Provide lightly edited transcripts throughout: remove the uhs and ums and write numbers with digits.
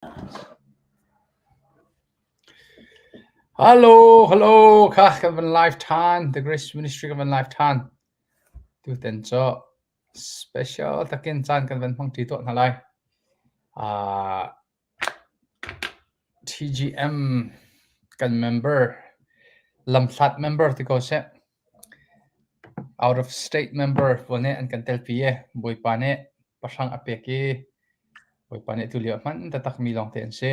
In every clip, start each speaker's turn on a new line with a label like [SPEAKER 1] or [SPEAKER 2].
[SPEAKER 1] Hello, hello, kha kan van live ṭhan. The Grace Ministry kan van live ṭhan. Tutan cu special takin caan kan van hmang ṭi tuah hna lai. TGM kan member, lamhlat member ti ko seh. Out of state member pawl nih an kan telpi i Bawipa nih pahrang a pek i Bawipa nih tulio hman taktakmi lawngte an si.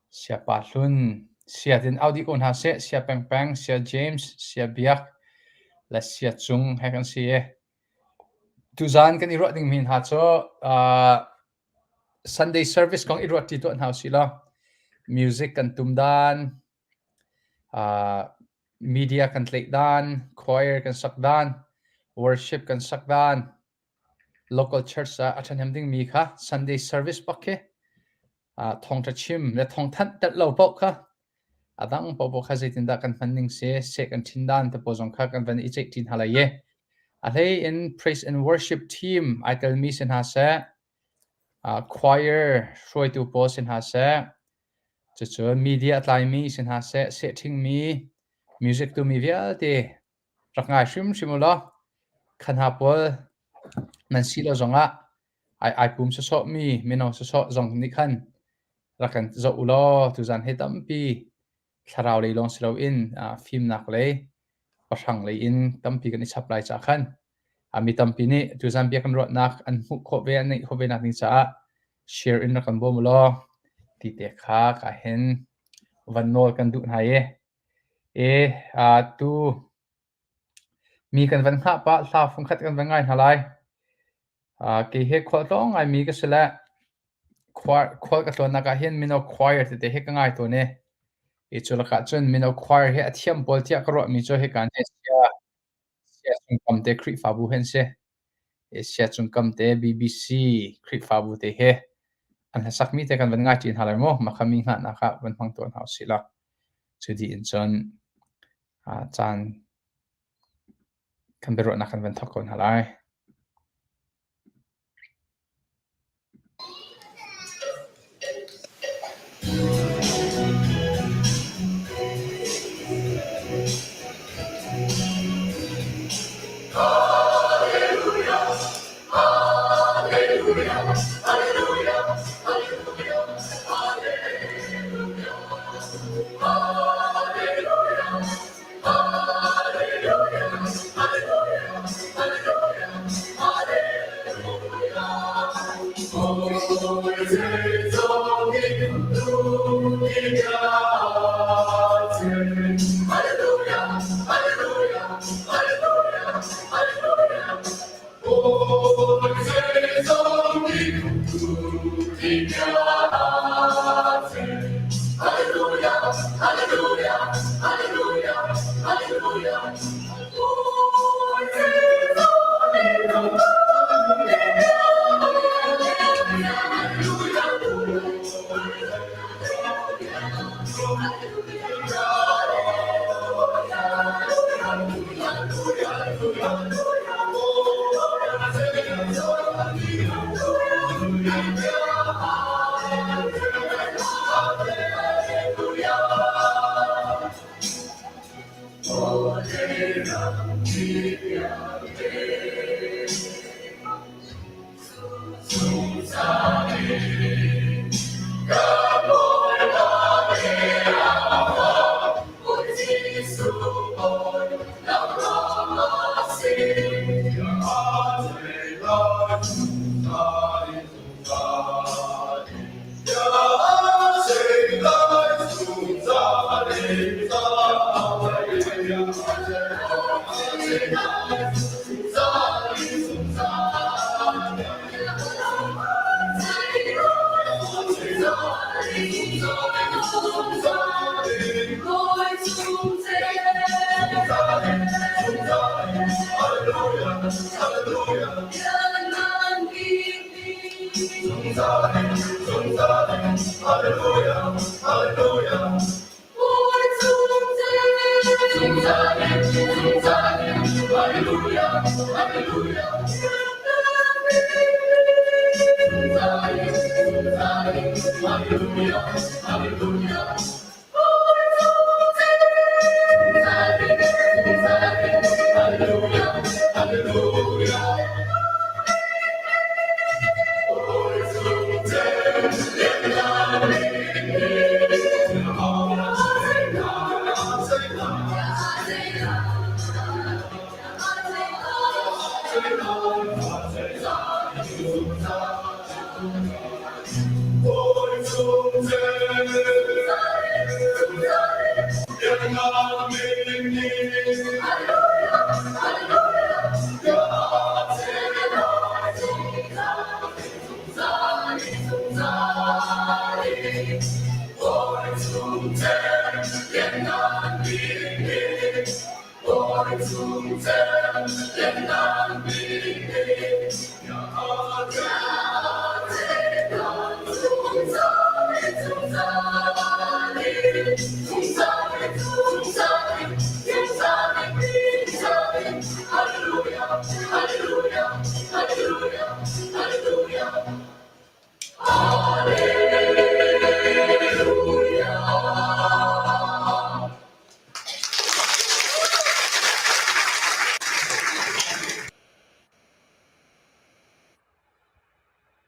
[SPEAKER 1] Siapa Hlun, Sia tin au dih ko hna seh, Sia Pengpeng, Sia James, Sia Biak le Sia Cung he kan si i tuzaan kan i ruah dingmi hna cu Sunday service kong i ruahṭi tuah hna usih law music kan tum dan, media kan tlaih dan, choir kan sak dan, worship kan sak dan, local church ah a ṭhahnem dingmi kha Sunday service bak khi thawngṭha chim le thawngthanh telh lo paoh kha a dang paohpaoh kha zeitindah kan hman ning si, seh kan ṭhin dan te pawl zong kha kan van i ceih ṭi hna lai i a hlei in praise and worship team ai telmi si hna seh, choir hruaitu pawl si hna seh, cucun media a tlaimi si hna seh, seh ṭhingmi, music tumi vialte rak ngai hrimhrim u law kha hna pawl nan si lo zongah ai ai pum sawsawhmi mino sawsawh zong nih khan rak kan zoh u law tuzan hi tampi thlarau lei lawng si loin fimnak lei pahrang lei in tampi kan i chap lai caah khan mi tampi nih tuzan bia kan ruahnak an hmuh khawh ve an neih khawh ve nak ding caah share in rak kan bawm u law ti te kha ka hin van nawl kan duh hna i e tu Mi kan van hngah pah, hla fungkhat kan van ngai hna lai. Kei hi khualtlawng ngaimi ka si le khual ka tlawnnak ah hin mino choir tete hi ka ngai tawn i hi cu lakah cun mino choir hi a thiam pawl tiah ka ruahmi cu hika hin sia Cungkam te Khrihfabu hi an si. Hi Sia Cungkam te BBC Khrihfabu te hi an hlasakmi te kan van ngai ṭi hna lai mu. Mah kha mi hngahnak ah van hmang tawn hna usih law. Cu dih in cun caan kan biaruahnak kan van thawk ko hna lai.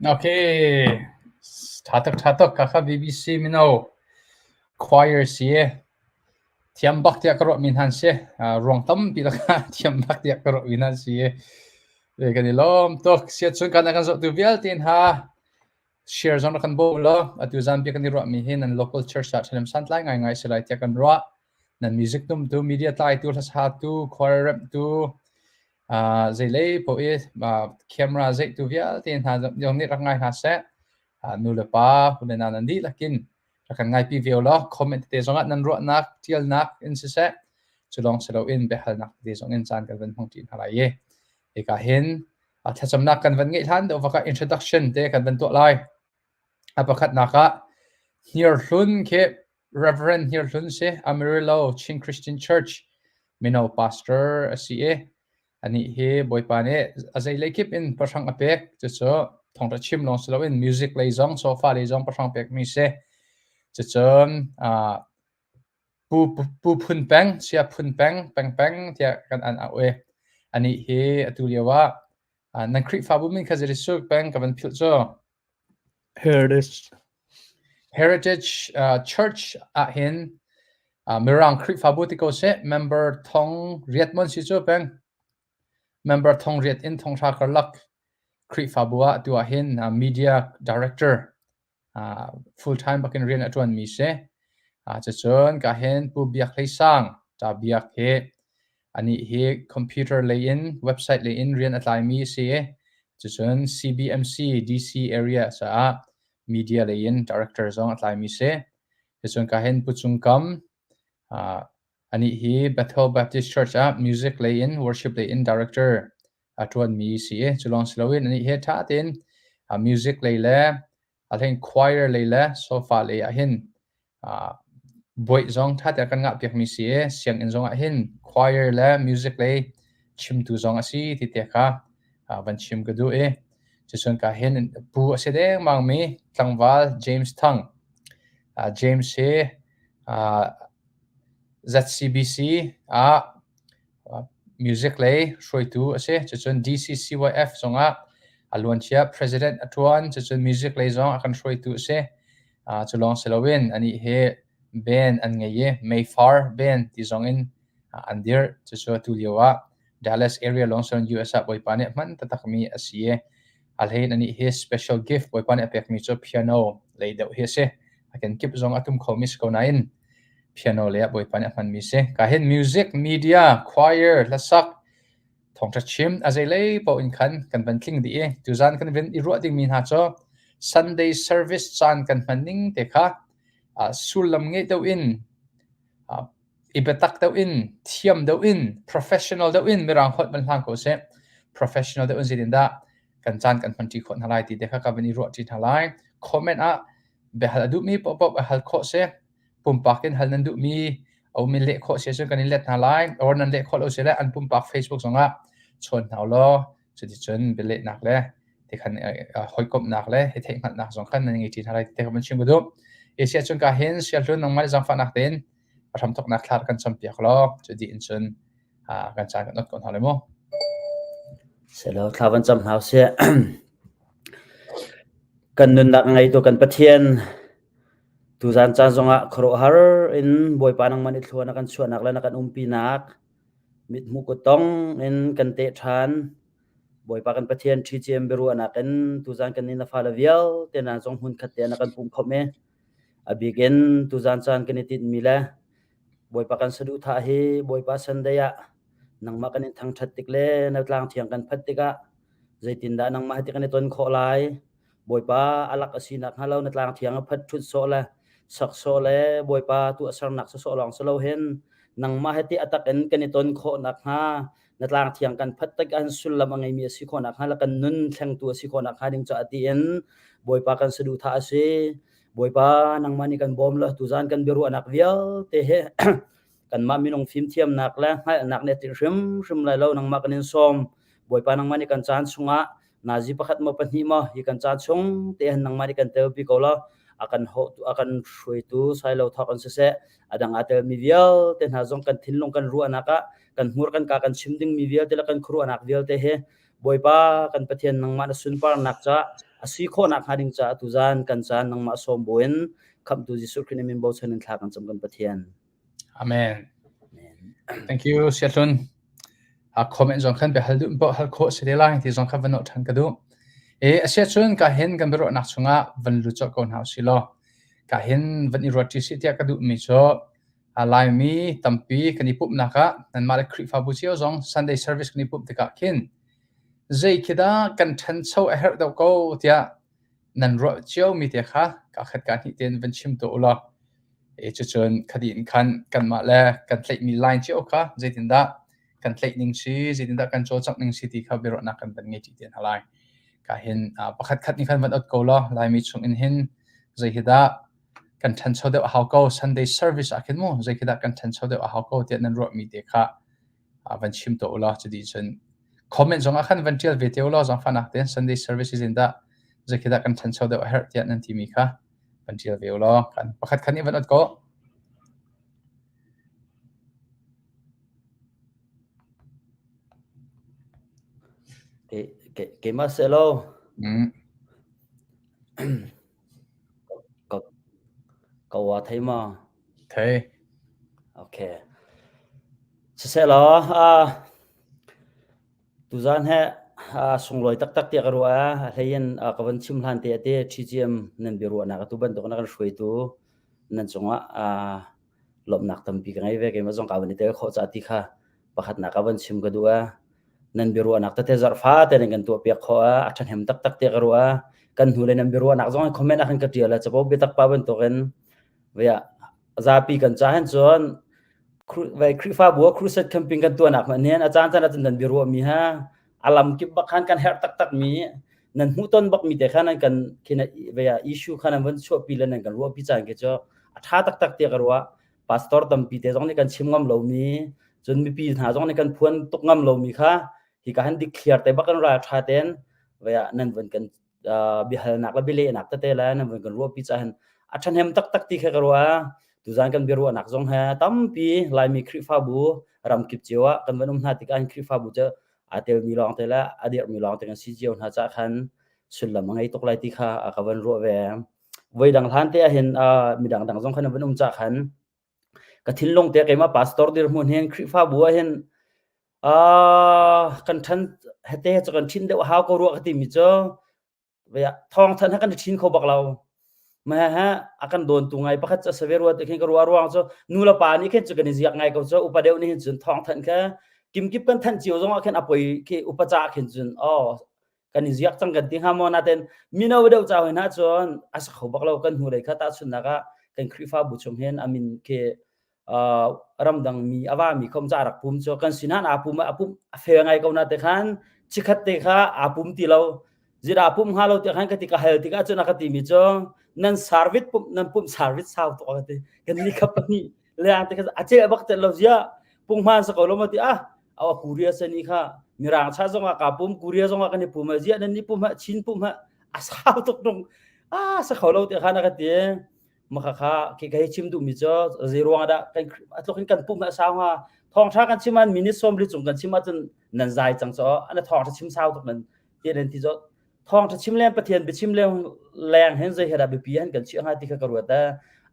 [SPEAKER 1] Okay. Tha tuk tha tuk ka kha BBC mino choir si thiam bak tiah ka ruah mi hnan si ruang tampi lakah thiam bak tiah ka ruah mi hnan si kan i lawm tuk siat chun kan kan zoh tu vialte hna Share zong rak kan bawm law atu zan bia kan i ruahmi hi nan local church ah ṭhahnem santlai ngaingai si lai tiah kan ruah. Nan music tumtu, media tlaitu, hlasatu, choir remhtu, uh, zeilei paoh i uh, camera zeihtu vialte hna zong nih rak ngai hna seh. Uh, nu le pa, u le nau nan dihlak in rak kan ngaipi ve law comment tete zongah nan ruahnak, ṭialnak in siseh, cu lawng si loin biahalnak tete zong in caan kan van hmang ṭi hna lai i hika hin thlacamnak kan van ngeih hlan deuh vak ah introduction te kan van tuah lai. A pakhatnak ah Hniarhlun khi Reverend Hniarhlun si Amarillo Chin Christian Church mino pastor a si i anih hi Bawipa nih a zeilei kip in pahrang a pek cucu thawngṭha chim lawng si loin music lei zong sofa lei zong pahrang pekmi si. Cucun Pu Phun Peng, Sia Phun Peng, Peng Peng tiah kan an auh i anih hi atu lio ah nan Khrihfabu min kha zei peng ka van philh cu.
[SPEAKER 2] Heritage.
[SPEAKER 1] Heritage Church ahhin Mirang Khrihfabu ti ko seh, member thong riat mon si cu peng. Member thong riat in thong hra karlak Khrihfabu ah atu ahhin media director full time bakin rian a ṭuanmi si. Cucun ka hin Pu Biak Hlei Sang, Ta Biak hi anih hi computer lei in website lei in rian a tlaimi a si i cucun CBMC DC area caah media lei in director zong a tlaimi si. Cucun ka hin Pu Cung Kam anih hi Bethel Baptist Church ah music lei in worship lei in director a ṭuanmi si i cu lawng si loin anih hi ṭha tein music lei le a hlei choir lei le sofa lei ah hin buaih zong ṭha tein kan ngah piakmi si i sianginn zong ah hin choir le music lei chimtu zong a si ti te kha van chim ka duh i cucun ka hin pu a si dengmangmi tlangval James Thang James hi ZCBC ah Music lei hruaitu a si. Cucun DCCYF zongah a luancia president a ṭuan. Cucun music lei zong a kan hruaitu a si. Cu lawng si loin anih hi band an ngei i Mayfar Band ti zong in an dirh. Cucu atu lio ah Dallas area lawng si loin US ah Bawipa nih a hman taktakmi a si i a hlei in anih hi special gift Bawipa nih a pekmi cu piano lei deuh hi a si. A kenkip zong a tum khomi si ko nain piano lei ah Bawipa nih a hmanmi si. Ka hin music, media, choir, hlasak, thawngṭha chim, a zeilei paoh in khan kan van tling dih i tuzan kan van i ruah dingmi hna cu Sunday service caan kan hman ning te kha sullam ngei deuh in i biatak deuh in thiam deuh in professional deuh in mirang holh van hlang ko seh professional deuh in zeitindah kan caan kan hman ṭi khawh hna lai ti te kha ka van i ruah ṭi hna lai. Comment ah biahal a duhmi paohpaoh a hal khawh si. Pumpak in hal nan duhmi a um in leh khawh si ahcun kan in let hna lai. Or nan leh khawh lo si le an pumpak Facebook zongah chawn hna ulaw cuticun bialehnak le. Ti khan hawikomhnak le hi theihhngalhnak zong khan nan ngei ṭi hna lai ti ka van chim ka duh. Asia cun ka hin siahlun nangmah zaangfahnak tein a hramthoknak thla kan campiak law cu dih in cun kan caan kan ot ko hna lai mu.
[SPEAKER 3] Selo thla van cam hna usih. Kan nunnak ngeitu kan Pathian tuzan caan zongah khuaruahhar in Bawipa nangmah nih thlua na kan chuahnak le na kan umpinak mithmuh kuttong in kan teh ṭhan. Bawipa kan Pathian ṭhi biaruahnak in tuzan kan nih na fale vialte na zong hmunkhat te na kan pumh khawmh i a bik in tuzan caan kan i tinhmi le Bawipa kan saduhthah hi Bawipa Sunday ah nangmah kan in thangṭhat tik le na tlang thiang kan phanh tikah zeitindah nangmah hi ti kan i ton khawh lai? Bawipa a lak a si nakhnga lo na tlang thiang a phat ṭhut sawh le sak sawh le Bawipa tuahsernak sawsawh lawng si lo hin nangmah he ti a tak in kan i ton khawh nakhnga na tlang thiang kan phat tik an sullam a ngeimi a si khawh nakhnga le kan nun thlengtu a si khawh nakhnga ding caah tiin Bawipa kan saduhthah a si. Bawipa nangmah nih kan bawm la tuzan kan biaruahnak vialte he kanmah minung fimthiamnak le hngalhnak nih a tlinh hrimhrim lai lo nangmah kan in sawm. Bawipa nangmah nih kan caan chungah nazi pakhat maw pahnih maw hi kan caan chung te han nangmah nih kan telpi ko law a kan ho a kan hruaitu sailo thawk in siseh a dang aa telmi vialte hna zong kan thinlung kan ruahnak ah kan hmur kan ka kan chim dingmi vialte le kan khuaruahnak vialte he Bawipa kan Pathian nangmah na sunparnak ca a si khawhnak hnga ding caah tuzan kan caan nangmah sawm buin khamhtu Jesuh Khrih min bochan in thla kan cam kan Pathian.
[SPEAKER 1] Amen. Thank you Siahlun. A comment zong khan bia hal duh poh hal khawh si te lai ti zong kha van nolh ṭhan ka duh. E asia cun ka hin kan biaruahnak chungah van lut colh ko hna usih law ka hin van i ruat ṭi sih tiah ka duhmi cu Laimi tampi kan i pumhnak ah nanmah le Khrihfabu cio zong Sunday service kan i pumh tikah khin zei khi dah kan ṭhancho a herh deuh ko tiah nan ruah ciomi te kha ka khat ka hnih tein van chim tuah u law e cucun khadi in khan kanmah le kan tlaihmi line cio kha zeitindah kan tlaih ning si zeitindah kan cawlcangh ning si ti kha biaruahnak kan van ngei ṭi te hna lai. Ka hin pakhat khat nih khan van ot ko law Laimi chung in hin zei hi dah kan ṭhancho deuh a hau ko Sunday service ah khin mu zei khi dah kan ṭhancho deuh a hau ko tiah nan ruahmi te kha van chim tuah u law cuti cun comment zong ah khan van ṭial ve te u law zaangfahnak tein Sunday service in dah zei khi dah kan ṭhancho deuh a herh tiah nan timi kha van ṭial ve u law kan pakhat khat nih van ot ko.
[SPEAKER 3] Keimah selaw.
[SPEAKER 1] Mm.
[SPEAKER 3] Ka ka ua thei maw?
[SPEAKER 1] Thei.
[SPEAKER 3] Okay. Sisehlaw, uh, tuzan he uh, sunglawi taktak tiah ka ruah. A hlei in uh, ka van chim hlan te ate TGM nan biaruahnak atu bantuk na kan hruaitu nan cungah uh, lawmhnak tampi ka ngei ve. Keimah zong ka van i tel khawh ca ti kha pakhatnak ka van chim ka duh a. Nan biaruahnak tete zarh fate nan kan tuahpiak khawh a a ṭhahnem taktak tiah ka ruah. Kan hnu le nan biaruahnak zong in comment ah khan ka ṭial a capo biatak pa bantukin vea zapi kan ca hin cun vai Khrihfabu ah crusade camping kan tuahnak hmanh hin a caan caan ah cun nan biaruahmi ha a lam kip bak khan kan herh taktak mi nan hmuhton bak mi te kha nan kan khin vea issue kha nan van chuahpi le nan kan ruahpi caan khi cu a ṭha taktak tiah ka ruah. Pastor tampi te zong nih kan chim ngam lomi cun mipi hna zong nih kan phuan tuk ngam lomi kha hika han dikthliar te bak kan ral ṭha ten vei ah nan vun kan biahalnak le bialehnak tete le nan vun kan ruahpi cahin a ṭhahnem taktak ti kha ka ruah tuzan kan biaruahnak zong he tampi Laimi Khrihfabu ramkip cio ah kan van um hna tikah Khrihfabu cu aa telmi lawng te le a dirhmi lawng te kan si cio hna cah khan sullam a ngei tuk lai ti kha ka van ruah ve. Voi dang hlan te ahhin midang dang zong khan an van um cah khan ka thinlung te keimah pastor dirhmun hin Khrihfabu ah hin kan ṭhan hete cu kan ṭhin deuh hau ko rua ka timi cu thawng than ha kan ṭhin kho bak lo. Ma ha a kan dawntu ngai pakhat cu a si ve rua ti khin ka ruah ruang cu nu le pa nih khin cu kan i ziak ngai ko cu upa deuh nih hin cun thawng thanh kha kimkip kan thanh cio zong ah khin a poi khi upa ca khin cun oh kan i ziak cang kan ti hnga maw naten mino deuh ca hoi hna cun a sa kho bak lo kan hnulei kha tahchunhnak ah kan Khrihfabu chung hin amin khi ramdang mi a va mi khom ca rak pum cu kan sinah aa pum a pum a fel ngai ko na te khan chikhat te kha aa pum ti lo zira pum hnga lo ti khan ka ti ka hal tikah cun a ka ti mi cu nan service pum nan pum service sau tuk ka ti kan ni khap ni le te kha a che bak te lo zia pung hman sa ko lo ma ti ah awa kuria sani kha. Mirang cha zongah kaa pum, Korea zongah kan i pum ah ziah nan ni pum ha Chin pum ha a sau tuk tung a sa kho lo te kha na ka ti. Maka kha ke ka hei chim duh mi cu zei ruang dah kan atluk in kan pum a sau hnga. Thawngtha kan chim an minute som li cung kan chim ahcun nan zai cang cho ana thawngtha chim sau tuk nan ti nan ti cho thawngtha chim leng Pathian biachim leng leng hen zei he dah biapi han kan chiah hnga ti kha ka ruat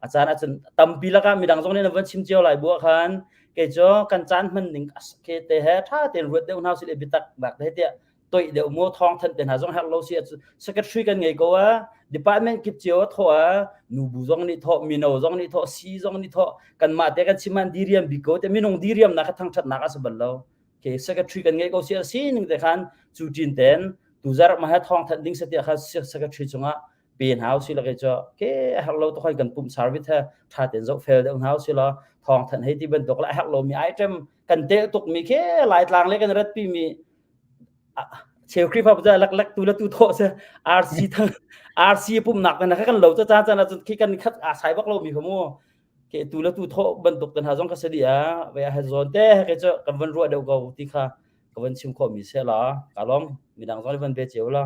[SPEAKER 3] a caan ahcun tampi lakah midang zong nih nan van chim cio lai bu ah khan kei cu kan caan hman ning ke te he tha tein ruat deuh hna usih le biatak bak te tiah toih deuh mu thawng thanh te hna zong herh lo si secretary kan ngei ko a department kip cio a thawh a nubu zong nih thawh mino zong nih thawh si zong nih thawh kanmah te kan chim an diriam bik ko te minung diriam nak kha thangthatnak a si bal lo ke secretary kan ngei ko si a sining te khan cu tin ten tuzar ma he thawng thanh ding satia kha secretary chungah pe hna usi la ke cho ke a herh lo to khoi kan pum service he tha ten zo fel deuh hna usi la thawng thanh hei ti bantuk la a herh lo mi item kan tel tuk mi ke lai tlang le kan rat pi mi cheu Khrihfa bu lak lak tu la tu tho se RC thang RC pum nak na kan lo cha cha cha na khi kan khat a sai bak lo mi khamu ke tu le tu thawh bantuk kan ha zong ka si dih a ve a zawn te ke cu kan van ruah deuh ko ti kha ka van chim khawh mi se la ka lawm midang zong van be cio la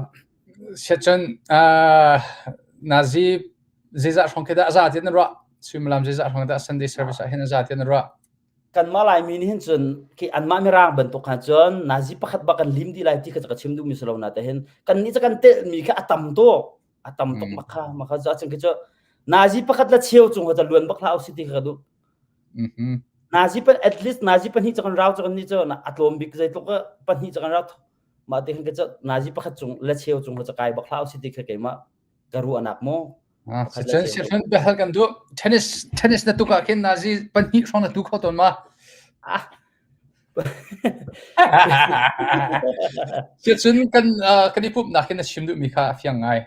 [SPEAKER 1] Siacun nazi zeizah hrawng khi dah a za ti na ruah suimilam zeizah hrawng dah Sunday service ah hin a za ti na ruah
[SPEAKER 3] kanmah Laimi nih hin cun khi anmah mirang bantuk kha cun nazi pakhat bak kan lim dih lai ti kha ka chim duhmi si lo na te hin kan nih cu kan telhmi kha a tam tuk a tam tuk makha makha cu achin khi cu nazi pakhat la cheu cung ha luan bak hlah usi ti kha duh nazi pan at least nazi pahnih cu kan rau cu kan ni cu a tlawm bik zeitluk pahnih cu kan rau mah ti khan cu nazi pakhat cung la cheu cung ha kai bak hlah usi ti kha keimah ka ruahnak mu
[SPEAKER 1] Cun siahrun biahal kan duh tennis tennis na tuk ah khin nazi pahnih hrawng na tu kho tawn ma Cun kan kan i pumhnak hin na chim duhmi kha a fiang ngai.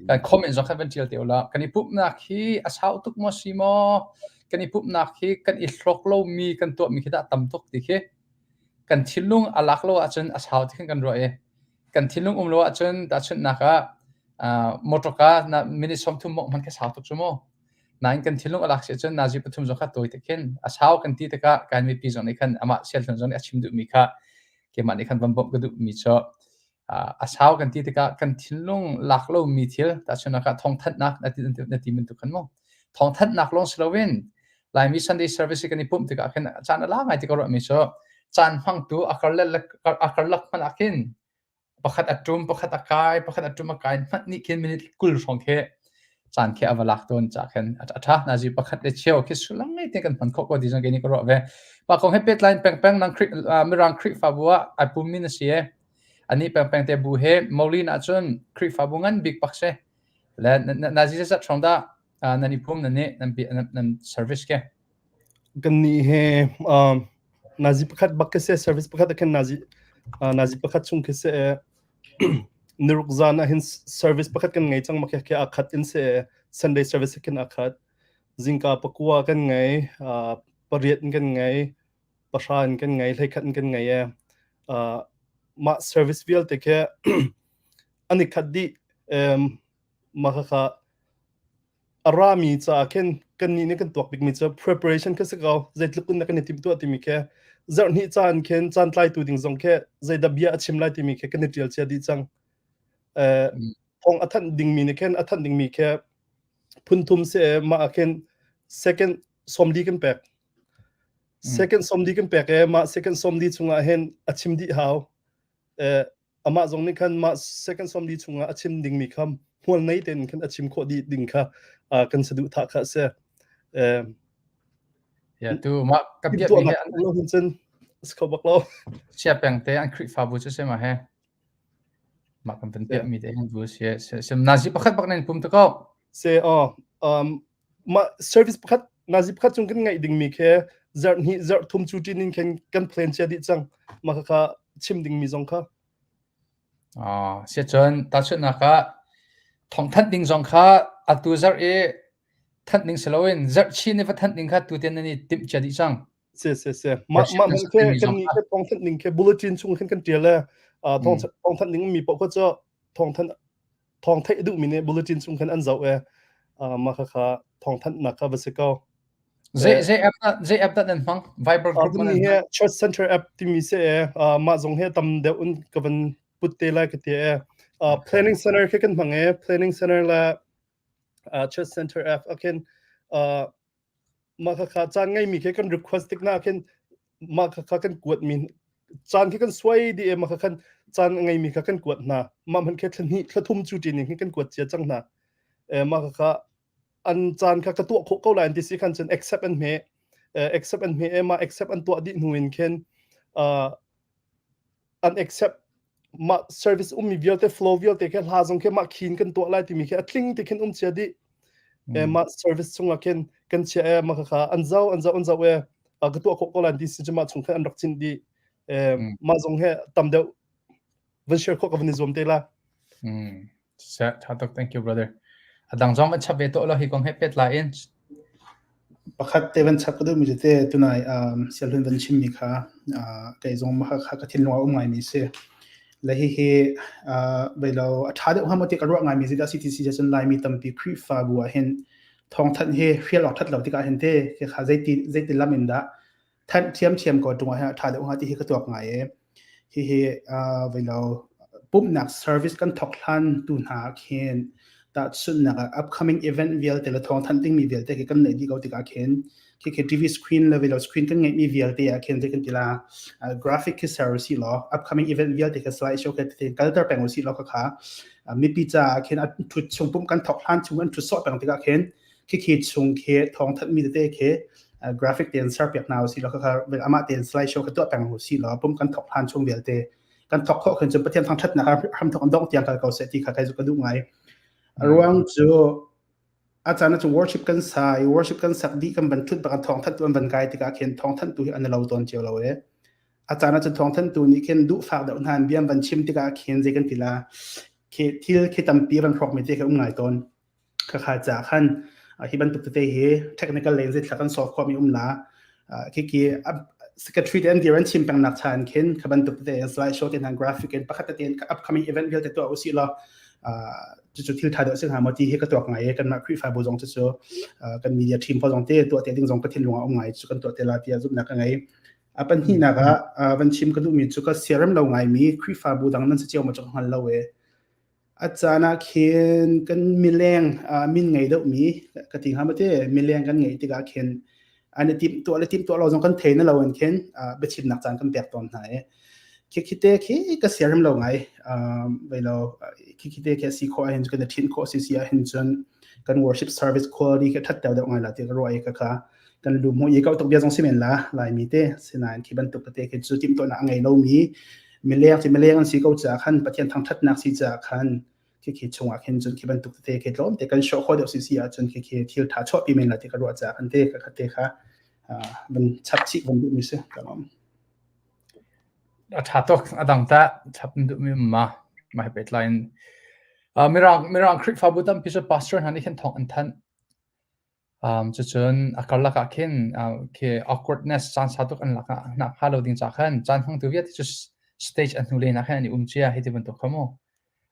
[SPEAKER 1] Kan comment zong khan van ṭial te ulaw. Kan i pumhnak hi a sau tuk maw si maw? Kan i pumhnak hi kan i hlawk lomi kan tuahmi khi dah tam tuk ti khi kan thinlung a lak lo ahcun a sau ti khin kan ruah i kan thinlung um lo ahcun tahchunhnak ah motorka na minute 30 mawngh hmanh khi sau tuk cu mu. Nain kan thinlung a lak si ahcun nazi pathum zong kha tawi te khin a sau kan ti tikah kan mipi zong nih khan amah sialhlun zong nih a chim duhmi kha keimah nih khan van bawmh ka duhmi cu a sau kan ti tikah kan thinlung lak lomi thil tahchunhnak ah thawngthanhnak na ti na ti bantuk khan mu thawngthanhnak lawng si loin Laimi Sunday service kan i pumh tikah khin caan a la ngai ti ka ruahmi cu caan hmangtu a karlak hmanh ah khin Pakhat a ṭum, pakhat a kai, pakhat a ṭum a kai hmanh nih khin minute 20 hrawng khi caan khi a va lak tawn ca khin a ṭha. Nazi pakhat le cheu khi sullam ngei tein kan hman khawh ko ti zong kei nih ka ruah ve. Mah kong he pehtlai in pengpeng nang Khrih, Mirang Khrihfabu ah ai pummi na si i anih pengpeng te bu he Moline ahcun Khrihfabu ngan bik pak si. Le nazi zeizat hrawng dah nan i pum nan nih nan, nan service ke?
[SPEAKER 2] Kannih he nazi pakhat bak khi si, service pakhat ah khin nazi nazi pakhat chung khi si niruk zan ah hin service pakhat kan ngei cang ma khi aa khat in si Sunday service khin aa khat. Zingka pakua kan ngei, pariat in kan ngei, pahra in kan ngei, hleikhat in kan ngei e. Mah service vialte khi an i khat dih. Mah khakha A rami caah khin kannih nih kan tuak bikmi cu preparation kha si ko. Zeitluk in dah kan i timhtuah timi khi zarhhnih caan khin caan tlaitu ding zong khi zeidah bia a chim lai timi khi kan i ṭial cia dih cang. Eh, thawng a thanh dingmi nih khin a thanh dingmi khi phun thum si i mah ah khin second 40 kan pek. Second 40 kan pek i mah second 40 chungah hin a chim dih hau. Eh, amah zong nih khan mah second 40 chungah a chim dingmi kha hmual nei tein khan a chim khawh dih ding kha kan saduhthah kha a si.
[SPEAKER 1] Ya tu mah ka piah mi he
[SPEAKER 2] an cun si kho bak lo.
[SPEAKER 1] Sia peng te an Khrihfabu cu se ma he. Mah kan van piah mi te hin bu si sem nazi pakhat bak nan pum te ko.
[SPEAKER 2] Se oh um mah service pakhat nazi pakhat chung kan ngaih dingmi khi zarh hnih zarh thum cu ṭin in khin kan plan cia dih cang mah kha chim dingmi zong kha
[SPEAKER 1] Ah, siacun tahchunhnak ah thawngthanh ding zong kha atu zarh i thanh ding si loin zarh chin i va thanh ding kha tuten nan i timh cia dih cang.
[SPEAKER 2] Se se se mah mah hmanh khi kan nih khi thawngthanh ding khi bulletin chung khin kan ṭial le thawngthanh ding mi paoh kha cu thawngthanh thawng theih duhmi nih bulletin chung khan an zoh i mah khakha thawngthanhnak kha va si ko.
[SPEAKER 1] Zei zei app dah zei app dah nan hmang? Viber group
[SPEAKER 2] man hi Church Center app timi se e mah zong he tam deuh un ka van put te lai ka ti e. Planning Center khi kan hmang e. Planning Center la Church Center app akhin mah kha kha caan ngei mi khi kan request tik na khin mah kha kha kan kuat mi caan khi kan suai di e mah kha khan caan ngei mi kha kan kuat hna mah man khi thla hnih thla thum cu ti ning khi kan kuat cia cang hna e mah kha kha an caan kha ka tuah khawh ko lai an ti si khan cun accept an hme accept an hme e mah accept an tuah dih hnu in khin an accept mah service ummi vialte flow vialte khi hla zong khi mah khin kan tuah lai timi khi a tling ti khin um chia dih e mah service chungah khin kan chia e mah kha an zau an zau an zau e ka tuah khawh ko lai ti si cu mah chung khan an rak cinh dih e mah zong he tam deuh van share khawh ka van i zuam te la.
[SPEAKER 1] Tha tuk, thank you brother. A dang zong van chap ve to lo hi kong he pet la in.
[SPEAKER 4] Pakhat te van chap ka duhmi cu te tunai um, sialhlun van chimmi kha uh, kei zong ma kha ka thinlung a um ngaimi si. Le hi hi uh, beilo a tha deuh hnga maw ti ka ruah ngaimi si dah CTC cun Laimi tampi Khrihfabu ah hin thawngthanh hi hrial awk that lo tikah hin te kha zeiti zeiti lam in dah thanh thiamthiam ko ṭung ah hin a ṭha deuh hnga ti hi ka tuak ngai i hihi uh, veilo pumhnak service kan thok hlan tu hna khin tahchunhnak ah upcoming event vialte le thawng thanh dingmi vialte khi kan neih dih ko tikah khin khi khi TV screen le veilo screen kan ngeihmi vialte ah khin zei kan ti la graphic khi ser si law upcoming event vialte kha slide show kha te kalter peng si law kha kha mipi ca khin a thut chung pum kan thok hlan chung an thut sawh peng tikah khin Khikhi chung khi thawngthanhmi tete khi graphic tein serpiak hna usih law khakha amah tein slide show kha tuah peng usih law pum kan thok hlan chung vialte kan thok khawh khin cun Pathian thangṭhatnak hramthok an dongh tiang kal ko seh ti kha kai cu ka duh ngai. A ruang cu a caan cu worship kan sa i worship kan sak dih kan van ṭhut bak an thawngthanhtu an van kai tikah khin thawngthanhtu hi an lo tawn cio lo e. A caan ah cun thawngthanhtu nih khin duhfak deuh hna an bia an van chim tikah khin zei kan ti la khi thil khi tampi van hrawkmi te khi um ngai tawn. Khakha ca khan hi bantuk tete hi technical lei in zeithla kan solve khawhmi um la. Khi khi secretary te an dir an chim peng nak chan khin kha bantuk tete slide show te hna graphic in pakhat tete upcoming event vialte tuah usih law cucu thil tha deuh si hnga maw ti hi ka tuak ngai i kanmah Khrihfabu zong cucu kan media team pawl zong te tuah te ding zong ka thinlung ah um ngai cu kan tuah te la tiah zumhnak ka ngei. A pahnihnak ah van chim ka duhmi cu ka siarem lo ngaimi Khrihfabu dang nan si cio maw cu ka hngal lo e. A caan ah khin kan mileng min ngei deuhmi ka ti hnga maw ti mileng kan ngeih tikah khin an i timhtuah le timhtuah lo zong kan thei na lo in khin biachimnak caan kan pek tawn hna i khikhi te khi ka siarem lo ngai vei lo khikhi te khi a si khawh ahhin kan i ṭhinh khawh si si ahhin cun kan worship service quality khi ṭhat deuh deuh ngai la ti ka ruah i ka kha kan lu hmuh i kau tuk bia zong si men la Laimi te sinain khi bantuk tete khi cu timhtuahnak a ngei lomi mileng ci mileng an si ko caah khan Pathian thangṭhatnak si caah khan khi khi chungah khin cun khi bantuk tete khi tlawm te kan hrawh khawh deuh si si ahcun khi khi thil ṭha chuahpi men la ti ka ruah caah khan te ka kha te kha van chap chih van duhmi si ka lawm.
[SPEAKER 1] A ṭha tuk a dang ta chap duhmi ma ma he pehtlai in mirang mirang Khrihfabu tampi cu pastor hna nih khin thawng an thanh Cucun a karlak ah khin khi awkwardness caan sau tuk an lak ah nak hnga lo ding ca khan caan hmangtu vialte cu stage a hnu len ah khin an i um cia hei ti bantuk kha mu.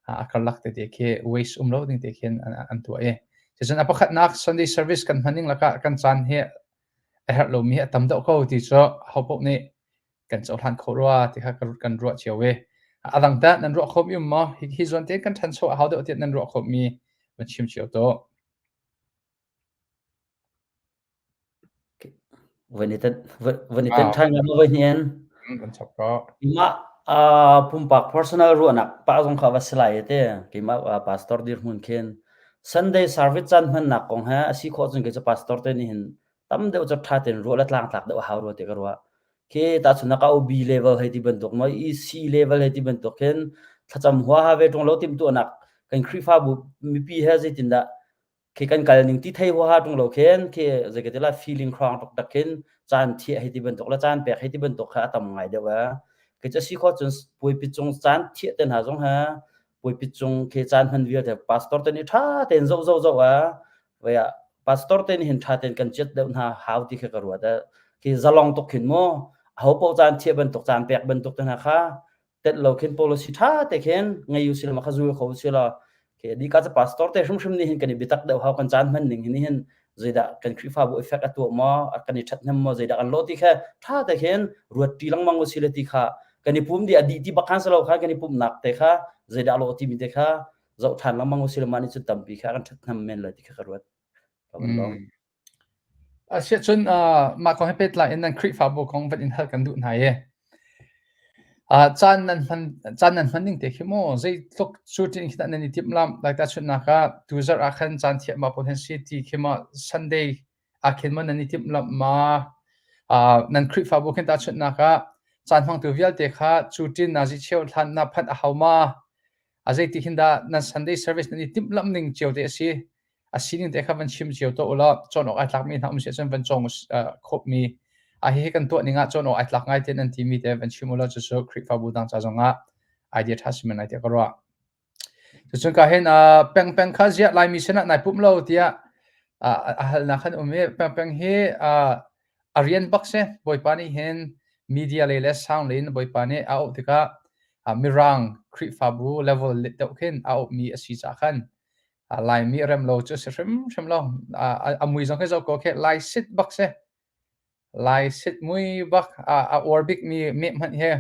[SPEAKER 1] A karlak tete khi waste um lo ding te khin an tuah i. Cucun a pakhatnak Sunday service kan hman ning lakah kan caan hi a herh lomi hi a tam deuh ko ti cu ahopaoh nih kan cohlan khawh rua ti kha kan ruah cio i. A dang tah nan ruah khawhmi um maw? Hi, hi zawn tein kan ṭhancho a hau deuh tiah nan ruah khawhmi van chim cio tuah.
[SPEAKER 3] Van i van i ten ṭhan nga maw voi hnian?
[SPEAKER 1] Kan chap ko.
[SPEAKER 3] Mah pumpak personal ruahnak pah zong kha va si lai te. Keimah pastor dirhmun khin Sunday service caan hmannak kong he a si khawh cun kei cu pastor te nih hin tam deuh cu ṭha tein ruah le tlangtlak deuh a hau rua ti ka ruah. Khi tahchunhnak ah OB level hei ti bantuk maw EC level hei ti bantuk khin thlacam huaha ve ṭung lo timhtuahnak kan Khrihfabu mipi he zeitindah khi kan kal ning ti thei huaha ṭung lo khin khi zei ka ti la feeling hrang taktak khin caan thiah hei ti bantuk le caan pek hei ti bantuk kha a tam ngai deuh a kei cu si khawh cun puaipi cung caan thiah te hna zong ha puaipi cung khi caan hman vialte pastor te nih ṭha tein zoh zoh zoh a vai ah pastor te nih hin ṭha tein kan chiat deuh hna hau ti kha ka ruat a khi zalong tuk khin mu aho paoh caan thiah bantuk caan pek bantuk te hna kha tet lo khin policy ṭha te khin ngei u sila ma kha zul kho u sila ke di ka cha pastor te hrimhrim nih hin kan i biatak deuh hau kan caan hman ning hin hin Zeidah kan Khrihfabu effect a tuah maw, kan i ṭhathnem maw, zeidah kan lawh ti kha ṭha te khin ruat ṭi lengmang usih le ti kha kan i pum dih a dih ti bak khan si lo khan kan i pumhnak te kha zeidah lawh timi te kha zoh ṭhan lengmang usih le mah nih cun tampi kha kan ṭhathnem men lai ti kha ka ruat. Ka van lawm.
[SPEAKER 1] Asiahcun mah kong he pehtlai in nan Khrihfabu kong van in hal kan duh hna i caan nan hman caan nan hman ning te khi maw zeitluk cu tiin khi dah nan i timhlamh? Lai tahchunhnak ah tuzarh ah khan caan thiah ma pawl hin si ti khi maw Sunday ah khin maw nan i timhlamh ma? Nan Khrihfabu khin tahchunhnak ah caan hmangtu vialte kha cu ṭin nazi cheu hlan na phanh a hau ma? A zeiti hin dah nan Sunday service nan i timhlamh ning cio te a si? A sining te kha van chim cio tuah u law cawn awk ai tlakmi hna um si ahcun van cawng khawpmi a hihi kan tuah ning ah cawn awk ai tlak ngai te nan timi te van chim u law cucu Khrihfabu dang ca zong ah idea ṭha si men lai tiah ka ruah. Cucun ka hin pengpeng kha ziah Laimi sinah nai pumh lo tiah a halnak khan um i pengpeng hi a rian bak si. Bawipa nih hin media lei le sound lei in Bawipa nih a auh tikah Mirang Khrihfabu level deuh khin a auhmi a si caah khan Laimi rem lo cu si hrimhrim lo. A mui zong khi zoh ko khi Lai sit bak si. Lai sit mui bak a uar bikmi meh hmanh hi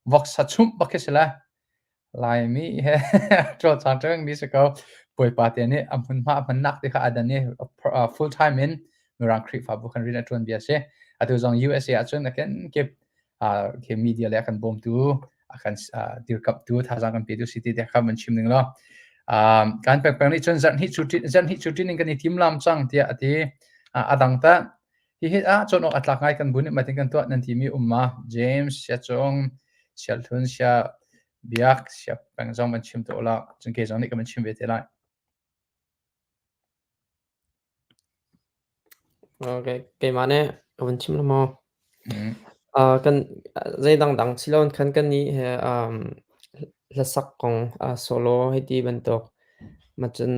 [SPEAKER 1] voksa chumh bak khi si lai. Laimi he cawlcang ṭeng mi si ko. Bawipa te nih a hmunhma a hmannak ti kha a dan i full time in Mirang Khrihfabu khan rian a ṭuan bia si. Atu zong USA ahcun a kenkip khi media le a kan bawmtu a kan dirkamhtu thazaang kan petu si ti te kha van chim ning law kan pengpeng nih cun zarh hnih cu zarh hnih cu ṭin in kan i tim lam cang tiah a ti. A dang ta hihi ah cawn awk a tlak ngai kan bu nih matin kan tuah nan timi um ma James sia cung sia hlun sia biak sia peng zong van chim to la cun ke zong nih kan van chim ve te lai.
[SPEAKER 5] Okay, keimah nih ka vun chim la maw? Kan zei dangdang si loin khan kannih he hlasak kong solo hei ti bantuk ma cun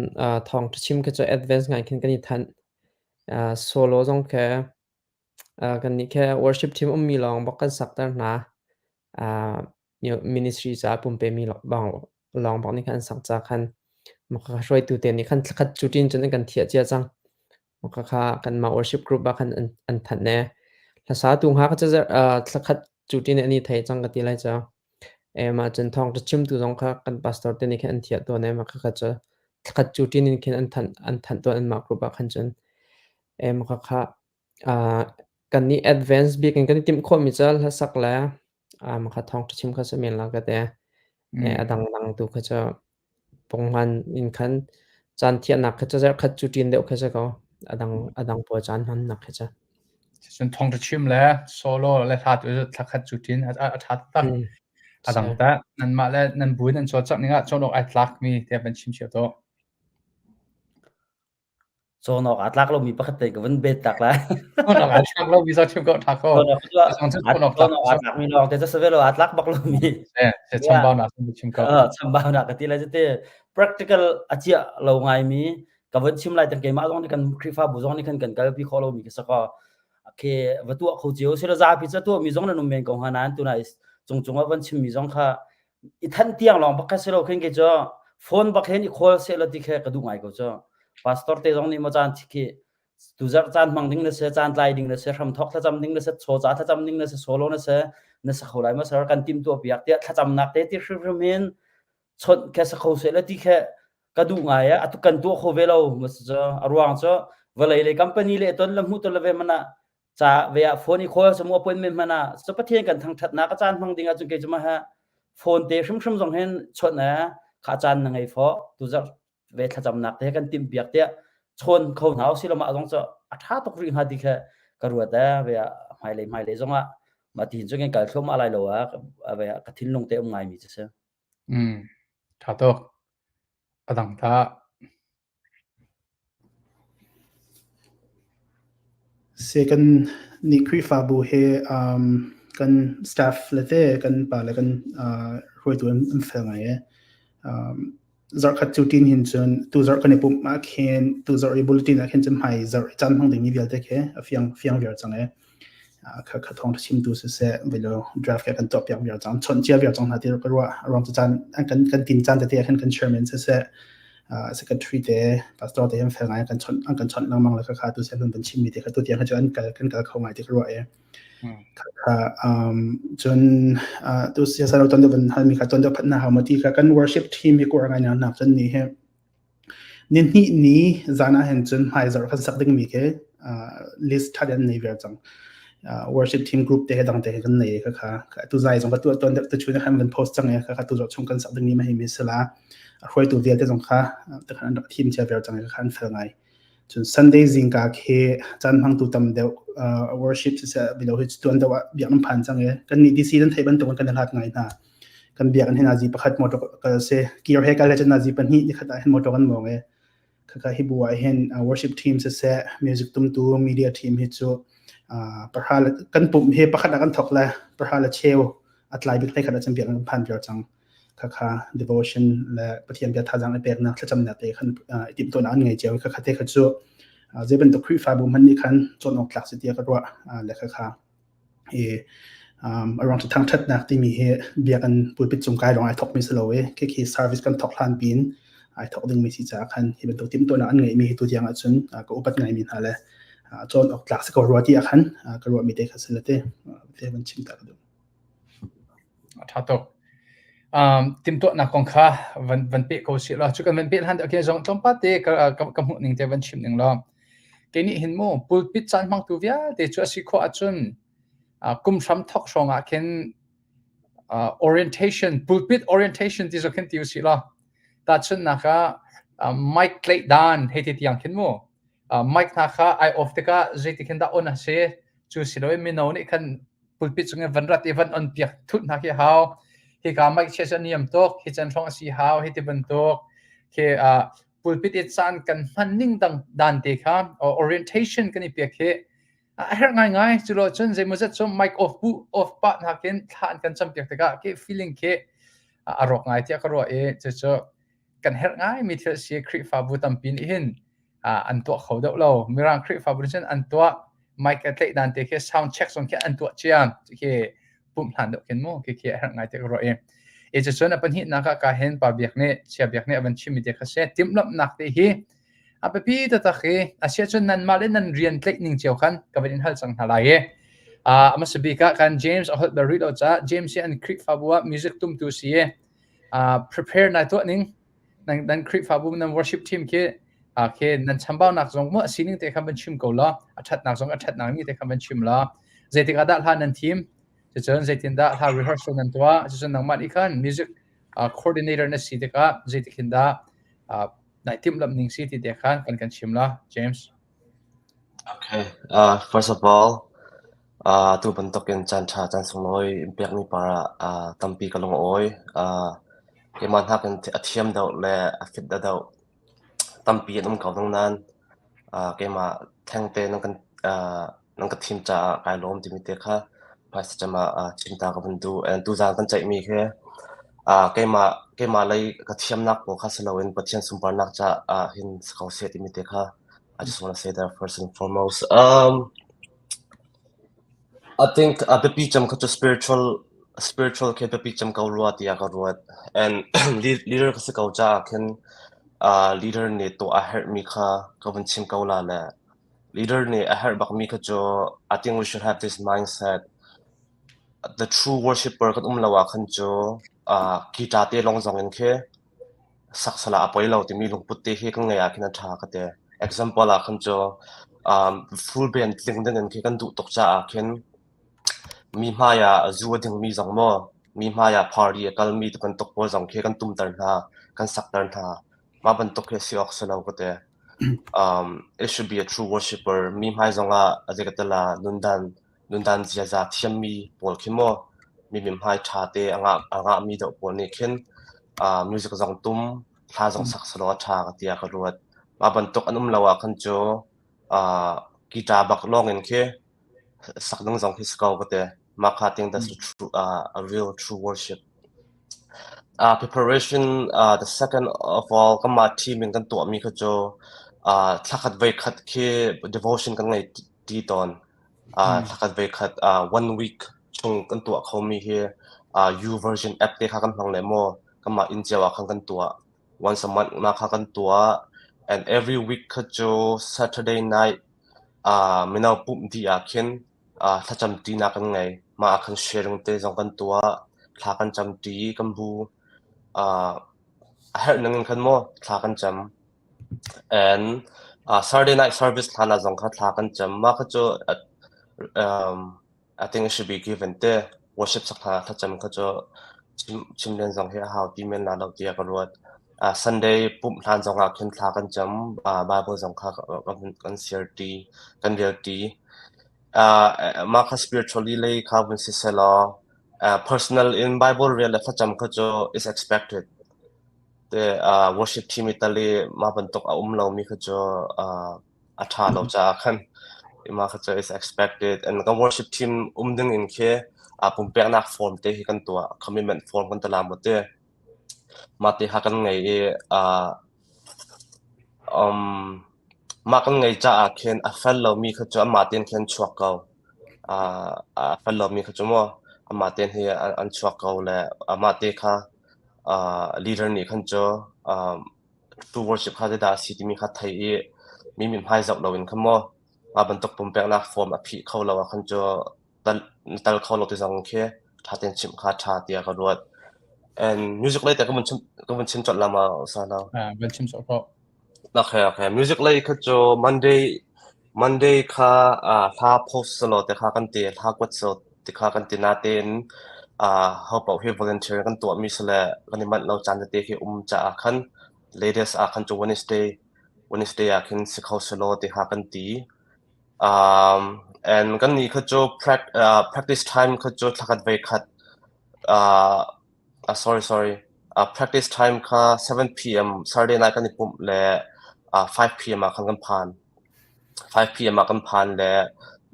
[SPEAKER 5] thawngṭha chim khi cu advance ngai khin kan i thanh. Solo zong khi kannih khi worship team ummi lawng bak kan sakter hna. Ministry caah pumpemi lawng bak nih khan an sak ca khan hruaitu te nih khan thlakhat cu ṭin cun an kan thiah cia cang. Khakha kanmah worship group ah khan an thanh ee. Hlasatu hnga kha thlakhat cu ṭin an i thei cang ka ti lai cu. Mah cun thawngṭha chimtu zong kha kan pastor te nih khin an thiah tawn ee. Mah khakha cu thlakhat cu ṭin in khin an thanh an thanh tawn anmah group ah khan cun. Mah khakha kannih advance bik in kan i timh khawhmi cu hlasak le mah kha thawngṭha chim kha si men la ka ti. A dangdang tu kha cu punghman in khan caan thiahnak kha cu zarhkhat cu ṭin deuh kha si ko. A dang a dang pawl caan hmannak kha cu.
[SPEAKER 1] Cun thawngṭha chim le solo le hla tu thlakhat cu ṭin a ṭha taktak. A dang tah nanmah le nan bu in nan cawlcangh ning ah cawn awk ai tlakmi tiah van chim cio tuah.
[SPEAKER 3] Cawn awk aa tlak lomi pakhat te ka vun bet tak lai.
[SPEAKER 1] Cawn awk aa tlak lomi zoh chim ko ṭha ko.
[SPEAKER 3] Cawn awk aa tlakmi lawng te cu si ve lo aa tlak bak lomi.
[SPEAKER 1] Chambaunak cu chim ko.
[SPEAKER 3] Chambaunak ka ti lai cu ti practical a ciah lo ngaimi ka vun chim lai tang keimah zong nih kan Khrihfabu zong nih khan kan kalpi khawh lomi ka si ko. Ke va tuah kho cio si lo zapi cu tuahmi zong nan um men ko hnga nain tunai cungcung ah van chimmi zong kha i thanh tiang lawng bak kha si lo khin kei cu phone bak hin i call seh law ti khe ka duh ngai ko cu pastor te zong nih maw caan khi tuzarh caan hmang ding na si caan tlai ding na si hramthok thlacam ding na si chawca thlacam ding na si solo na si na sa kho lai ma sir kan tim tuah piak tiah thlacamnak te ti hrimhrim hin chawnh khe sa kho seh la ti khe ka duh ngai a atu kan tuah kho ve lo ma cu a ruang cu vawlei le company le ton le hmu ton le ve mana ca ve ah phone i call samu appointment hman ah so pathian kan thangthatnak a caan hmang ding ahcun kei cu ma ha phone te hrimhrim zong hin chawnh e kha caan na ngei fo tu zarh ve thlacamnak te kan timh piak tiah chawn kho hna usih law mah zong cu a tha tuk rih hnga ti kha ka ruat e ve ah hmailei hmailei zong ah mah ti hin cu kan kal thluahmah lai lo ah ve ah ka thinlung te um ngaimi cu si.
[SPEAKER 1] Mm tha tuk. A dang ta.
[SPEAKER 4] Si kan nih Khrihfabu hi kan staff le te kan pa le kan hruaitu an fel ngai i zarhkhat cu ṭin hin cun tuzarh kan i pumh ah khin tuzarh i bulletin ah khin cun hmai zarh i caan hmang dingmi vialte khi a fiang fiang viar cang i kha kha thawng chimtu siseh velo draft ke kan tuah piak viar cang chawnh cia viar cang hna ti ka ruah a ruang cu caan kan kan tin caan tete ah khan kan chairman siseh. Secretary te pastor te an fel ngai kan chawnh an kan chawnh lengmang le khakha tu siahlun kan chimmi te kha tu tiang kha cu an kal kan kal kho ngai ti ka ruah i khakha cun tu siasalo ton deuh van halmi kha ton deuh phat na hau ma ti kha kan worship team hi kur ngai na nak cun ni he Nihnih ni zan ah hin cun hmaizarh kan sak dingmi khi list ṭha an nei viar cang. Worship team group te he dang te he kan nei khakha. Tu zai zong ka tuah tuan deuh tuchun khan van post cang i khakha tu zarh chung kan sak dingmi ma hi mi sila. A hruaitu vialte zong kha takhan an rak thim cia viar cang i khakha an fel ngai. Cun Sunday zingka khi caan hmangtu tam deuh worship siseh bilo hi tuan deuh ah biak nan phan cang i kan nih DC nan theih bantuk in kan i hlat ngai hna. Kan biakinn hi nazi pakhat motor kal si. Kir he kal he cun nazi pahnih nikhat ah hin motor kan mawng i khaka hi bu ah hin worship team siseh music tumtu media team hi cu pahra le kan pumh hi pakhat ah kan thok le pahra le cheu a tlai bik hlei khat ah cun biakinn kan phan viar cang. Khakha devotion le Pathian bia thazaang i peknak thlacamnak te khan i timhtuahnak an ngei cio i khakha te kha cu zei bantuk Khrihfabu hmanh nih khan cawn awk tlak si tiah ka ruah le khakha I a ruang cu thangṭhatnak timi hi biakinn pulpit cung kai lawng ai thawkmi si lo i khikhi service kan thawk hlan piin ai thawk dingmi si caah khan hi bantuk timhtuahnak an ngeihmi hi tutiang ahcun ka upat ngaimi hna le cawn awk tlak si ko rua ti ah khan ka ruahmi te kha si le te te van chim ta ka duh.
[SPEAKER 1] A ṭha tuk. Um, timhtuahnak kong kha van van peh ko sih law cu kan van peh hlan okay zong tlawmpal te ka, ka, ka hmuh ning te van chim ning law kei nih hin mu pulpit caan hmangtu vialte cu a si khawh ahcun uh, kum hram thok hrawng ah khin uh, orientation pulpit orientation ti zo khin ti usih law tahchunhnak ah uh, mic tlaih dan hei ti tiang khin mu uh, mic hna kha ai off tikah zeiti khin dah on a si cu si loin mino nih khan pulpit cung in van rat i van on piak thut hna khi hau hika mic chia cu niam tuk hi can hrawng a si hau hi ti bantuk khi uh, pulpit i caan kan hman ning dang dan te kha orientation kan i piak hi a herh ngaingai cu lo cun zeimawzat cu mic off bu off pah nakin thla an kan cam piak tikah khi feeling khi a rawk ngai tiah ka ruah i cucu kan herh ngai mi thil si Khrihfabu tampi nih hin an tuah kho deuh lo. Mirang Khrihfabu nih cun an tuah. Mic a tlaih dan te khi sound check zong khi an tuah cia. Khi pumh hlan deuh khin mu khi khi a herh ngai te ka ruah i. I cucun a pahnihnak ah ka hin pa biak nih chia biak nih a van chimmi te kha si timhlamhnak te hi a biapi taktak i a sia cun nanmah le nan rian tlaih ning cio khan ka van in hal cang hna lai i. Uh, a hmasa bik ah kan James a holh bal rih lo caah James hi an Khrihfabu ah music tumtu si i uh, prepare nai tuah ning nan nan Khrihfabu nan worship team khi khi nan chambaunak zong mu a sining te kha van chim ko law a thatnak zong a thatnak ni te kha van chim law zeitik ah dah hla nan thim cucun zeitin dah hla rehearsal nan tuah cucun nangmah nih khan music coordinator na si tikah zeitik hin dah nai timhlamh ning si ti te khan kan kan chim la James
[SPEAKER 6] Okay. First of all, tu bantukin caan ṭha caan sunglawi in pekmi par ah tampi ka lung a awi. Keimah nakin a thiam deuh le a fit deuh tampi an um ko ding nain keimah thengte nan kan nan ka thim caah kai lawm timi te kha hmaisacam ah chim ta ka van duh. And tuzaan kan ceihmi khi keimah keimah lei ka thiamnak pawl kha si loin Pathian sunparnak caah hin si ko seh timi te kha I just want to say that first and foremost. I think a biapi cem kha cu spiritual spiritual khi biapi cem ko rua tiah ka ruat. And leader ka si ko caah khin uh, leader nih tuah a herhmi kha ka vun chim ko la le leader nih a herh bakmi kha cu I think we should have this mindset. The true worshipper kan um lo ah khan cu uh, guitar te lawng zong in khi sak sala a poi lo timi lungput te hi kan ngei ah khin a ṭha ka ti. Example ah khan cu um, full band tling ding in khi kan duh tuk caah khin mi hmai ah zu a dingmi zong maw, mi hmai ah party a kalmi ti bantuk pawl zong khi kan tumter hna, kan sakter hna. Mah bantuk hi a si awk si lo ka ti. Um, it should be a true worshipper. Mi hmai zong ah a zei ka ti la nundan nundan ziaza thiammi pawl khi maw mi mithmai ṭha te a ngah a ngahmi deuh pawl nih khin uh, music zong tum hla zong sak selaw a ṭha ka tiah ka ruat. Mah bantuk an um lo ah khan cu uh, guitar bak lawng in khi sak ding zong khi si ko ka ti. Mah kha think that's the true, uh, a real true worship. Uh, preparation uh, the second of all kanmah team in kan tuahmi kha cu uh, thlakhat voikhat khi devotion kan ngei ti tawn. Uh, thlakhat voikhat uh, one week chung kan tuah khomi hi uh, U version app te kha kan hmang le maw kanmah inn cio ah khan kan tuah. Once a month mah kha kan tuah. And every week kha cu Saturday night uh, mino pumh dih ah khin uh, thlacam ṭinak kan ngei. Mah ah khan sharing te zong kan tuah. Thla kan cam ṭi, kan bu. Uh, a herh ning in khan maw thla kan cam. And uh, Saturday night service hlan ah zong kha thla kan cam. Mah kha cu uh, um, I think it should be given te. Worship sak hna thlacam kha cu chim, chim len zong hi a hau ti men la lo tiah ka ruat. Uh, Sunday pumh hlan zong ah khin thla kan cam. Uh, Bible zong kha kan, kan share ṭi, kan rel ṭi. Uh, mah kha spiritually lei kha vun si selaw, uh, personal in Bible rel le thlacam kha cu is expected. Te uh, worship team i tal i mah bantuk a um lomi kha cu uh, a ṭha lo caah khan mah kha cu is expected. And kan worship team um ding in khi uh, pumpeknak form te hi kan tuah, commitment form kan tala mu te. Mah te kha kan ngei i uh, um, mah kan ngei caah khin a fel lomi kha cu amah tein khin chuak ko. Uh, a fel lomi kha cu maw amah tein hi an, an chuak ko le amah te kha uh, leader nih khan cu um, true worship kha zeidah a si timi kha thei i mi mithmai zoh loin khan maw mah bantuk pumpeknak form a phih kho lo ah khan cu tal na tal kho lo ti zong khi ṭha tein chimh kha ṭha tiah ka ruat. And music lei teh ka vun chim ka vun chim colh la ma Usana?
[SPEAKER 1] Ah, van chim sawh ko.
[SPEAKER 6] Okay, okay. Music lei kha cu Monday Monday kha uh, hla post selaw te kha kan ti, hla kuat selaw ti kha kan ti natein uh, ho paoh hi volunteer kan tuahmi si le kan i manh lo caan tete khi um caah khan latest ah khan cu Wednesday Wednesday ah khin si kho selaw ti kha kan ti. Um, and kan nih kha cu uh, practice time kha cu thlakhat voi khat uh, Uh, sorry, sorry. Uh, practice time kha 7 p.m. Saturday night kan i pumh le uh, 5 p.m. ah khan kan phan. 5 p.m. ah kan phan le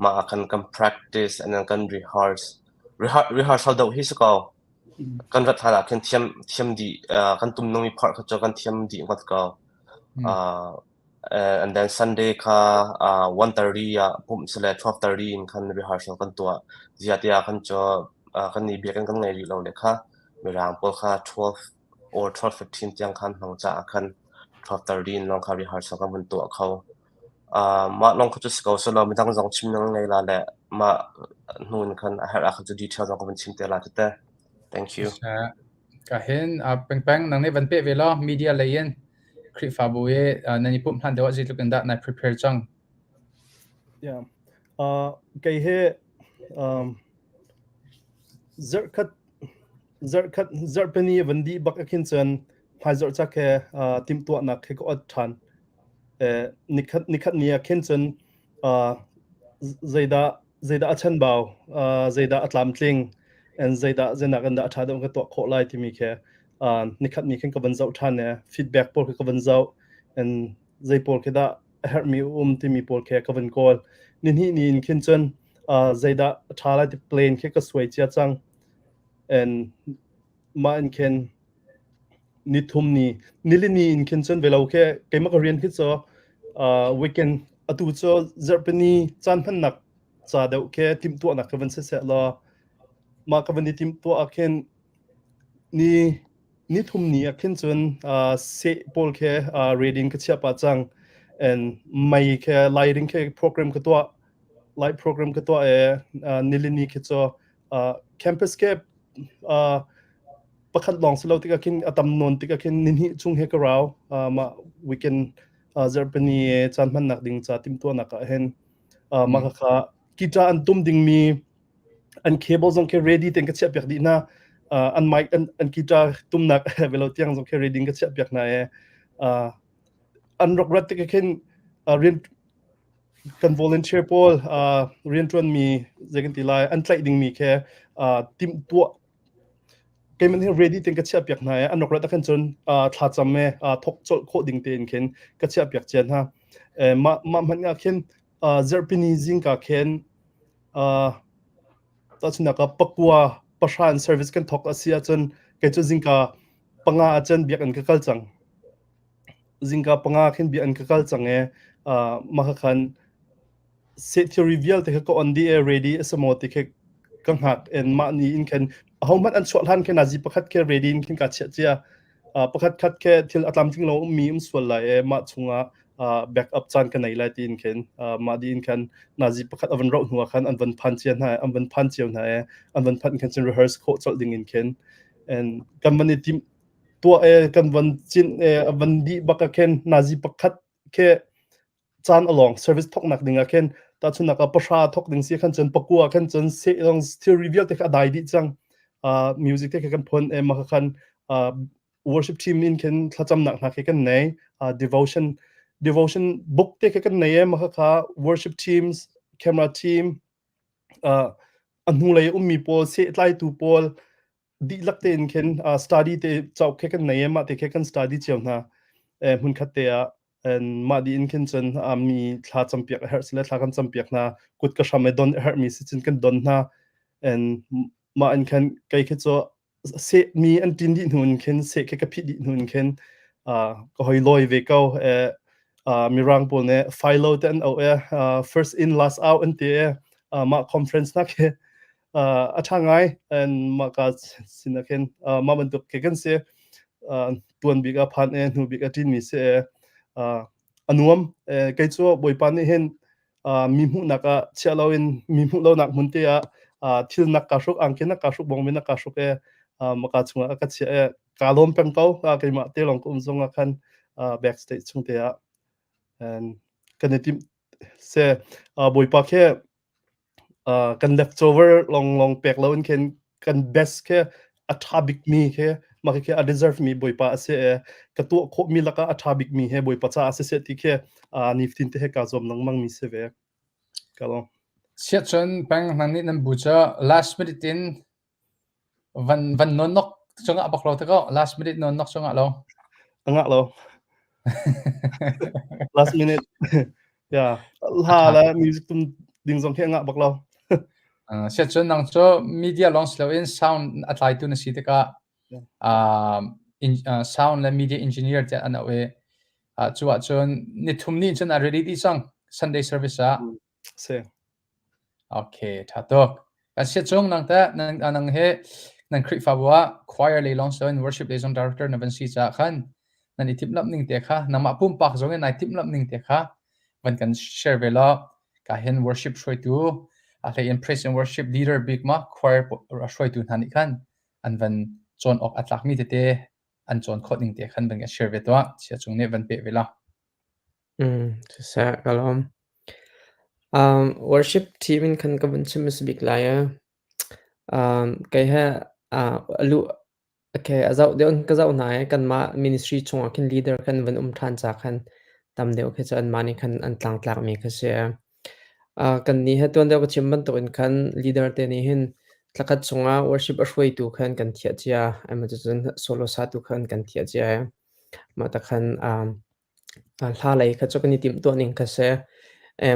[SPEAKER 6] mah ah khan kan practice and then kan rehearse. Rehe rehearsal deuh hi si ko. Kan rat hlan ah khin thiam thiam dih uh, kan tum nungmi part kha cu kan thiam dih ngot ko. Uh, and then Sunday kha uh, 1:30 ah pumh si le 12:30 in khan rehearsal kan tuah. Ziah tiah khan cu uh, kan i biakinn kan ngei rih lo le kha mirang pawl kha 12 or 12:15 tiang khan hmang caah khan 12:30 in lawng kha rehearsal kan vun tuah kho. Uh, mah lawng kha cu si ko selaw midang zong chim nan ngei la le mah hnu in khan a herh ah khan cu detail zong ka vun chim te la tete. Thank you.
[SPEAKER 1] Ka hin uh, pengpeng nang nih van peh ve law media lei in Khrihfabu i nan i pumh hlan deuh ah zeitluk in dah nai prepare cang?
[SPEAKER 2] Yeah. Uh, kei he um, zarhkhat zarhkhat zarhpini van dih bak akhin cun hmaizarh cak he uh, timhtuahnak he ka ot ṭhan. Eh, nikhat nikhat ni ah khin cun uh, zeidah zeidah a chanbau, uh, zeidah a tlamtling, and zeidah zeinak in dah a ṭha deuh ka tuah khawh lai timi khi uh, nikhat ni khin ka van zoh ṭhan e feedback pawl khi ka van zoh and zei pawl khi dah a herhmi um timi pawl khi ka van kawl. Nihnih ni in khin cun uh, zeidah a ṭha lai ti plan khi ka suai cia cang and mah in khin nithum ni nilini in khin cun velo khi keimah ka rian khi cu uh, weekend atu cu zarhpini caan hmannak ca deuh khi timhtuahnak ka van si seh law mah ka van i timhtuah ah khin ni nithum ni ah khin cun uh, seh pawl khi uh, reading ka chiah pah cang and mei khi lighting khi program ka tuah light program ka tuah e uh, nilini khi cu uh, campus ke uh, pakhat lawng si lo tikah khin a tam nawn tikah khin nihnih chung he ka rau uh, mah weekend uh, zarhpini caan hmannak ding ca timhtuahnak ah hin uh, mah kha guitar an tum dingmi an cable zong khi ready ten ka chiah piak dih hna uh, an mic an, an guitar tumnak velo tiang zong khi ready ka chiah piak hna e uh, an rak rat tikah khin uh, rian kan volunteer pawl uh, rianṭuanmi zei kan ti lai an tlaih dingmi khi uh, timhtuah Keiman hi ready ten ka chiah piak hna i an rak rat ah khan cun uh, thlacam e uh, thok colh khawh ding tein khin ka chiah piak cia hna. Eh, mah mah hmanh ah khin uh, zarhpini zingka khin uh, tahchunhnak ah pakua pahra in service kan thok a si ahcun kei cu zingka panga ahcun biakinn ka kal cang. Zingka panga khin biakinn ka kal cang i uh, mah khan seh theory vialte kha ka on dih i ready a si maw ti khi ka hngak and mah ni in khan ahohmanh an chuah hlan khin nazi pakhat khi ready in khin ka chiah cia. Pakhat khat khe thil a tlamtling lo ummi um sual lai e mah chungah backup caan ka nei lai tiin khin mah di in khan nazi pakhat a van roh hnu ah khan an van phan cia hna an van phan cio hna e an van phanh khan cun rehearse khawh colh ding in khin and kan van i tim tuah e kan van cin e a van dih bak ah khin nazi pakhat khe caan a long service thoknak ding ah khin tahchunnak ah pahra thok ding si khan cun pakua khan cun se long theory vialte kha a dai dih cang music te kha kan phun e ma khan worship team in khin thlacamnak hna khi kan nei devotion devotion book te kha kan nei e ma kha worship teams camera team a hnulei ummi pawl sehtlaitu pawl dihlak tein khin study te cauk khi kan nei e mah te khi kan study cio hna hmunkhat te ah and mah di in khin cun mi thla campiak a herh sile thla kan campiak hna kut ka hram e don a herh mi si cun kan don hna and mah in khan kei khi cu seh mi an ṭin dih hnu in khin seh khi ka phih dih hnu in khin ka hoi lawi ve ko mirang pawl nih philo te an auh e first in last out an ti e mah conference nak khi a ṭha ngai and mah ka sin ah khin mah bantuk khi kan si tuan bik a phan e hnu bik a ṭin mi si e a nuam kei cu Bawipa nih hin mi hmuhnak ah chiah loin mi hmuh lonak hmun te ah thil nak ka hruk angki nak ka hruk bongmi nak ka hruk e maka chungah a ka chiah e ka lawm peng ko keimah te lawng ka um zong ah khan backstage chung te ah and kan i tim se Bawipa khe kan leftover long long pek lo in khin kan best khe a ṭha bikmi khi mah khi a deserve mi Bawipa a si i ka tuah khawhmi lakah a ṭha bikmi he Bawipa caah siseh ti khi nifatin te he kaa zuam lengmang mi si ve. Ka lawm.
[SPEAKER 1] Siahcun peng nang nih nan bu cu last minute in van van non nok cungah bak lo te ko last minute non nok cungah lo.
[SPEAKER 2] Angah lo. Last minute. Yeah. Hla le music tum ding zong khi angah bak lo.
[SPEAKER 1] Siahcun nang cu media lawng si loin sound a tlaitu na si tikah in, sound le media engineer tiah an auh i cu ahcun nithum ni cun a ready dih cang Sunday service ah.
[SPEAKER 2] Si.
[SPEAKER 1] Okay, ṭha tuk. Kan siachung nang teh nang nang he nan Khrihfabu ah choir lei lawng si loin worship lei zong director na van si caah khan nan i timhlamh ning te kha nangmah pumpak zong in nai timhlamh ning te kha van kan share ve law ka hin worship hruaitu a hlei in praise and worship leader bik ma choir hruaitu hna nih khan an van cawn awk a tlakmi tete an cawn khawh ning te khan van kan share ve tuah sia cung nih van pe ve la.
[SPEAKER 5] Siseh, ka lawm. Worship team in khan ka vun chim hmasa bik lai i kei he a luh okay, a zoh deuh in ka zoh hna i kanmah ministry chungah khin leader kan vun um ṭhan ca khan tam deuh khi cu anmah nih khan an tlangtlakmi kha si. Kannih he tuan deuh ka chim bantukin khan leader te nih hin thlakhat chungah worship a hruaitu khan kan thiah cia, cucun solo satu khan kan thiah cia i mah ta khan Hla lei kha cu kan i timhtuah ning kha si.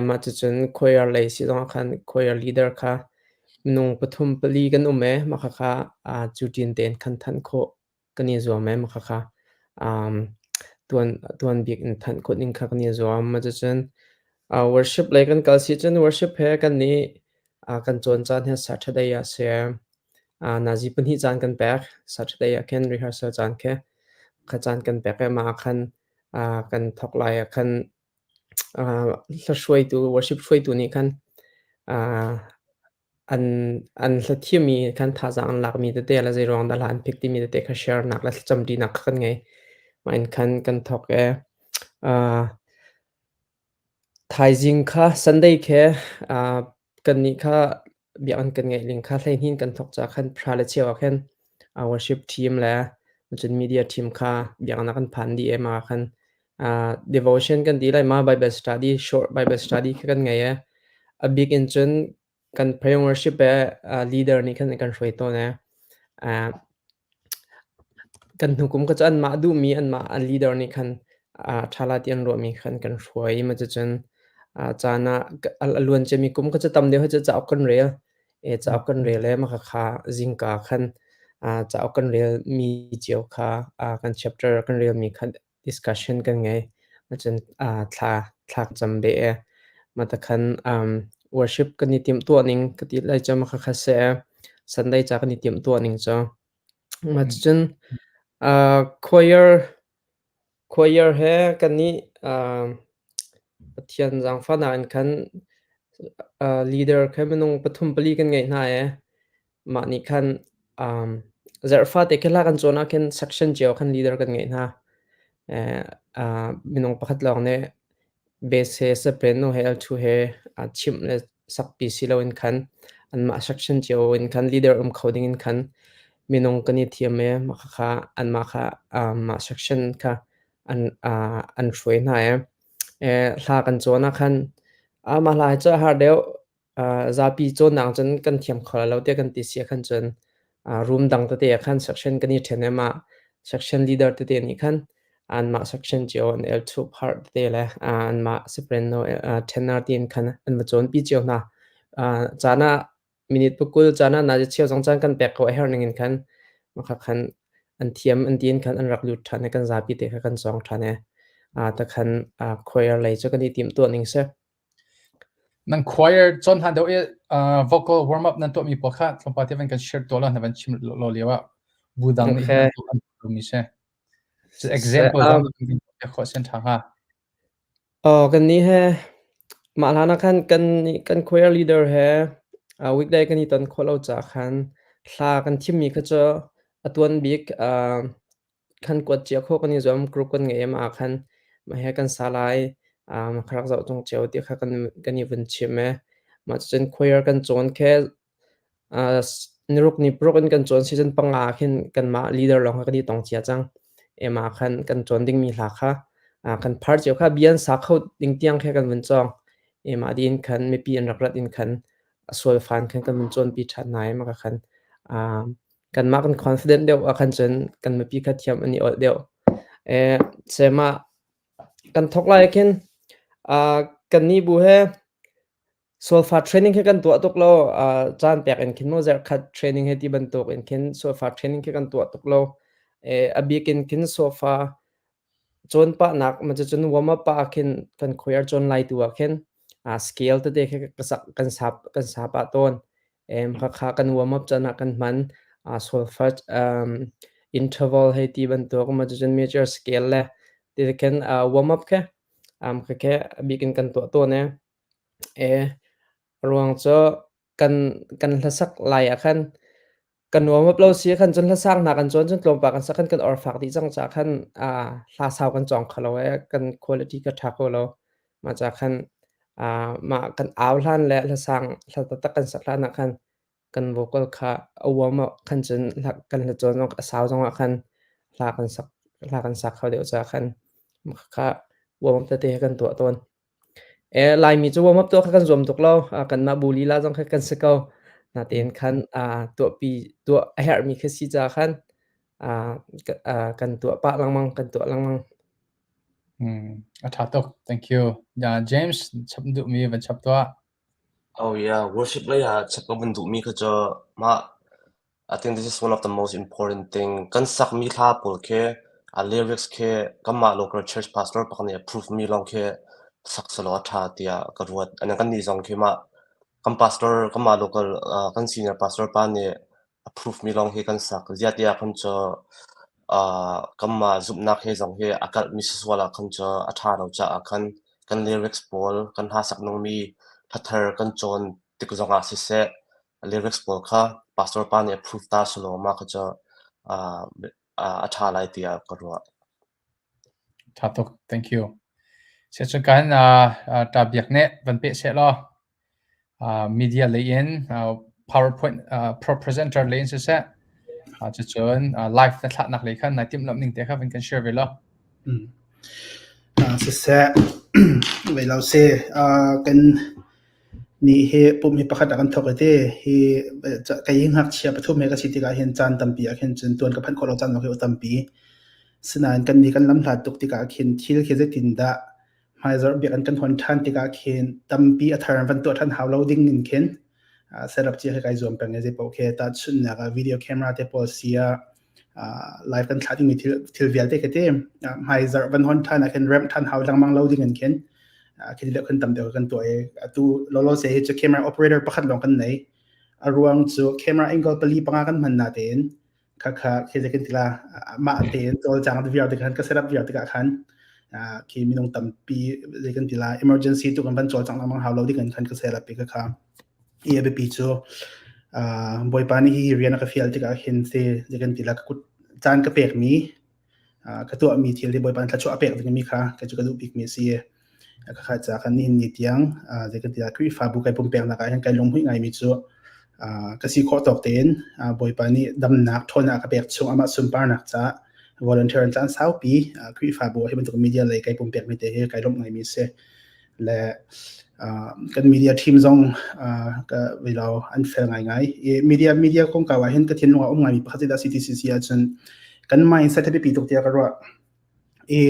[SPEAKER 5] Mah cucun choir lei si zongah khan choir leader kha minung pathum pali kan um i mah khakha cu ṭin tein khan thanh khawh kan i zuam i mah khakha tuan tuan bik in thanh khawh ding kha kan i zuam. Mah cucun worship lei kan kal si cun worship he kannih kan cawn caan hi Saturday ah a si. Nazi pahnih caan kan pek. Saturday ah khin rehearsal caan khi kha caan kan pek i mah ah khan kan thawk lai ah khan hla hruaitu worship hruaitu nih khan an an hlathiammi khan thazaang an lakmi tete le zeiruang dah hla an pick timi tete kha share nak le thlacam ṭinak kha kan ngei. Mah in khan kan thawk i Thaizing kha Sunday khi kannih kha biakinn kan ngeih ning kha hleihnih in kan thawk caah khan pahra le cheu ah khin worship team le cun media team kha biakinn ah kan phan dih i mah ah khan devotion kan ti lai ma Bible study short Bible study kha kan ngei i a bik in cun kan prayer worship le leader nih khan an kan hruai tawn i Kan hnukum kha cu anmah duhmi anmah an leader nih khan ṭha la ti an ruahmi khan kan hruai. Mah cucun caan ah a luan ciami kum kha cu tam deuh hi cu cauk kan rel. Cauk kan rel i mah khakha zingka khan cauk kan relmi cio kha kan chapter kan relmi kha discussion kan ngei. Cun thla thla cam beh i mah ta khan worship kan i timhtuah ning ka ti lai cu mah khakha si. Sunday ca kan i timhtuah ning cu. Mah cucun. Choir choir he kannih Pathian zaangfahnak in khan leader kha minung pathum pali kan ngeih hna i mah nih khan zarh fate khi hla kan cawn ah khin section cio khan leader kan ngeih hna. Minung pakhat lawng nih Bass he soprano he alto he chimh le sakpi si loin khan anmah section cio in khan leader um kho ding in khan minung kan i thiam i mah khakha anmah kha mah section kha an an hruai hna i hla kan cawn ah khan mah hla hi cu a har deuh. Zapi cawnnak cun kan thiam kho lai lo tiah kan ti si ahkhan cun room dang tete ah khan section kan i ṭhen i mah section leader tete nih khan anmah section cio an alto part tete le anmah soprano tenor tiin khan an va cawnpi cio hna. Caan ah minute pakul caan ah nazi cheu zong caan kan pek ko a herh ning in khan mah khan an thiam an ti in khan an rak lut ṭhan i kan zapi te kha kan cawng ṭhan i takhan choir lei cu kan i timhtuah ning si.
[SPEAKER 1] Nan choir cawn hlan deuh i vocal warm up nan tuahmi pawl kha tlawmpal te van kan share tuah law na van chim lo lio ah bu dang nih hin an tuah mi si. Example dang kan khawh sen ṭha hnga.
[SPEAKER 5] Oh, kan nih he mah hlan ah khan kan kan choir leader he weekday kan i ton khawh lo caah khan hla kan thimmi kha cu a tuan bik Khan kuat cia khawh kan i zuam. Group kan ngei ah khan mah he kan sa lai. Ka rak zoh tung cio ti kha kan kan i vun chim e. Mah cucun choir kan cawn khe niruk ni paruk in kan cawn season panga khin kanmah leader lawng kha kan i tong cia cang. Ema khan kan cawn dingmi hla kha kan phar cio kha bia an sa kho ding tiang khe kan vun cawng. Ema din khan mipi an rak rat in khan a sual fan khan kan vun cawnpi ṭhan hna i mah khan kanmah kan confident deuh ahkhan cun kan mipi kha thiam an i awlh deuh. Sema kan thawk lai khin kannih bu he solfa training khi kan tuah tuk lo. Caan pek in khin mu zarhkhat training he ti bantuk in khin solfa training khi kan tuah tuk lo. A bik in khin sofa Cawn pahnak cucun warm up pah ah khin kan choir cawn lai tu ah khin scale tete khi ka sak kan sa kan sa pah tawn. Khakha kan warm up caan ah kan hman. Solfa interval hei ti bantuk ma cucun major scale le ti khin warm up kha khakhe a bik in kan tuah tawn e. Ruang cu kan kan hlasak lai ah khan kan nuam up lo si khan cun hlasang hna kan cawn cun tlawmpal kan sak khan kan or fak dih cang ca khan hla sau kan cawng kho lo e kan quality ka ṭha kho lo. Mah ca khan mah kan au hlan le hlasang hla taktak kan sak hlan ah khan kan vocal kha a warm up khan cun kan hla cawn a sau zong ah khan hla kan sak hla kan sak kho deuh ca khan kha warm up tete kan tuah tawn. Laimi cu warm up tuah kha kan zuam tuk lo. Kanmah bu lila zong kha kan si ko. Natein khan tuahpi tuah a herhmi kha si caah khan kan tuah pah lengmang, kan tuah lengmang.
[SPEAKER 1] A ṭha tuk. Thank you. James, chap duhmi van chap tuah.
[SPEAKER 6] Oh yeah, worship lei ah chap ka van duhmi kha cu mah I think this is one of the most important thing. Kan sakmi hla pawl khi a lyrics khi kanmah local church pastor pakhat nih approve mi lawng khi sak selaw a ṭha tiah ka ruat. And kannih zong khi mah kan pastor kanmah local kan senior pastor pa nih approve mi lawng hi kan sak. Ziah tiah khan cu kanmah zumhnak he zong hi a kalhmi si sual ah khan cu a ṭha lo caah khan kan lyrics pawl kan hla sak nungmi hla thar kan cawn tik zongah siseh lyrics pawl kha pastor pa nih approve ta selaw mah kha cu a ṭha lai tiah ka ruah.
[SPEAKER 1] Ṭha tuk. Thank you. Siacun kan ṭa biak nih van peh seh law media lei in PowerPoint pro presenter lei in siseh cucun live na thlahnak lei khan nai timhlamh ning te kha van kan share ve law.
[SPEAKER 4] Siseh vei lo si kan Nih hi pum hi pakhat ah kan thawk i ti hi kei hi ngakchia pathum he ka si tikah hin caan tampi ah khin cun tuan ka phanh khawh lo caan zong hi a tampi. Sinain kan nih kan lamhlat tuk tikah khin thil khi zeitindah hmaizarh biakinn kan hon ṭhan tikah khin tampi a thar van tuah ṭhan hau lo ding in khin setup cia khi kai zuam peng i zeipaoh khi tahchunhnak ah video camera te pawl si ah live kan thlah dingmi thil thil vialte khi ti hmaizarh van hon ṭhan ah khin remh ṭhan hau lengmang lo ding in khin khi deuh khin tam deuh kan tuah i atu lolo se hi cu camera operator pakhat lawng kan nei. A ruang cu camera angle pali panga kan hman na tein. Khakha khi zei kan ti la mah tein cawlcang viar te khan ka set up viar tikah khan khi minung tampi zei kan ti la emergency tu kan van cawlcang lengmang hau lo ding khan ka set up pi khakha i a biapi cu Bawipa nih hi rian a ka fial tikah hin se zei kan ti la ka kut caan ka pek mi ka tuahmi thil hi Bawipa nih thluachuah a pek dingmi kha kei cu ka duh bikmi a si. Khakha ca kan nihin ni tiang zei kan ti ah Khrihfabu kai pumpeknak ah hin kai lunghmuih ngaimi cu ka si khawh tawk tein Bawipa nih damnak ṭhawnnak a ka pek chung amah sunparnak caah volunteer in caan saupi Khrihfabu hi bantuk media lei kai pumpekmi te hi kai lawmh ngaimi a si. Le kan media team zong ka velo an fel ngaingai. I media media kongkau ah hin ka thinlung ah um ngaimi pakhat zeidah CTCC ahcun kan mindset hi biapi tuk tiah ka ruah. I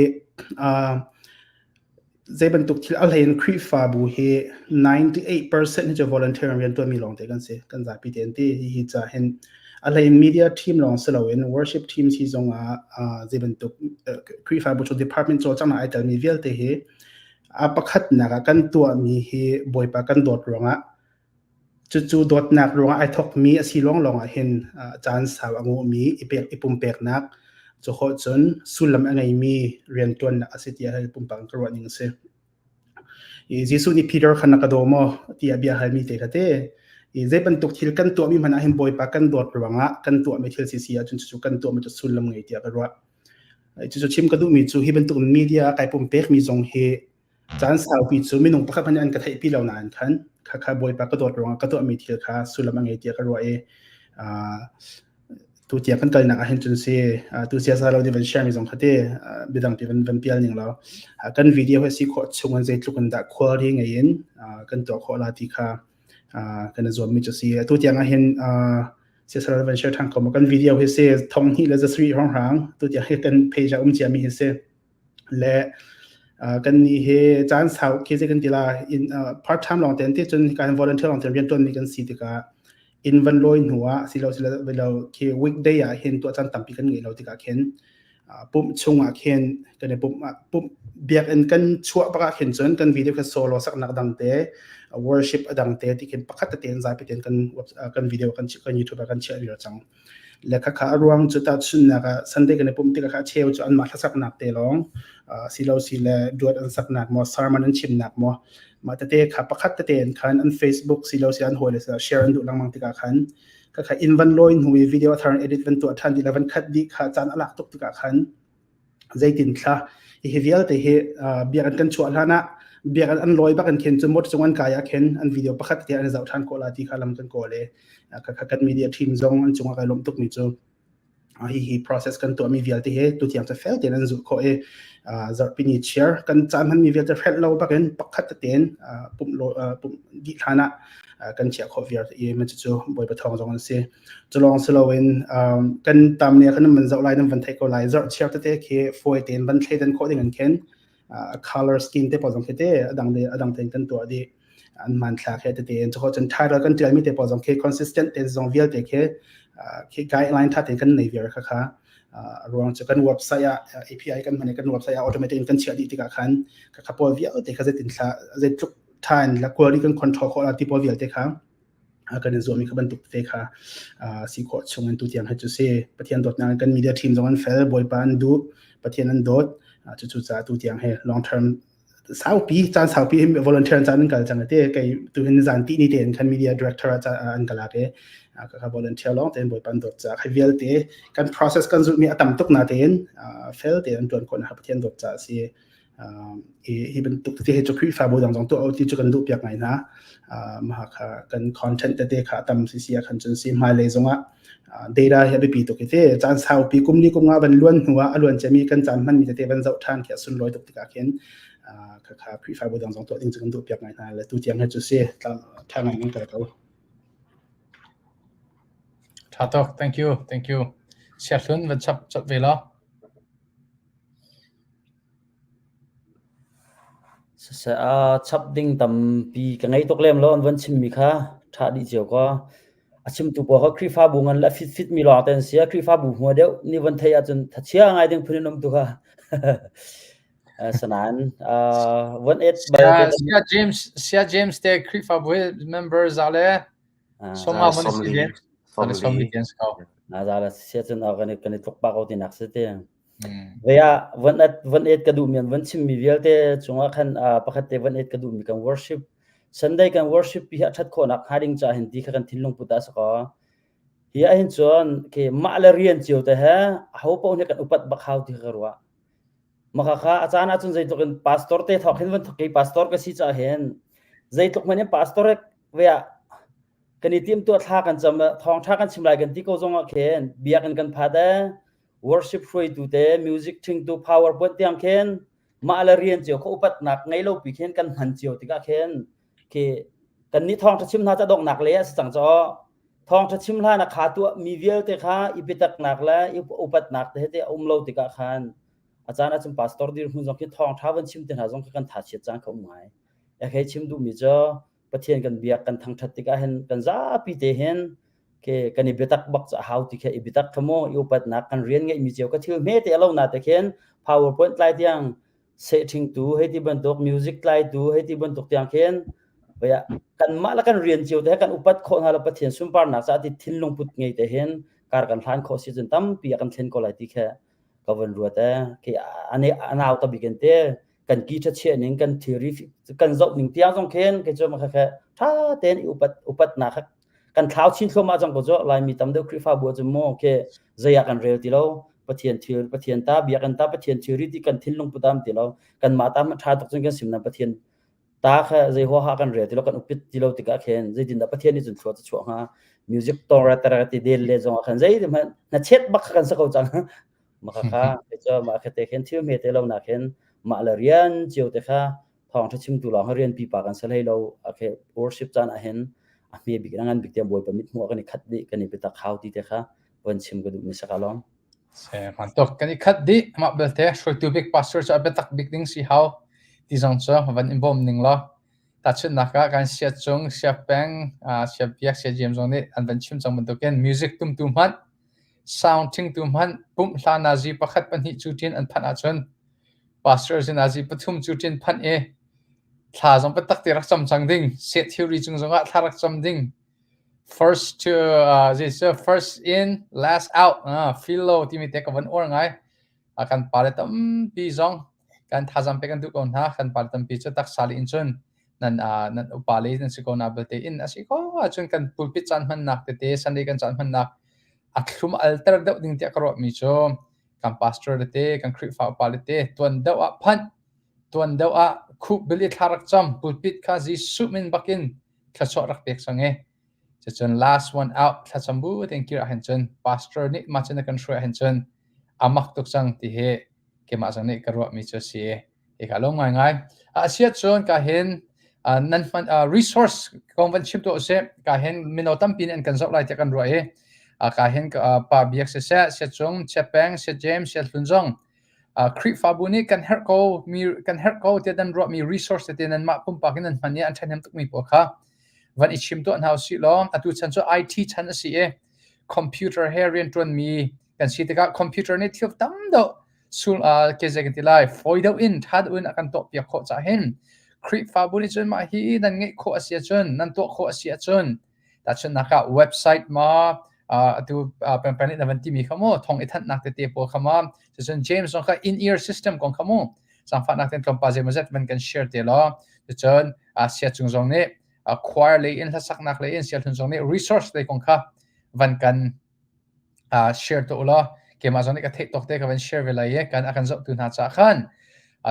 [SPEAKER 4] zei bantuk thil a hlei in Khrihfabu hi 98% hi cu volunteer in riantuanmi lawngte kan si. Kan zapi te an ti. Hihi ca hin a hlei in media team lawng si loin worship team si zong ah zei bantuk Khrihfabu chung department cawlcanghnak ai telmi vialte hi a pakhatnak ah kan tuahmi hi Bawipa kan dawt ruangah cucu dawtnak ruangah ai thawkmi a si lawnglawng ah hin caan sau a nguhmi i pek i pumpeknak cu khawh cun sullam a ngeimi rianṭuannak a si tiah hei pumpak in ka ruah ning a si. I Jesuh nih Peter kha na ka daw maw tiah bia halmi te kha te i zei bantuk thil kan tuahmi hmanh ah hin Bawipa kan dawt ruangah kan tuahmi thil si si ahcun cucu kan tuahmi cu sullam ngei tiah ka ruah. Cucu chim ka duhmi cu hi bantuk media kai pumpekmi zong hi caan saupi cu minung pakhat hmanh an ka theihpi lo nain khan khakha Bawipa ka dawt ruangah ka tuahmi thil kha sullam a ngei tiah ka ruah i tu tiang kan kalnak ah hin cun si tu siasa lo nih van share mi zong kha te biadang ti van van pial ning lo kan video hi si khawh chung in zeitluk in dah quality ngei in kan tuah khawh la ti kha kan i zuam mi cu si tu tiang ah hin siasa lo van share than ko kan video hi si thong hnih le zasarih hrawng hrang tu tiang hi kan page ah um cia mi hi si le kan nih hi caan sau khi zei kan ti la in part time lawng ten ti cun kan volunteer lawng ten rian tuan mi kan si tikah inn van lawi hnu ah silo silo lo khi weekday ah hin tuah caan tampi kan ngei lo tikah khin pumh chung ah khin kan i pumh pumh biakinn kan chuah bak ah khin cun kan video kha solo saknak dang te worship a dang te ti khin pakhat tete in zapi ten kan kan video kan kan YouTube ah kan chiah viar cang Le khakha a ruang cu tahchunhnak ah Sunday kan i pumh tikah kha a cheu cu anmah hlasaknak te lawng silo si le duat an saknak maw sermon an chimnak maw mah tete kha pakhat tete in khan an Facebook silo si an hawile sila share an duh lengmang tikah khan khakha inn van lawi hnu i video thar edit van tuah ṭhan ti le van khat dih kha caan a lak tuk tikah khan zeitin thla hi vialte hi biakinn kan chuah hlan ah biakinn an lawi bak in khin cu motor cung an kai ah khin an video pakhat te an zoh ṭhan khawh la ti kha lam kan kawl i kan media team zong an cungah kai lawm tuk mi cu hi hi process kan tuahmi vialte hi tutiang cu fel tein an zulh khawh i zarhpini chiar kan caan hmanmi vialte hrelh lo bakin pakhat tein pumh pumh dih hlan ah kan chiah khawh viar i man cu Bawipa thawng zong an si. Culawng si loin um, kan tam ne kan man zoh lai nan van theih ko lai zarh chiar tete khi fawi tein van thleidan khawh ding an khen uh, color scheme te pawl zong khi te adang de adang tein kan tuah dih an hmanthlak he tete in chokho cun title kan tial mi te pawl zong khi consistent te zong vialte khi uh, khi guideline tha tein kan nei viar kha kha uh, ruang cu kan website ah API kan hman kan website ah automatic in kan chiah dih tikah khan kha kha pawl vialte kha zeitin thla zeitluk tha in la quality kan control khawh la ti pawl vialte kha kan i zuammi kha bantuk te kha si khawh chung in tutiang hi cu si Pathian dawtnak kan media team zong an fel Bawipa an duh Pathian an dawt cucu caah tutiang hi long term saupi caan saupi volunteer caan an kal cang te kei tu hin zan ti ni tein khan media director an kalak i ka volunteer long tein Bawipa an dawt ca khai vialte kan process kan zulhmi a tam tuk na tein fel tein an tuan khawh na Pathian dawt ca si hi bantuk tete hi cu Khrihfabu dang zong tuah ti cu kan duh piak ngai hna. Mah kha kan content tete kha tam si si ah khan cun si hmailei zongah data hi a biapi tuk i te caan saupi kum li kum nga van luan hnu ah a luan ciami kan caan hmanmi tete van zoh ṭhan khi a sunlawi tuk tikah khin kha kha Khrihfabu dang zong tuah ding cu kan duh piak ngai hna le tu tiang hi cu si ṭha ngai kan kal ko.
[SPEAKER 1] Ṭha tuk. Thank you. Thank you. Siahlun van chap chap ve law.
[SPEAKER 3] Siseh, aa chap ding tampi ka ngei tuk lem lo an van chimmi kha ṭha dih cio kaw. A chimtu pawl kha Khrihfabu ngan le a fit fitmi lawng te an si. Khrihfabu hmua deuh nih van theih ahcun thachia ngai ding phun in um tu kha. Asinain van et bal te
[SPEAKER 1] Sia James Sia James te Khrihfabu hi member za le sawma man si James. Sawmli. Sawmli ko.
[SPEAKER 3] Na za la sia cun kan i kan i tluk pa ko tinak si te. Ve ah von at von et ka duh mi an von chim mi vialte cungah khan pakhat te von et ka duh mi kan worship Sunday kan worship pi hi a that khawhnak hnga ding ca hin ti kha kan thinlung put ah sakaw. Hi ah hin cun ke mah le rian cio te he aho paoh nih kan upat bak hau ti kha ka ruah. Maka kha a caan ahcun zeitluk in pastor te thawk hin van thawk kei pastor ka si caah hin zeitluk hmanh in pastor ve ah kan i timtuah thla kan cam thawngtha kan chim lai kan ti ko zong ah khin biakinn kan phat e worship hruaitu te music ṭhingtu powerpoint tiang khin mah le rian cio kha upatnak ngei lo pi khin kan hman cio tikah khin khi kan nih thawngtha chim hna ca donghnak le a si cang caw thawngtha chim hlan a kha tuah mi vialte kha i biataknak le i upatnak te te a um lo tikah khan a caan ahcun pastor dirhmun zong khi thawngtha van chim te hna zong kha kan tha chiat caan kha um ngai e hei chim duhmi cu Pathian kan biak kan thangthat tikah hin kan zapi te hin ke kan i biatak bak ca hau ti khe i biatak kha mu i upatnak kan rian ngeihmi cio ka thil hme te alo na te khin PowerPoint tlai tiang seh ṭhingtu hei ti bantuk music tlaitu hei ti bantuk tiang khin vaya kanmah le kan rian cio te kan upat khawh hna lo Pathian sunparnak ca ti thinlung put ngei te hin kar kan hlan khawh si cun tampi a kan thlen ko lai ti khe ka van ruat e khi ane anau ta bikin te kan ki tha chia ning kan theory kan zoh ning tiang zong khin ke chu ma kha kha tha ten i upat upat na kha kan thlau chin thluahmah cang ko cu Laimi tam deuh Khrihfabu cu mu ke zei ah kan rel ti lo Pathian thil Pathian ta biakinn ta Pathian thilri ti kan thinlung putam ti lo kan mah ta tha tuk cun kan sim na Pathian ta kha zei huaha kan rel ti lo kan upit ti lo tikah khin zeitin dah Pathian nih cun thlua chuah hnga music tawng ra tara ti del le zong ah khan zei hmanh na chet bak kha kan sa ko cang maka kha cho ma kha te khin thil me te lo na khin mah le rian cio te kha thawngṭha chimtu lawng hi rian pipa kan si hlei lo. A ke worship caan ahhin a hme bik in a ngan bik tiang Bawipa mithmuh ah kan i khat dih, kan i biatak hau ti te kha von chim ka duhmi si ka lawm.
[SPEAKER 1] Se hman tuk kan i khat dih mah belte hruaitu bik pastor cu a biatak bik ding si hau ti zong cu van in bawm ning law tahchunhnak ah kan sia cung sia peng sia biak sia jam zong nih an van chim cang bantukin music tumtu hmanh sound ṭhingtu hmanh pumh hla nazi pakhat pahnih cu ṭin an phanh ahcun Pastor zinazi pathum cu ṭin phanh i thla zong biatak te rak cam cang ding. Set theory cung zongah thla rak cam ding. First to uh, first in, last out. Uh, feel low timi te ka van uar ngai. Uh, kan pale tampi zong kan thazang pe kan duh ko hna. Kan pale tampi cu taksa li in cun nan uh, nan upa le nan si ko na belte in asi ko ahcun kan pulpit caan hmannak tete Sunday kan caan hmannak a thlum alter deuh ding tiah ka ruahmi cu kan pastor tete kan Khrihfa upa tete tuan deuh ah phanh tuan deuh ah khuh bil i thla rak cam pulpit kha Jesuh min bakin thluachuah rak pek cang e cucun last one out thlacam bu tein kir ah hin cun pastor nih mah cun a kan hruai ah hin cun amak tuk cang ti hi keimah zong nih ka ruahmi cu a si i ka lawm ngaingai. A si ahcun ka hin nan hman resource kong van chim tuah usih. Ka hin mino tampi nih an kan zoh lai tiah kan ruah i ka hin pa biak siseh, Sia Cung, Sia Peng, Sia James, Sia Hlun zong Khrihfabu nih kan herh ko mi kan herh ko tiah nan ruahmi resource tete nanmah pumpak in nan hman i an ṭhahnem tukmi pawl kha van i chim tuah hna usih law atu chan cu IT chan a si i computer he rianṭuanmi kan si tikah computer nih thil tam deuh sul ke zei kan ti lai fawi deuh in ṭha deuh in a kan tuahpiak khawh cah hin Khrihfabu nih cun mah hi nan ngeih khawh a si ahcun nan tuah khawh a si ahcun tahchunhnak ah website ma atu pengpeng nih na van timi kha mu thong i thanhnak tete pawl kha ma cucun James zong kha in-ear system kong kha mu zaangfahnak ten tlawmpal zeimawzat van kan share te law cucun sia cung zong nih choir lei in hlasaknak lei in sialhlun zong nih resource lei kong kha van kan share tuah ulaw keimah zong nih ka theih tawk te ka van share ve lai i kan a kan zohtu hna caah khan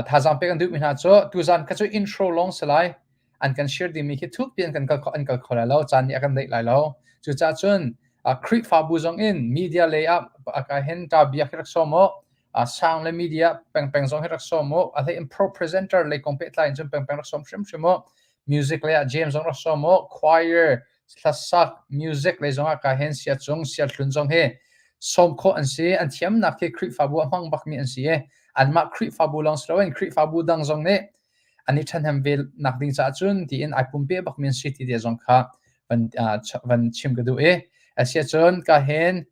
[SPEAKER 1] thazaang pek an duhmi hna cu tuzan kha cu intro lawng si lai an kan share dingmi khi thukpi an kan kal an kal kho lai lo caan nih a kan deih lai lo cucaah cun Khrihfabu zong in media lei ah ka hin ta biak hi rak sawm u sound le media pengpeng zong hi rak sawm u a hlei in pro presenter lei kong pehtlai in cun pengpeng rak sawm hrimhrim u music lei ah James zong rak sawm u choir hlasak music lei zongah ka hen sia cung sia hlun zong hi sawm khawh an si an thiamnak hi Khrihfabu a hmang bakmi an si i anmah Khrihfabu lawng si loin Khrihfabu dang zong nih an i ṭhahnem ve nak ding caah cun tiin ai pumpe bakmi an si ti te zong kha van van chim ka duh i asiahcun ka hen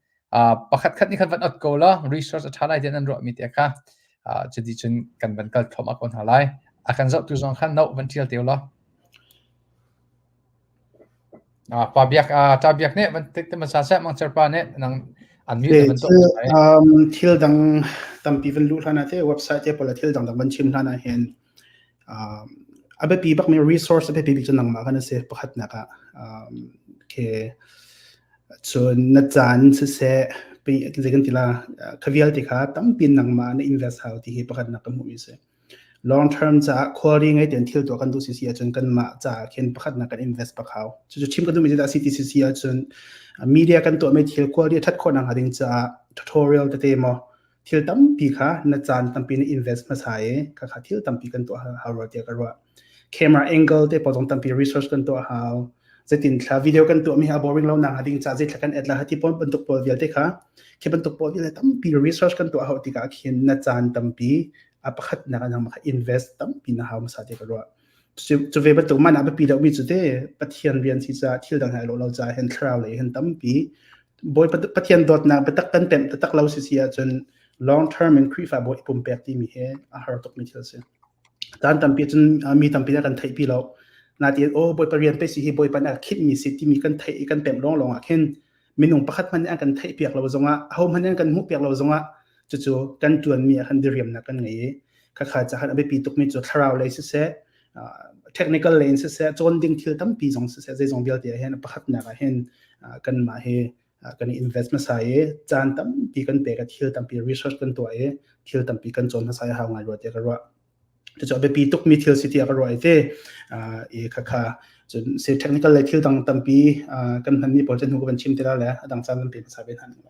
[SPEAKER 1] pakhat khat nih khan van ot ko la resource a ṭha lai tiah nan ruahmi te kha cuti cun kan van kal thluahmah ko hna lai a kan zohtu zong khan no van ṭial te law Pa biak ta biak nih van tik te hmasa seh Mangcer pa nih nang Unmute na van tuah lai.
[SPEAKER 4] Um, thil dang tampi van luh hlan ah te website te pawl thil dang dang van chim hlan ah hin um, a biapi bak mi resource a biapi bik cu nangmah kan si pakhatnak ah um, ke cun na caan siseh pi zei kan ti la kha vialte kha tampi nangmah na invest hau ti hi pakhatnak ka hmuh mi si. Long term caah quality ngei tein thil tuah kan duh sisi ahcun kanmah caah khin pakhatnak kan invest bak hau. Cucu chim ka duhmi cu dah si ti sisi ahcun media kan tuahmi thil quality a ṭhat khawh nakhnga ding caah tutorial tete maw thil tampi kha na caan tampi na invest hmasa i khakha thil tampi kan tuah hau rua tiah ka ruah. Camera angle te pawl zong tampi research kan tuah hau. Zeitin thla video kan tuahmi hi a boring lo nakhnga ding caah zeithla kan add la hati pawl bantuk pawl vialte kha khi bantuk pawl vialte tampi research kan tuah hau tikah khin na caan tampi a pakhatnak ah nangmah kha invest tampi na hau hmasa ti ka ruah. Cu ve bantuk man ah biapi deuhmi cu te Pathian rian si caah thil dang hai lo lo caah hin thlarau lei hin tampi Bawi Pathian dawtnak biatak kan pemh taktak lo si si ahcun long term in Khrihfabu i pumpek timi hi a har tukmi thil si. Caan tampi cun mi tampi nih kan theihpi lo. Natiin aw Bawipa rian pe si hi Bawipa nih a khinhmi si timi kan theih i kan pemh lawnglawng ah khin minung pakhat hmanh nih an kan theihpiak lo zongah ahohmanh nih an kan hmuhpiak lo zongah cucu kan ṭuanmi ah khan diriamnak kan ngei i khakha cahan a biapi tukmi cu thlarau lei siseh technical lei in siseh cawn ding thil tampi zong siseh zeizong vialte ah hin pakhatnak ah hin kanmah hi kan i invest hmasa i caan tampi kan pek i thil tampi research kan tuah i thil tampi kan cawn hmasa i hau ngai rua tiah ka ruah. Cucu a biapi tukmi thil si tiah ka ruah i te i khakha cun se technical le thil dang tampi kan hmanmi pawl cu hnu ka van chim te la le a dang caan tampi hmasa ve hna ning.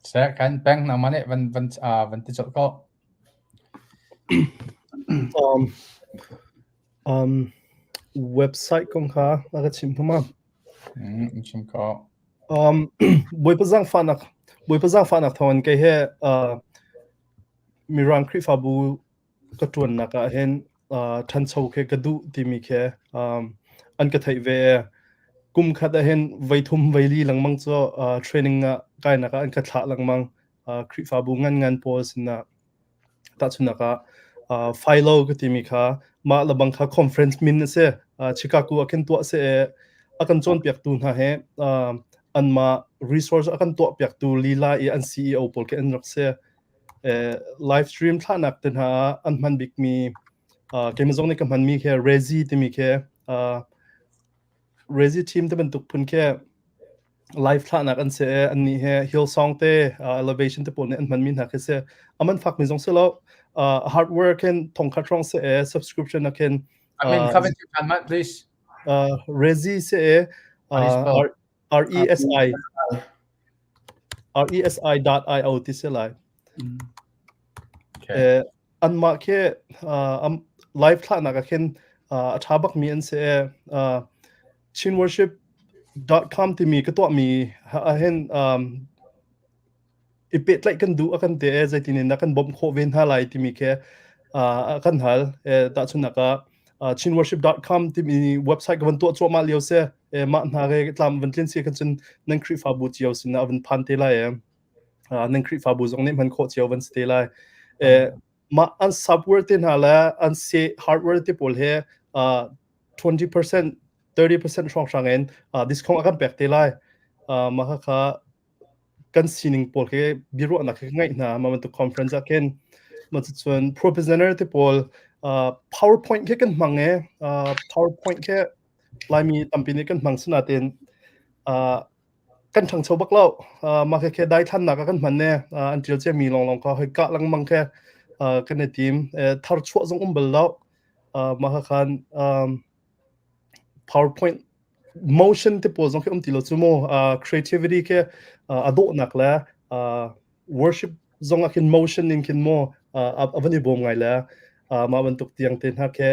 [SPEAKER 1] Se kan peng na mane van van van ti chol ko.
[SPEAKER 2] Um, um, website kong kha na ka chim hma.
[SPEAKER 1] Mm, chim ko.
[SPEAKER 2] Um, Bawipa zaangfahnak Bawipa zaangfahnak thawngin kei he uh, Mirang Khrihfabu ka ṭuannak ah hin uh, ṭhancho khi ka duh timi khi um, an ka theih ve. Kum khat ah hin voi thum voi li lengmang cu uh, training ah kainak ah an ka thlah lengmang. Uh, Khrihfabu ngan ngan pawl sinah Tahchunhnak ah, uh, Philo ka timi kha mah lebang kha conference min a si. Uh, Chicago ah khin tuah si i a kan cawnpiaktu hna he uh, anmah resource a kan tuahpiaktu lila i an CEO pawl khi an rak si. Eh, live stream thlahnak te hna ah an hman bikmi uh, keimah zong nih ka hmanmi khi Rezi timi khi uh, Rezi team te bantuk phun khi live thlahnak an si i annih he Hillsong te uh, Elevation te pawl nih an hmanmi hna khi si aman fakmi zong si lo uh, hardware khin thongkhat hrawng si i subscription ah khin
[SPEAKER 1] I mean, come into Kanman, please.
[SPEAKER 2] Uh, Rezi si i uh, R E S I R E S I dot I O ti si lai.
[SPEAKER 1] Okay.
[SPEAKER 2] Uh, anmah khi uh, live thlahnak ah khin uh, a ṭha bakmi an si i uh, chinworship.com timi ka tuahmi ah hin um, i pehtlaih kan duh a kan ti e zeitin in kan bawmh khawh ve hna lai timi khi uh, a kan hal e, tahchunhnak ah uh, chinworship.com timi website ka van tuah cuahmah lio si e, mah hna ke tlam van tlin si kan cun nan Khrihfabu cio sin ah van phan te lai e nan Khrihfabu zong nih hman khawh cio van si te lai. Mah an software te hna le an se hardware te pawl he 20% 30% hrawnghrang in discount a kan pek te lai. Mah kha kan sining pawl khi biaruahnak khi ngaih hna mah bantuk conference ah khin mah cun pro presenter te pawl PowerPoint khi kan hmang e PowerPoint khi Laimi tampi nih kan hmang sinain kan ṭhangcho bak lo. Mah khekhe daithlannak ah kan hman ne. An ṭial ciami lawnglawng kha hoi kah lengmang khe kan i tim. Thar chuah zong um bal lo. Mah khan PowerPoint motion te pawl zong khi um ti lo cu mu. Creativity khi a dawhnak le worship zong ah khin motion in khin mu a van i bawm ngai le mah bantuk tiang te hna khi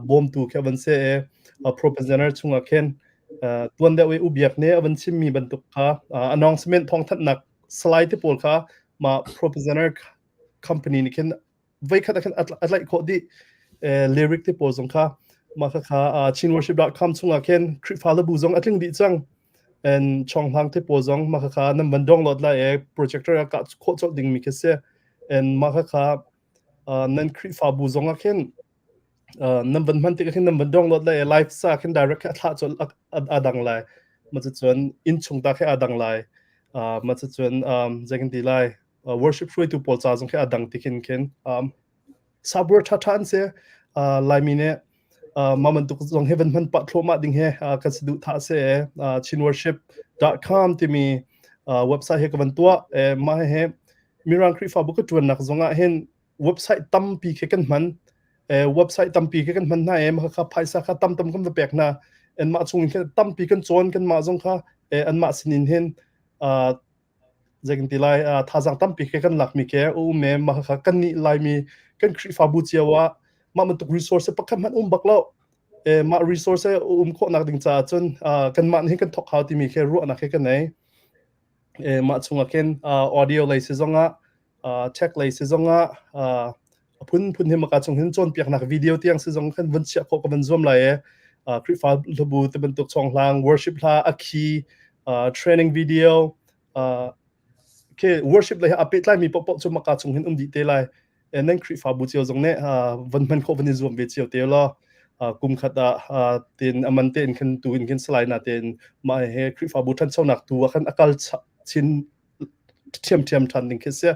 [SPEAKER 2] bawmtu khi a van si i pro presenter chungah khin tuan deuh i ubiak nih a van chimmi bantuk kha announcement thawngthanhnak slide te pawl kha mah pro presenter company nih khin voikhat ah khin a tlaih khawh dih lyric te pawl zong kha mah kha kha chinworship.com chungah khin Khrihfa le bu zong a tling dih cang and chonghlang te pawl zong mah kha kha nan van download lai e projector ah kah khawh colh dingmi khi si and mah kha kha nan Khrihfabu zong ah khin nan van hman tik ah khin nan van download lai e live sa khin direct a thlah colh a dang lai. Ma cun inn chung ta khi aa dang lai. Ma cun zei kan ti lai worship hruaitu pawl ca zong khi aa dang ti khin khin sabur ṭha ṭha an si. Laimi nih mah bantuk zong hi van hman pah thluahmah ding hi kan saduhthah a si. Chinworship.com timi website hi ka van tuah. Mah hi Mirang Khrihfabu ka ṭuannak zong ah hin website tampi khi kan hman. Website tampi khi kan hman hna i mah kha phaisa kha tam tam kan va pek hna. Anmah chung in khin tampi kan cawn kanmah zong kha anmah sinin hin zei kan ti lai thazaang tampi khi kan lakmi ke um e mah kha kan nih Laimi kan Khrihfabu cio ah mah bantuk resource pakhat hmanh um bak lo mah resource um khawhnak ding caah cun kanmah nih kan thok hau timi khi ruahnak khi kan nei mah chungah khin audio lei si zongah tech lei si zongah a phunphun hi maka chung hin cawnpiaknak video tiang si zong khan van chiah khawh ka van zuam lai e Khrihfa hlabu te bantuk chonghlang worship hla a key training video ke worship lei a pehtlai mi paohpaoh cu maka chung hin um dih te lai nan Khrihfabu cio zong nih van hman khawh van i zuam ve cio te law kum khat ah tin aman te in khan tu in khin salai na ten mah he Khrihfabu ṭhanchonak tu ah khan akal chin ṭhiamṭhiam ṭhan ding khi si.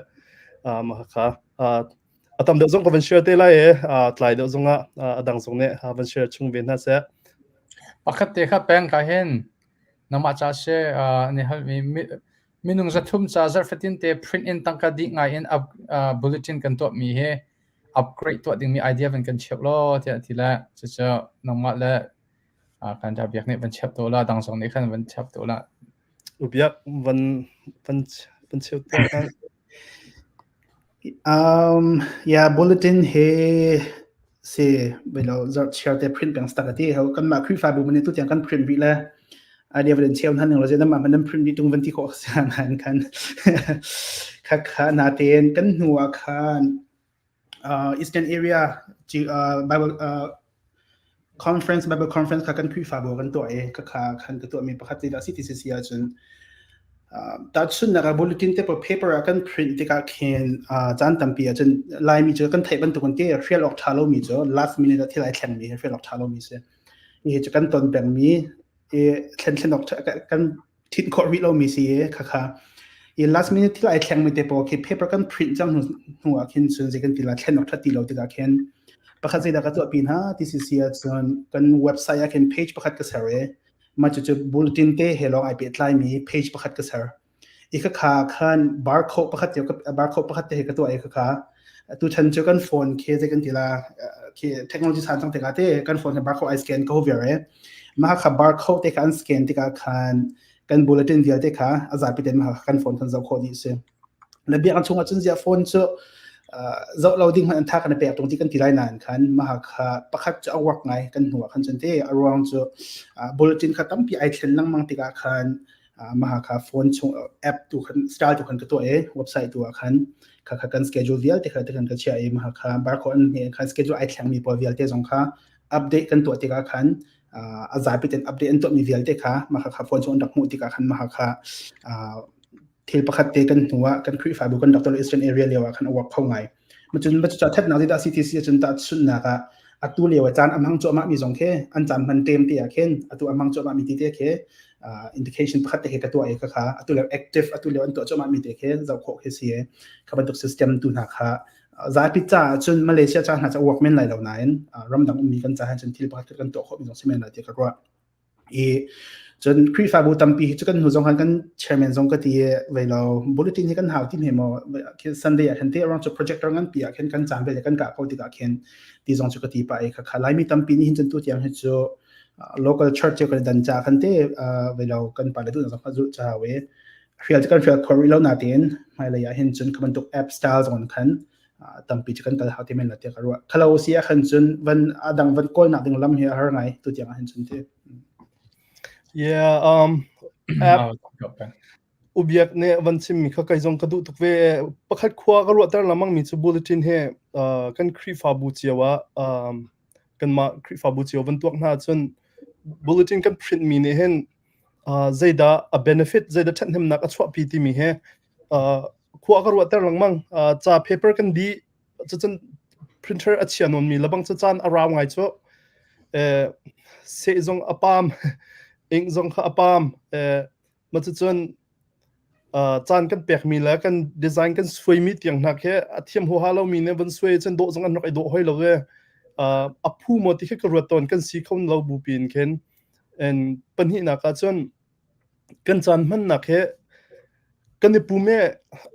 [SPEAKER 2] Mah kha a tam deuh zong ka van share te lai i tlai deuh zong ah a dang zong nih van share chung ve hna seh.
[SPEAKER 1] Pakhat te kha peng ka hin nangmah ca she ni hal mi minung zathum ca zarhfatin te print in tangka dih ngai in up, bulletin kan tuah mi hi upgrade tuah ding mi idea van kan cheuh law tiah ti le cucu nangmah le kan ra biak nih van chep to la dang zong nih khan van chep to la
[SPEAKER 2] Ubiak van van van cheu tuah hna.
[SPEAKER 4] Yeah, bulletin he si belo zarh chiar te print peng stak ati ho kan mah Khrihfabu man tu tiang kan print rih le idea van cheu han ning lo nan mah man print rih tung van ti khawh siang han khan kha kha na ten kan hnu ah khan Eastern area Bible conference Bible conference kha kan Khrihfabu kan tuah i khakha khan ka tuahmi pakhat ti dah si ti si si ahcun tahchunhnak ah bulletin te paper ah kan print tikah khin caan tampi ahcun Laimi cu kan theih bantuk in te hrial awk ṭha lomi cu last minute ah thil ai thlengmi hrial awk ṭha lomi si. Hi cu kan ton pengmi i thlen thlen awk kan thit khawh rih lomi si i khakha i last minute thil ai thlengmi te pawl khi paper kan print cang hnu hnu ah khin cun zei kan ti la thlen awk that ti lo tikah khin pakhat zeidah ka tuah pi hna ti si si ahcun kan website ah khin page pakhat ka ser i mah cucu bulletin te he lawng ai pehtlai mi page pakhat ka ser i khakha khan barcode pakhat te barcode pakhat te he ka tuah i khakha tu chan cu kan phone khi zei kan ti la khi technology san cang tikah te kan phone he barcode ai scan ko viar e mah kha barcode te kha an scan tikah khan kan bulletin vialte kha a zapi ten mah kan phone kan zoh khawh dih si le biakinn chungah cun ziah phone cu zoh lo ding hmanh an tha kan pek tung ti kan ti lai nain khan mah kha pakhat cu a work ngai kan hnu ah khan cun te a ruang cu bulletin kha tampi ai thlen lengmang tikah khan mah kha phone chung app tu khan style tu khan ka tuah i website tu ah khan kha kha kan schedule vialte kha te khan ka chiah i mah kha barcode an hne khan schedule ai thleng mi pawl vialte zong kha update kan tuah tikah khan a zapi ten update an tuah mi vialte kha mah kha phone chung an rak hmuh tikah khan mah kha thil pakhat te kan hnu ah kan Khrihfabu kan rak Eastern area lio ah khan a work kho ngai. Macun ma cu thatnak ti dah CTC cun ta chunnak ah atu lio ah caan amhang cuahmah mi zong khi an caan hman tem te ah khin atu amhang cuahmah mi ti te khi indication pakhat te khi ka tuah i kha kha atu lio active atu lio an tuah cuahmah mi te khi zoh khawh khi si kha bantuk system tu hna kha zapi ca cun Malaysia ca hna ca work men lai lo nain ramdang ummi kan ca cun thil pakhat kan tuah khawh mi zong si men lai ti ka ruah. I cun Khrihfabu tampi hi cu kan hnu zong khan kan chairman zong ka ti ve lo bulletin hi kan hau ti hme maw Sunday ah khan te around cu projector ngan pi ah khin kan caan ve le kan kah ko tikah khin ti zong cu ka ti pa i kha kha Laimi tampi nih hin cun tu tiang hi cu local church cu kan dan cha khan te ve lo kan pa le tu zong kha zulh cha we hrial cu kan hrial khor rih lo na tein hmailei ah hin cun kha bantuk app style zong khan tampi cu kan kal hau te men la tiah ka ruah. Khalo si ah khan cun van adang van kawlnak ding lam hi a har ngai tu tiang ah hin cun ti.
[SPEAKER 2] Yeah, um, app ubiak ne van chim mi kha kai zong ka duh tuk ve pakhat khua ka ruahter lamang mi cu bulletin he uh, kan Khrihfabu cio ah um, kanmah Khrihfabu cio van tuak hna cun bulletin kan print mi nih hin uh, zeidah a benefit zeidah ṭhathnemnak a chuahpi timi he uh, khua ka ruahter lengmang. Uh, ca paper kan dih cucun printer a chia nawnmi lebang cu caan a rau ngai cu. Eh, sehzung a pam. Ink zong kha a pam. Ma cucun caan kan pekmi le kan design kan suaimi tiang hna khi a thiam huaha lomi nih van suai cun dawh zong an rak i dawh hoi lo e. A phu maw ti khi ka ruat tawn kan si kho lo bupi in khin. And pahnihnak ah cun kan caan hmannak hi kan i pum i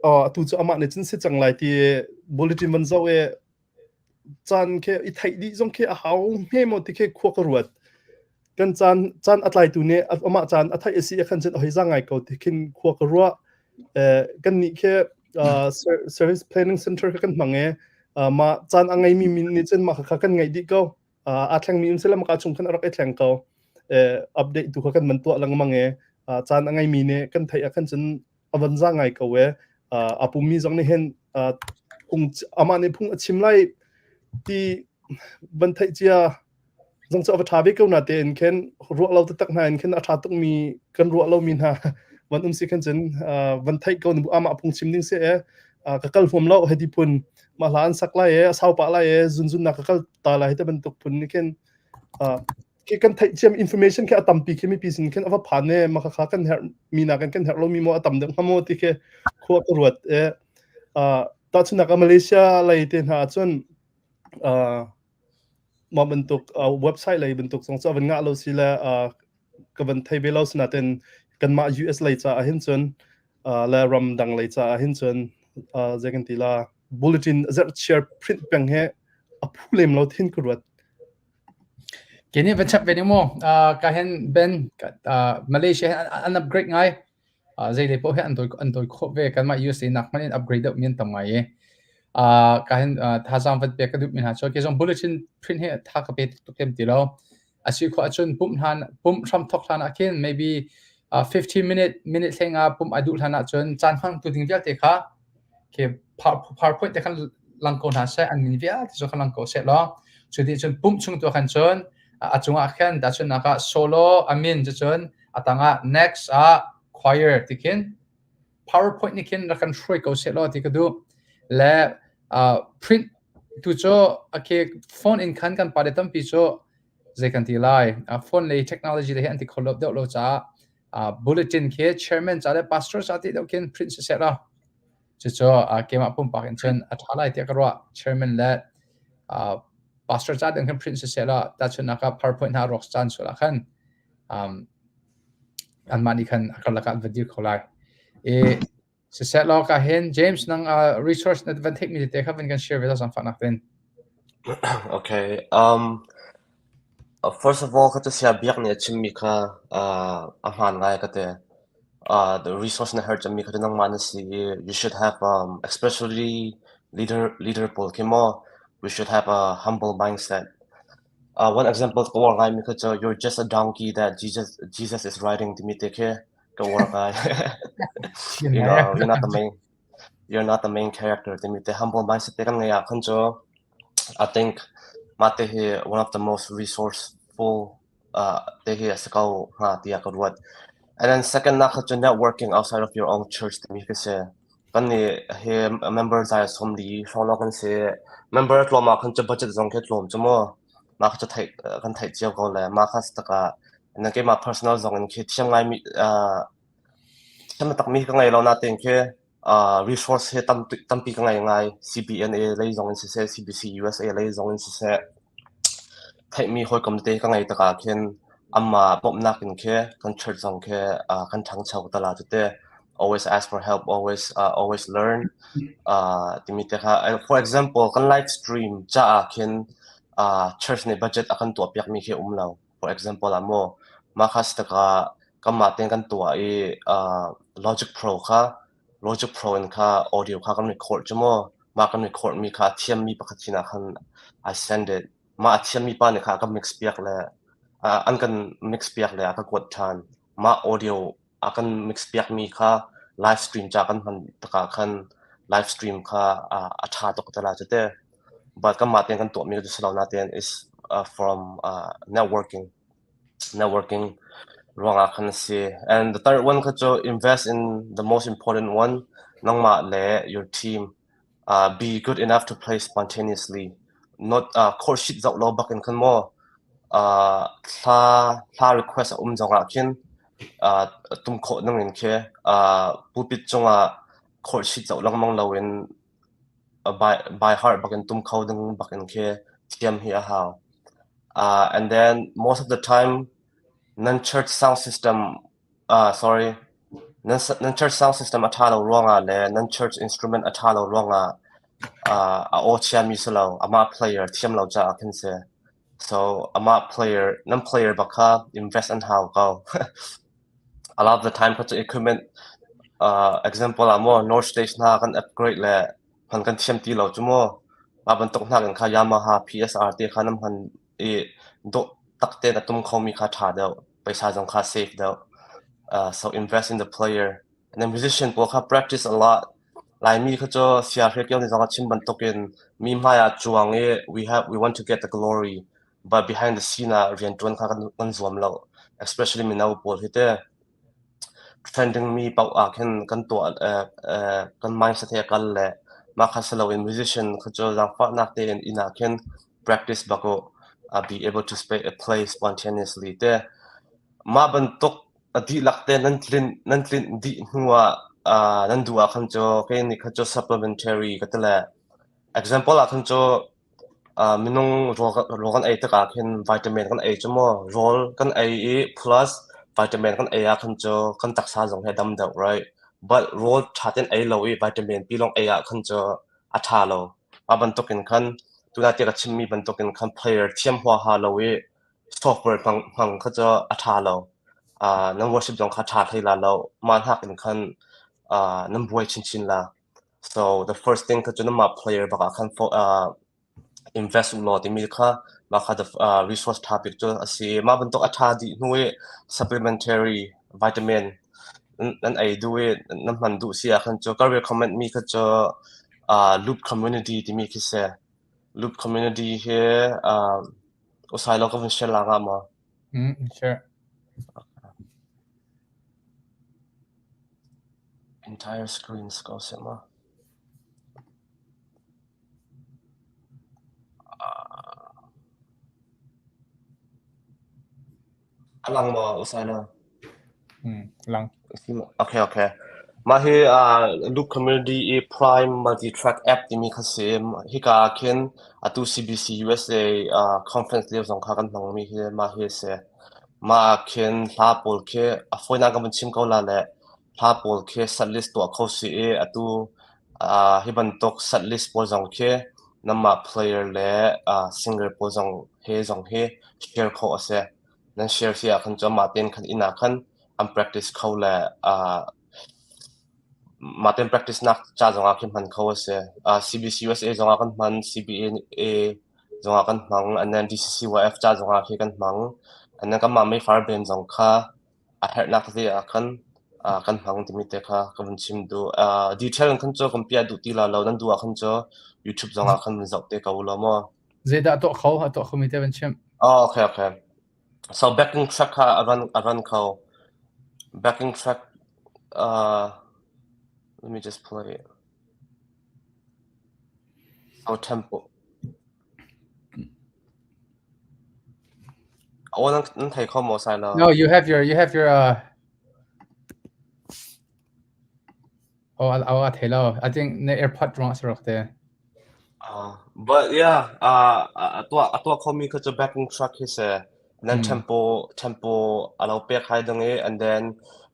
[SPEAKER 2] atu cu amah nih cun si cang lai ti bulletin van zoh i caan khi i theih dih zong khi a hau hme maw ti khi khua ka ruat. Kan caan caan a tlaitu nih amah caan a theih a si a khan cun a hoi za ngai ko ti khin khua ka ruah. Kan nih khi service planning center kha kan hmang i mah caan a ngeimi min nih cun mah kha kan ngeih dih ko. Aa thlengmi um sila maka chung khan a rak i thleng ko. Update tu kha kan man tuah lengmang i caan a ngeimi nih kan theih ah khan cun a van za ngai ko e. A pummi zong nih hin phung amah nih phung a chim lai ti van theih cia zong cu a va ṭha ve ko na tein khin ruah lo taktak hna in khin a ṭha tukmi kan ruah lomi hna van um si khan cun van theih ko amah phung chim ding si e ka kal huam lo hei ti phun mah hla an sak lai e a sau pah lai e zunzun na ka kal ta lai te bantuk phun ni khin khi kan theih ciam information khi a tampi khi mipi sin khin a va phan e ma kha kan herh mi na kan kan herh lo mi mo a tam deuh hnga mo ti khi khua ka ruat e tahchunak ah Malaysia lei te hna cun mah bantuk website lei bantuk zong cu a van ngah lo si le ka van thei ve lo sinaten kanmah US lei caah hin cun le ram dang lei caah hin cun zei kan ti la bulletin zarhchiar print peng he a phu lem lo thin ka ruat.
[SPEAKER 1] Kini van chap ve ni mu. Ka hen Ben Malaysia an upgrade ngai. Zei lei paoh hi an dawi an dawi khawh ve. Kanmah USA nak hmanh in upgrade deuh mi an tam ngai i. Ka hen thazaang van pek ka duh mi hna cu ke zong bulletin print hi tha ka pe tuk lem ti lo. Asi khawh ahcun pumh hlan pumh hram thawk hlan ah khin maybe 15 minute minute hleng ah pumh a duh hlan ahcun caan hmang tu ding vialte kha khi PowerPoint te khan lang ko hna seh an min vialte cu khan lang ko seh law cu ti cun pumh chung tu khan cun a cungah khan tahchunhnak ah solo a min cu cun a tangah next ah choir ti khin PowerPoint nih khin rak kan hruai ko seh law ti ka duh le print tu cu okay phone in khan kan pale tampi cu zei kan ti lai phone lei technology le hi an ti kho deuh lo caah bulletin khi chairman ca le pastor ca ti deuh khin print siseh law cucu keimah pumpak in cun a ṭha lai tiah ka ruah. Chairman le pastor ca ding khin print siseh law tahchunhnak ah PowerPoint hna rawk caan sual ah khan anmah nih khan a karlak ah an va dir kho lai. I siseh law ka hin James nang resource na van theihmi tete kha van kan share ve ta zaangfahnak tein.
[SPEAKER 6] Okay. First of all, kha cu sia biak nih a chimmi kha a hmaan ngai ka ti. The resource na herh cemmi kha cu nangmah na si i you should have especially leader pawl khi maw we should have a humble mindset. One example ka uar ngaimi kha cu you're just a donkey that Jesus is riding timi te khi ka uar ngai. You're not the main character timi te humble mindset te kan ngeih ah khan cu I think mah te hi one of the most resourceful te hi a si ko hnga tiah ka ruat. And then second nak kha cu networking outside of your own church timi khi si. Kan nih hi member zai 40 hrawng lawng kan si. Member tlawm ah khan cu budget zong khi tlawm cu mu. Mah kha cu theih kan theih cio ko le mah kha si takah and then keimah personal zong in khi thiam ngai mi thiam takmi ka ngei lo natein khi resource hi tampi ka ngei ngai. CBNA lei zong in siseh, CBC USA lei zong in siseh, theihmi hawikom tete ka ngei tikah khin anmah bawmhnak in khi kan church zong khi kan ṭhangcho te la tete. Always ask for help, always learn timi te kha. For example, kan live stream caah khin church nih budget a kan tuahpiakmi khi um lo. For example ah maw, mah kha si tikah kanmah tein kan tuah i Logic Pro kha Logic Pro in kha audio kha kan record cu maw, mah kan record mi kha a thiammi pakhat sinah khan I send it. Mah a thiammi pa nih kha a ka mix piak le an kan mix piak le a ka kuat ṭhan. Mah audio a kan mix piakmi kha live stream ca kan hman tikah khan live stream kha a ṭha tuk te lai cu te. But kanmah tein kan tuahmi cu si lo natein is from networking. Networking ruangah khan a si. And the third one kha cu invest in the most important one, nangmah le your team. Be good enough to play spontaneously. Not course sheet zoh lo bak in khan maw. Uh, thla thla request a um zongah khin uh, tum khawh ning in khi uh, pulpit cungah chord sheet zoh lengmang loin by, by heart bakin tum kho ding bakin khi thiam hi a hau. Uh, and then most of the time nan church sound system uh, sorry nan, nan church sound system a ṭha lo ruangah le nan church instrument a ṭha lo ruangah uh, a aw chiami si lo amah player thiam lo caah khin si. So amah player nan player bak kha invest an hau ko. A lot of the time kha cu equipment uh, example ah maw North Stage hna kan upgrade le hman kan thiam ti lo cu maw mah bantuk hna kan kha Yamaha PSR te kha nan hman i dawh tak tein a tum khomi kha ṭha deuh paisa zong kha safe deuh. Uh, so invest in the player. And then musician pawl kha practice a lot. Laimi kha cu sia hre kio ni zong a chim bantukin mi hmai ah cuang i we have we want to get the glory but behind the scene ah rianṭuan kha kan, kan zuam lo. Especially mino pawl hi te trending mi paoh ah khin kan tuah uh, uh, kan mindset he a kal le mah kha si loin musician kha cu zaangfahnak tein inn ah khin practice bak u uh, be able to play spontaneously te mah bantuk a dihlak te nan tlinh nan tlinh dih hnu ah uh, nan duh ah khan cu kei nih kha cu supplementary ka ti le example ah khan cu uh, minung rawl rawl kan ei tikah khin vitamin kan ei cu maw rawl kan ei i plus vitamin kan ei ah khan cu kan taksa zong hi a dam deuh right but rawl ṭha tein ei lo i vitamin pi lawng ei ah khan cu a ṭha lo mah bantukin khan tuna tiah ka chimmi bantukin khan player thiam huaha lo i software hmang hmang kha cu a ṭha lo. Uh, nan worship zong kha ṭha hlei la lo. Mah hnak in khan uh, nan buai chinchin la. So the first thing kha cu nanmah player bak ah khan uh, invest u law timi kha mah kha the uh, resource ṭha bik cu a si. Mah bantuk a ṭha dih hnu i supplementary vitamin nan ei duh i nan hman duh si ah khan cu ka recommend mi kha cu uh, Loop Community timi khi si. Loop Community hi uh, Usai lo ka vun share la nga maw?
[SPEAKER 1] Mm, sure.
[SPEAKER 6] Entire screen ko seh ma. A lang maw usai lo?
[SPEAKER 1] Mm, lang.
[SPEAKER 6] Okay, okay. Mah hi uh, Loop Community i Prime Multi-Track app timi kha si. Hika ah khin atu CBC USA uh, conference lio zong kha kan hmangmi hi mah hi a si. Mah ah khin hla pawl khi a fawinak kan vun chim ko la le hla pawl khi set list tuah kho si i atu uh, hi bantuk set list pawl zong khi nanmah player le uh, singer pawl zong he zong hi share khawh a si. Nan share si ah khan cun mah tein khan inn ah khan an practice kho le uh, mah tein practice nak ca zong ah khin hman kho a si. Uh, CBC USA zong ah kan hman, CBA zong ah kan hmang, and then DCCYF ca zong ah khi kan hmang. And then kanmah meifar band zong kha a herhnak tete ah khan uh, kan hmang timi te kha ka vun chim duh. Uh, detail in khan cu kan piah duh ti la lo, nan duh ah khan cu YouTube zong ah khan vun zoh te ko u law maw.
[SPEAKER 1] Zeidah a tuah kho? A tuah khomi te van chim.
[SPEAKER 6] Oh, okay, okay. So backing track kha a run a run kho. Backing track uh let me just play it. So tempo. Oh, nan nan thei kho maw sai lo?
[SPEAKER 1] No, you have your you have your uh Oh, oh, a thei lo. I think na AirPod ruang a si rak te.
[SPEAKER 6] Uh, but yeah, uh, a tuah a tuah khomi kha cu backing track hi si. And then tempo tempo a lo pek hai ding i and then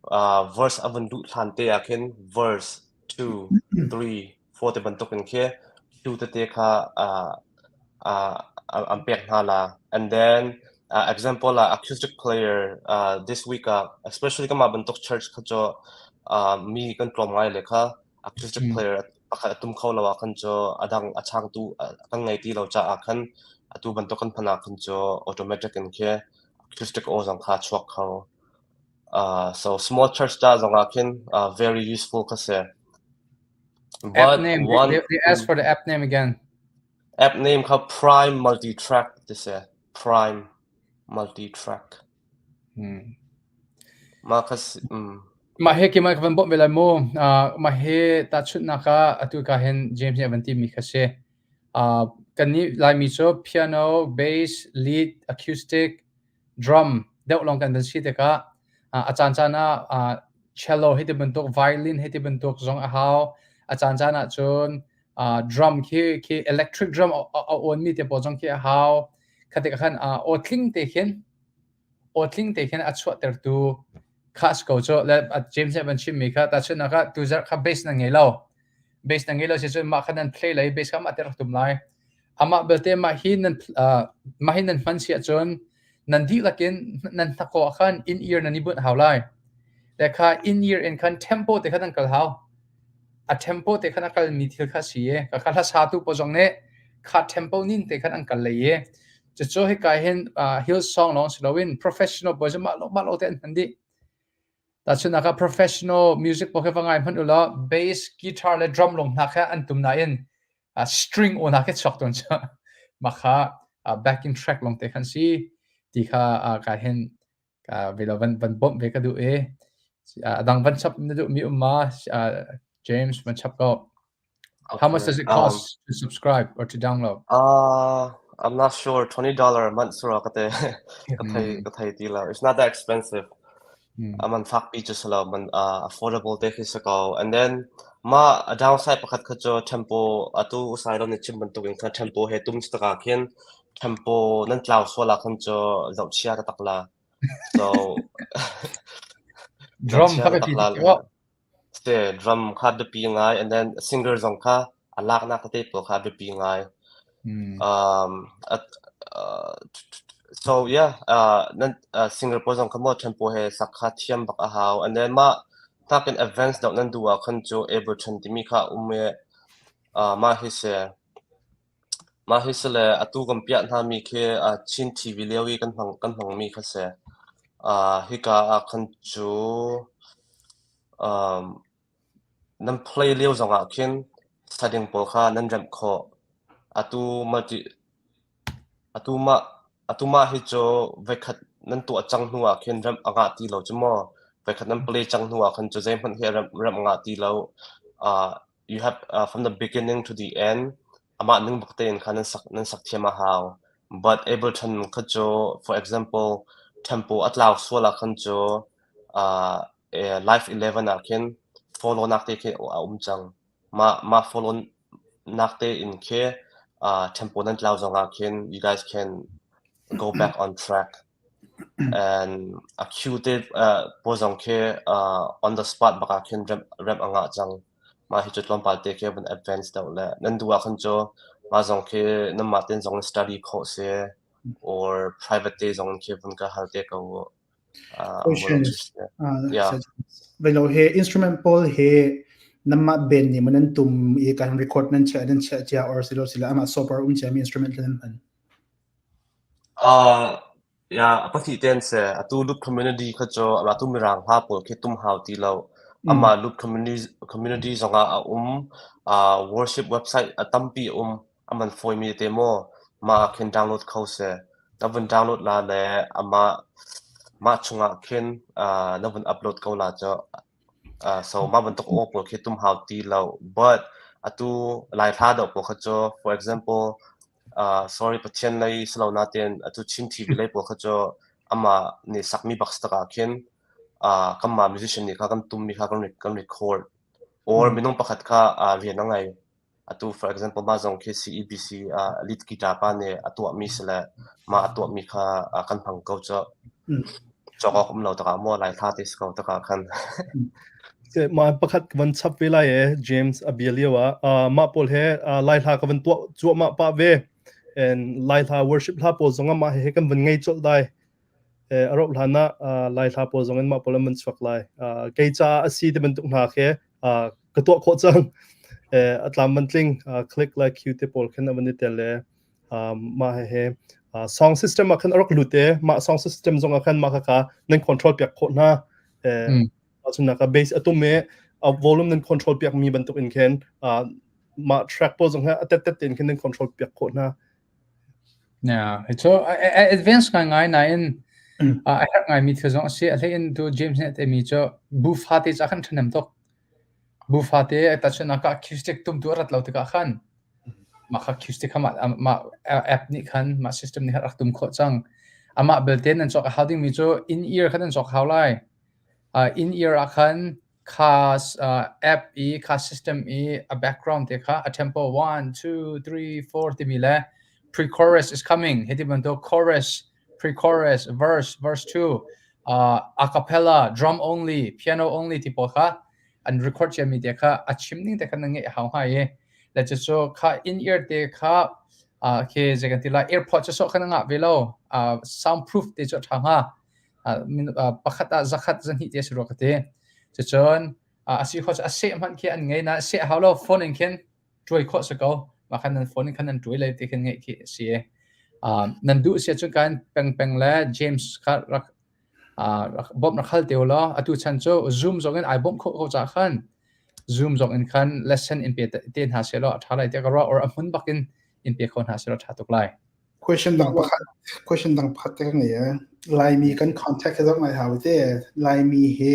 [SPEAKER 6] uh, verse a vun luh hlan te ah khin verse 2 3 4 te bantuk in khi cue tete kha uh, uh, an pek hna la. And then uh, example ah acoustic player uh, this week ah especially kanmah bantuk church kha cu uh, mi kan tlawm ngai le kha acoustic player pakhat a tum kho lo ah khan cu a dang a changtu kan ngei ti lo caah khan atu bantuk kan hman ah khan cu automatic in khi acoustic aw zong kha chuak kho. Uh, so small church ta zong ah khin uh, very useful kha si.
[SPEAKER 1] App
[SPEAKER 6] But
[SPEAKER 1] name,
[SPEAKER 6] one
[SPEAKER 1] they, they asked for the app name again.
[SPEAKER 6] app name kha Prime Multi-Track ti si. Prime Multi-Track.
[SPEAKER 1] Hmm.
[SPEAKER 6] Mah kha si, mm.
[SPEAKER 1] Mah he keimah ka van bawmh ve lai mu. Uh, mah he tahchunhnak ah atu ka hin James nih a van timi kha si. Uh, Kannih Laimi cu piano, bass, lead, acoustic, drum deuh lawng kan van si tikah a caancaan ah cello hei ti bantuk, violin hei ti bantuk zong a hau. A caancaan ah cun drum khi khi electric drum a awnmi te pawl zong khi a hau. Kha tikah khan aw tling te khin aw tling te khin a chuahtertu kha a si ko cu. Le James nih a van chimmi kha tahchunhnak ah tuzarh kha bass nan ngei lo. Bass nan ngei lo si cun mah kha nan play lai bass kha mah te rak tum lai. Amah belte mah hi nan uh, mah hi nan hman si ahcun nan dihlak in nan hnakaw ah khan in ear nan i bunh hau lai. Le kha in ear in khan tempo te kha nan kal hau. A tempo te khan a kalmi thil kha si i ka kha hlasatu pawl zong nih kha tempo ning te khan an kal lei i cucu hika hin uh, Hillsong lawng si loin professional pawl cu mah lo mah lo te an hman dih. Tahchunhnak ah professional music pawl khi va ngai hmanh u law bass, guitar le drum lawng hna kha an tum nain uh, string aw hna khi chuak tawn cu mah kha uh, backing track lawng te khan si ti kha uh, ka hin uh, ve lo van van bawmh ve ka duh i uh, a dang van chap na duh mi um ma uh, James van chap ko. How much
[SPEAKER 6] Okay.
[SPEAKER 1] does it cost to subscribe or to download?
[SPEAKER 6] Uh, I'm not sure. $20 a month sura ka te ka thei
[SPEAKER 1] Mm,
[SPEAKER 6] ka thei ti lo. It's not that expensive.
[SPEAKER 1] mm.
[SPEAKER 6] Aman fak pi chu salo man uh, affordable te khi sa ko. And then ma a downside pakhat kha chu tempo atu usai lo ni chim bantuk in kha tempo he tum taka khin tempo nan tlau suala khan chu zohchia ta tak la. So
[SPEAKER 1] Drum
[SPEAKER 6] zohchia
[SPEAKER 1] kha
[SPEAKER 6] ta tak
[SPEAKER 1] biapi
[SPEAKER 6] la.
[SPEAKER 1] tuk lo.
[SPEAKER 6] Si, drum kha biapi ngai and then singer zong kha a laknak tete pawl kha biapi ngai.
[SPEAKER 1] Mm.
[SPEAKER 6] Um, at, uh, so yeah, uh, nan uh, singer pawl zong kha maw tempo he sak kha thiam bak a hau. And then mah nakin advance deuh nan duh ah khan cu Ableton timi kha um i uh, mah hi si. Mah hi si le atu kan piah hna mi khi uh, Chin TV lio i kan hmang kan hmangmi kha si. Uh, hika ah khan cu Um, nan play lio zongah khin setting pawl kha nan remh khawh. Atu multi atu mah atu mah hi cu voikhat nan tuah cang hnu ah khin remh a ngah ti lo cu maw. Voikhat nan play cang hnu ah khan cu zeihmanh hi remh remh a ngah ti lo. Uh, you have uh, from the beginning to the end amah ning bak tein khan nan sak nan sak thiam a hau. But Ableton kha cu for example tempo a tlau sual ah khan cu uh, Live 11 ah khin follow nak te khi a um cang. Mah mah follow nak te in khi uh, tempo nan tlau zong ah khin you guys can go back on track. And a cue te uh, pawl zong khi uh, on the spot bak ah khin rem rem a ngah cang. Mah hi cu tlawmpal te khi van advance deuh le nan duh ah khan cu mah zong khi nanmah ten zong study khawh si or private te zong khi vun ka hal te ko u. Uh,
[SPEAKER 4] Questions. Uh,
[SPEAKER 6] Yeah.
[SPEAKER 4] Velo he instrument pawl he namah band nih man nan tum i kan record nan chia nan chia chia or silo sila ama software um chia mi instrument nan hman.
[SPEAKER 6] Uh, yeah, a pahnih ten se atu loop community kha cu atu mirang hla pawl khi tum hau ti lo. Amah loop community community zongah a um. Uh, worship website a tampi um. Aman fawi mi te maw mah ah khin download kho si. Na vun download la le amah mah chungah khin uh, na vun upload ko la cu. Uh, so mah bantuk aw pawl khi tum hau ti lo. But atu Lai hla deuh pawl kha cu for example uh, sorry Pathian lei si lo natin atu Chin TV lei pawl kha cu amah nih sakmi bak si takah khin uh, kanmah musician nih kha kan tummi kha kan kan record or minung pakhat kha uh, rian a ngei. Atu for example mah zong khi CEBC uh, lead guitar pa nih a tuahmi si le mah a tuahmi kha uh, kan hmang ko cu. Cawk awk um lo takah maw Lai hla te si ko takah khan.
[SPEAKER 2] Mah pakhat ka van chap ve lai e James a bia lio ah uh, mah pawl he uh, Lai hla ka van tuah cuahmah pah ve and Lai hla worship hla pawl zong ah mah he kan van ngei colh dai eh a rauh hlan ah uh, Lai hla pawl zong in mah pawl an van chuak lai uh, kei caah a si ti bantuk hna khi uh, ka tuah khawh cang eh a tlam van tling uh, click le cue te pawl khin a van i tel le um, mah he he uh, song system ah khan a rak lut e mah song system zong ah khan mah kha nan control piak khawh hna eh
[SPEAKER 1] Mm.
[SPEAKER 2] cun ka bass atum e a volume nan control piak mi bantuk in khin uh, mah track pawl zong he a tet tet tein khin nan control piak khawh hna
[SPEAKER 1] Yeah, so advance ngai ngai nain a herh ngai mi thil zong a si. A hlei in tu James nih a timi cu bu fate ca khan ṭhahnem tuk. Bu fate tachun ah acoustic tum tu a rat lo tikah khan. Mah kha acoustic kha mah mah app nih khan mah system nih khan rak tum khawh cang. Amah belte nan cawk a hau dingmi cu in ear kha nan cawk hau lai. In ear ah khan kha app i kha system i a background te kha a tempo 1 2 3 4 timi le pre-chorus is coming hiti bantuk chorus pre-chorus verse verse 2 uh, a cappella drum only piano only ti pawl kha an record ciami te kha a chim ning te kha na ngeih hau hnga i le cucu kha in ear te kha uh, khi zei kan ti lai airport cu sawh kha na ngah ve lo uh, sound proof te cu a ṭha hnga uh, pakhat ah zakhat zahnih te si rua ka ti cucun uh, a si kho cu a seh hmanh khi an ngei na seh hau lo phone in khin ṭuai khawh si ko mah khan nan phone in khan nan ṭuai lai ti khin ngeih khi a si uh, nan duh si ahcun kan peng peng le James kha rak bawmh rak hal te u law atu chan cu Zoom zong in ai bawmh khawh ko caah khan Zoom zong in khan lesson in pe te hna seh law a ṭha lai tiah ka ruah or a hmun bak in in pe kho hna seh law a ṭha tuk lai.
[SPEAKER 4] Question dang pakhat question dang pakhat te ka ngei e. Laimi kan contact hi zoh ngai hau te. Laimi hi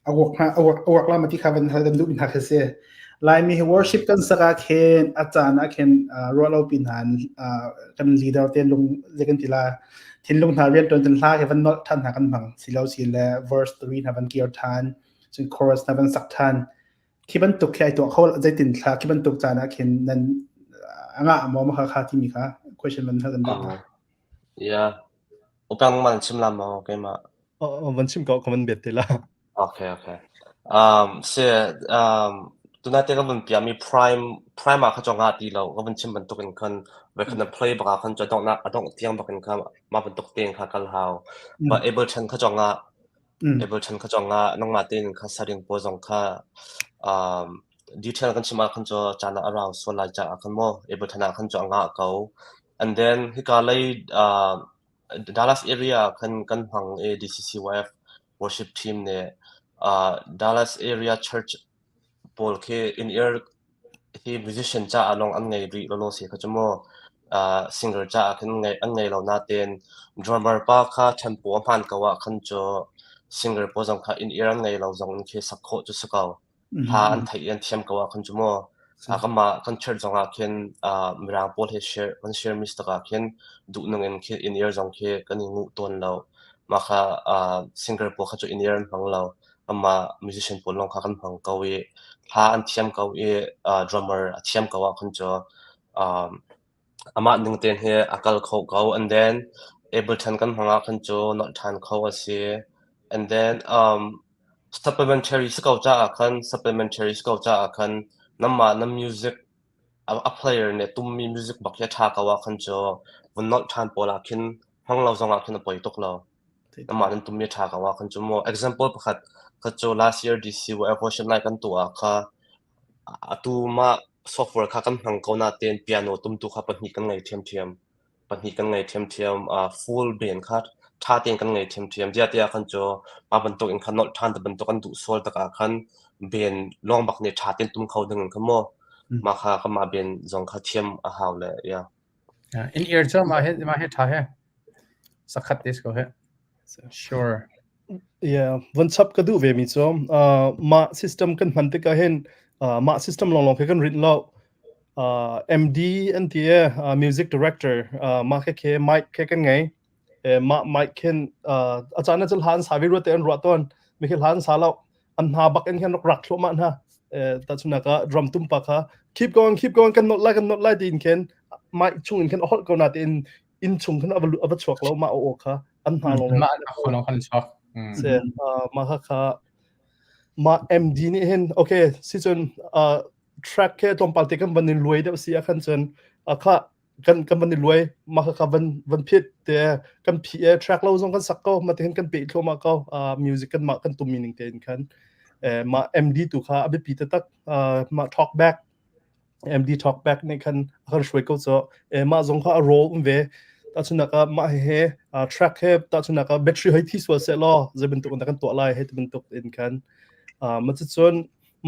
[SPEAKER 4] a work hna a work a work lama ti kha van hal kan duh mi hna khi si. Laimi hi worship kan sak ah khin a caan ah khin ruah lo pi hna kan leader te lung zei kan ti la thinlung hna rianṭuan cun hla hi van nolh ṭhan hna kan hmang si lo si le verse 3 hna van kir ṭhan cun chorus hna van sak ṭhan khi bantuk khi ai tuah kho zeitin thla khi bantuk caan ah khin nan anga maw ma kha kha timi kha question van hal kan duh
[SPEAKER 6] Uh, yeah. Upang man chim la maw keimah?
[SPEAKER 2] Van chim ko ka van bet te la.
[SPEAKER 6] Okay, okay. Si, tunate ka vun piahmi prime prime ah kha cu nga ti lo. Ka vun chim bantuk in khan voi khat na play bak ah khan cu a donghnak a dongh tiang bak in kha mah bantuk tein kha kal hau. But Ableton kha cu nga Ableton kha cu nga nangmah tein kha saring pawl zong kha um, detail kan chim ah khan cu caan ah a rau sual lai caah khan maw Ableton ah khan cu a ngah ko. And then hika lei uh, Dallas area ah khan kan hmang i DCCYF worship team nih uh, Dallas area church pawl khi in-ear hi musician caah lawng an ngei rih lawlaw si kha cu mu. Uh, singer caah khin ngei, an ngei lo nain drummer pa kha tempo a hmaan ko ah khan cu singer pawl zong kha in-ear an ngei lo zong in khi sak khawh cu si ko. Hla an theih i an thiam ko ah khan cu mu. Uh, kanmah kan church zong ah khin uh, Mirang pawl he share kan share mi tak ah khin duhnung in khi in-ear zong khi kan i nguh tawn lo. Mah kha uh, singer pawl kha cu in-ear an hmang lo. Amah musician pawl lawng kha kan hmang ko i hla an thiam ko i uh, drummer a thiam ko ah khan cu um, amah ning tein hi a kal kho ko. And then Ableton kan hmang ah khan cu nolh ṭhan kho a si. And then um, supplementary si ko caah khan supplementary si ko caah khan namah na music a, a player nih tummi music bak hi a ṭha ko ah khan cu vun nolh ṭhan pawl ah khin hmang lo zong ah khin a poi tuk lo. Amah nan tummi a ṭha ko ah khan cu mu example pakhat kha cu last year DC worship night kan tuah ah kha Atu mah software kha kan hmang ko nain piano tumtu kha pahnih kan ngei ṭhiamṭhiam. Pahnih kan ngei ṭhiamṭhiam. Full band kha ṭha tein kan ngei ṭhiamṭhiam. Ziah khan cu mah bantuk in khan nolh ṭhan ti bantuk an duh sual tikah khan band lawng bak nih ṭha tein tum kho ding in kha maw mah kha kanmah band zong kha thiam a hau le yeah.
[SPEAKER 1] In ear cu mah hi mah hi ṭha he. Sakhat te si ko he. Sure.
[SPEAKER 2] Yeah, von chap ka duh ve mi cu uh, mah system kan hman tikah hin uh, mah system lawnglawng khi kan rinh lo. Uh, MD an ti e, uh, music director uh, mah khe khe mic khe kan ngei. E, mah mic khin uh, a caan ah cun hla an sa vi ruat te an ruah tawn. Mi khi hla an sa lo. An hna bak in khan rak rak thluahmah hna. E, tahchunhnak ah drum tum pa kha keep going keep going kan not lai kan not lai tiin khin mic chung in khin a holh ko na tiin inn chung khan a va a va chuak lo mah aw kha an hna lawng
[SPEAKER 1] mah an lawng khan chuak
[SPEAKER 2] se mah kha kha mah MD nih hin okay si cun track ke tlawmpal te kan van in luai deuh si a khan cun kha kan kan van i luai mah kha kha van van phit te kan phi e track lo zong kan sak ko ma te hin kan pe thluahmah ko music kan mah kan tum mi ning te in khan mah MD tu kha a biapi taktak mah talk back MD talkback nih khan a kan hruai ko cu e mah zong kha a role um ve tahchunak ah mah he track he tahchunak ah battery hoi thi sual seh law zei bantuk in kan tuah lai hei ti bantuk in khan ma cun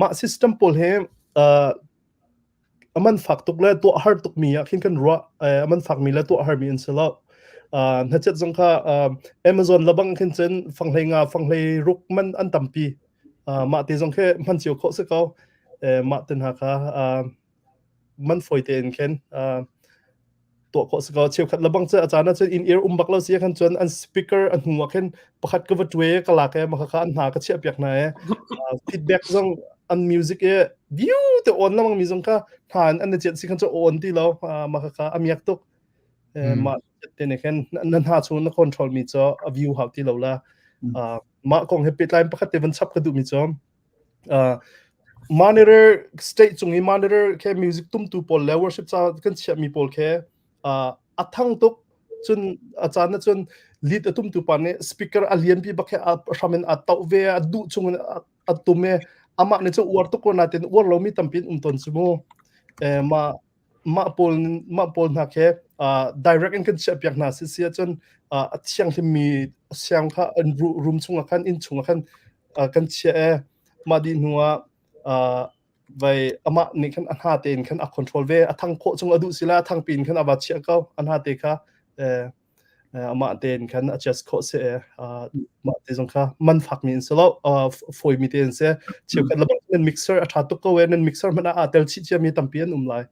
[SPEAKER 2] mah system pawl he aman fak tuk le tuah har tuk mi ah khin kan ruah aman fak mi le tuah har mi in si lo hnachet zong kha Amazon labang khin cun fanghlei nga fanghlei ruk man an tampi mah te zong khi hman cio khawh si ko mah te hna kha. Man fawi tein khin tuah khawh si ko. Cheukhat lebang cu a caan ah cun in ear um bak lo si khan cun an speaker a hnu ah khin pakhat ka va tuai ka lak i maka kha an hna ka chiah piak hna i feedback zong an music i view te on lamang mi zong kha hna an na chiat si khan cu on ti lo maka kha a miak tuk. Mah te ne khin na hna chung na control mi cu a view hau ti lo la. Mah kong he pehtlai pakhat te van chap ka duh mi cu Monitor state cung i monitor khe music tumtu pawl le worship ca kan chiahmi pawl khe a thang tuk cun a caan ah cun lead a tumtu pa nih speaker a lianpi bak he a hram in a tauh ve a duh chung in a tum i amah nih cun uar tuk ko natin uar lomi tampi an um tawn cu mu. Mah mah pawl mah pawl hna khi direct in kan chiahpiak hna si si ahcun a thianghlimmi siang kha an room chungah khan inn chungah khan kan chiah i mah dih hnu ah vai amah nih khan a hna tein khan a control ve a thang khawh chung a duh sila a thang pin khan a va chiah ko a hna te kha amah tein khan adjust khawh si mah te zong kha man fakmi in si lo fawimi te in si cheukhat le nan mixer a ṭha tuk ko e nan mixer hmanh ah aa tel chih ciami tampi an um lai.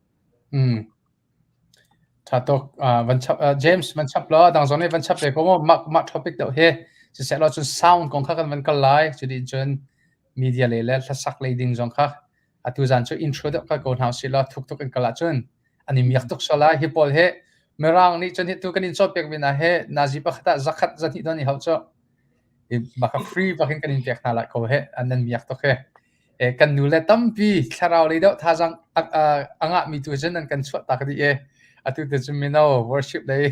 [SPEAKER 1] Ṭha tuk. Van chap James van chap law dang zong nih van chap ve ko mu mah mah topic deuh hi siseh law cun sound kong kha kan van kal lai cu dih cun media lei le hlasak lei ding zong kha atu zan cu intro deuh kal ko hna usih law thuk tuk in kal ahcun an i miak tuk sual lai. Hi pawl hi Mirang nih cun hi tu kan in cawnpiak mi hna hi nazi pakhat ah zakhat zahnih don i hauh cu maka free bakin kan in pek hna lai ko he an nan miak tuk he. E, kan nu le tampi thlarau lei deuh thazang a ngah mi tu cun an kan chuah tak dih e. Atu te cun mino worship lei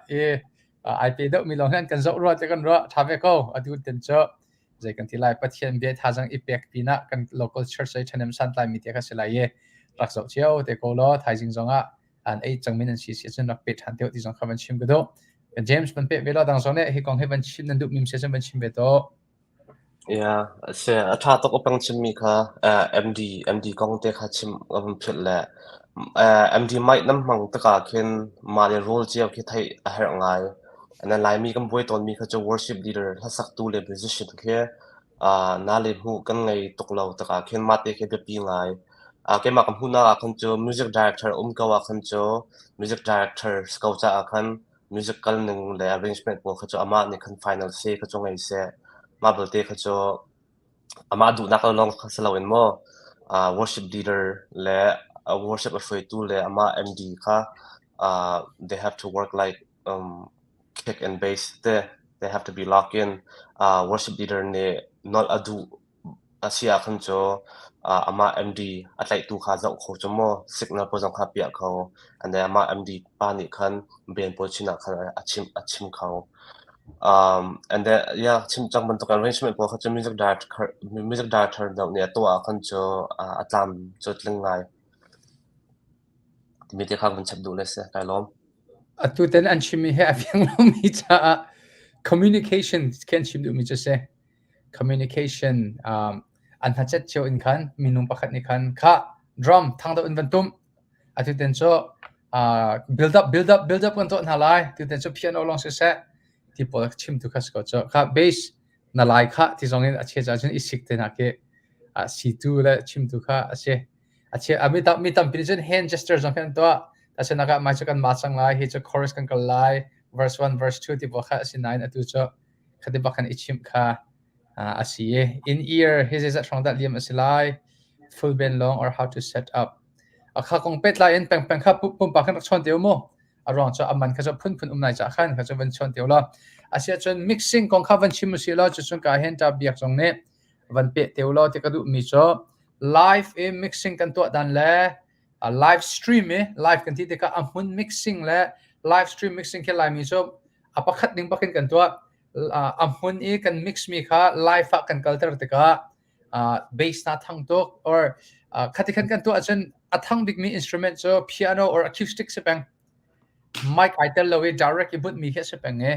[SPEAKER 1] e ai pe deuh mi lawng hi an kan zoh rua te kan ruah tha ve ko atu ten cu zei kan ti lai Pathian bia thazang i pek pinah kan local church ei ṭhahnem santlai mi te kha si lai i rak zoh cio te ko law thaizing zongah an ei cangmi nan si si cun rak pe ṭhan te ti zong kha van chim ka duh. James van pe ve law dang zong nih hi kong hi van chim nan duh mi si cun van chim ve to.
[SPEAKER 6] Yeah, se a ṭha tuk upang chimmi kha MD MD kong te kha chim ka van philh le MD mic nan hmang tikah khin mah le role cio khi theih a herh ngai. Na Laimi kan buai tawnmi kha cu worship leader, hlasaktu le musician khi na le hmuh kan ngei tuk lo tikah khin mah te khi biapi ngai. Keimah ka hmuhnak ah khan cu music director um ko ah khan cu music director si ko caah khan music kal ning le arrangement pawl kha cu amah nih khan final say kha cu ngei seh. Mah belte kha cu amah duhnak lawng kha si loin maw worship leader le worship a hruaitu le amah MD kha they have to work like kick and bass te they have to be locked in. Worship leader nih nolh a duh a si ahkhan cu amah MD a tlaihtu kha zoh kho cu maw signal pawl zong kha piah kho and then amah MD pa nih khan band pawl chin ah khan a chim a chim kho. And then yeah chim cang bantuk arrangement pawl kha cu music director music director deuh nih a tuah ahkhan cu a tlam cu tling ngai. Timi te kha vun chap duh le si kai lawm.
[SPEAKER 1] Atu ten an chimmi hi a fiang lomi caah communication khi an chim duhmi cu si. Communication um, an hnachet cio in khan minung pakhat nih khan kha drum thang deuh in van tum. Atu ten cu uh, build up build up build up kan tuah hna lai. Tu ten cu piano lawng siseh ti pawl chim tu kha si ko cu. Kha bass na lai kha ti zong in a chia cun i sik te hna khi uh, situ le chimtu kha a si. A chia a mi tam mi tampi nih cun hand gesture zong khi an tuah. Asinain ah mai cu kan ma cang lai, hi cu chorus kan kal lai, verse 1 verse 2 ti pawl kha a si nain atu cu khati bak khan i chimh kha a si i in ear hi zeizat hrawng dah liam a si lai, full band long or how to set up. A kha kong pehtlai in pengpeng kha pumpak khan rak chawn te u mu. A ruang cu a man kha cu phunphun um lai cah khan kha cu van chawn te u law. Asiahcun mixing kong kha van chim usih law cucun ka hen ta biak zong nih van peh te u law ti ka duh mi cu live i mixing kan tuah dan le live stream i live kan ti tikah a hmun mixing le live stream mixing khi Laimi cu a pakhat ding bakin kan tuah. A hmun i kan mix mi kha live ah kan kalter tikah bass na thang tuk or khati khan kan tuah ahcun a thang bikmi instrument cu piano or acoustic si peng. Mic ai tel lo i direct i bunh mi khi a si peng i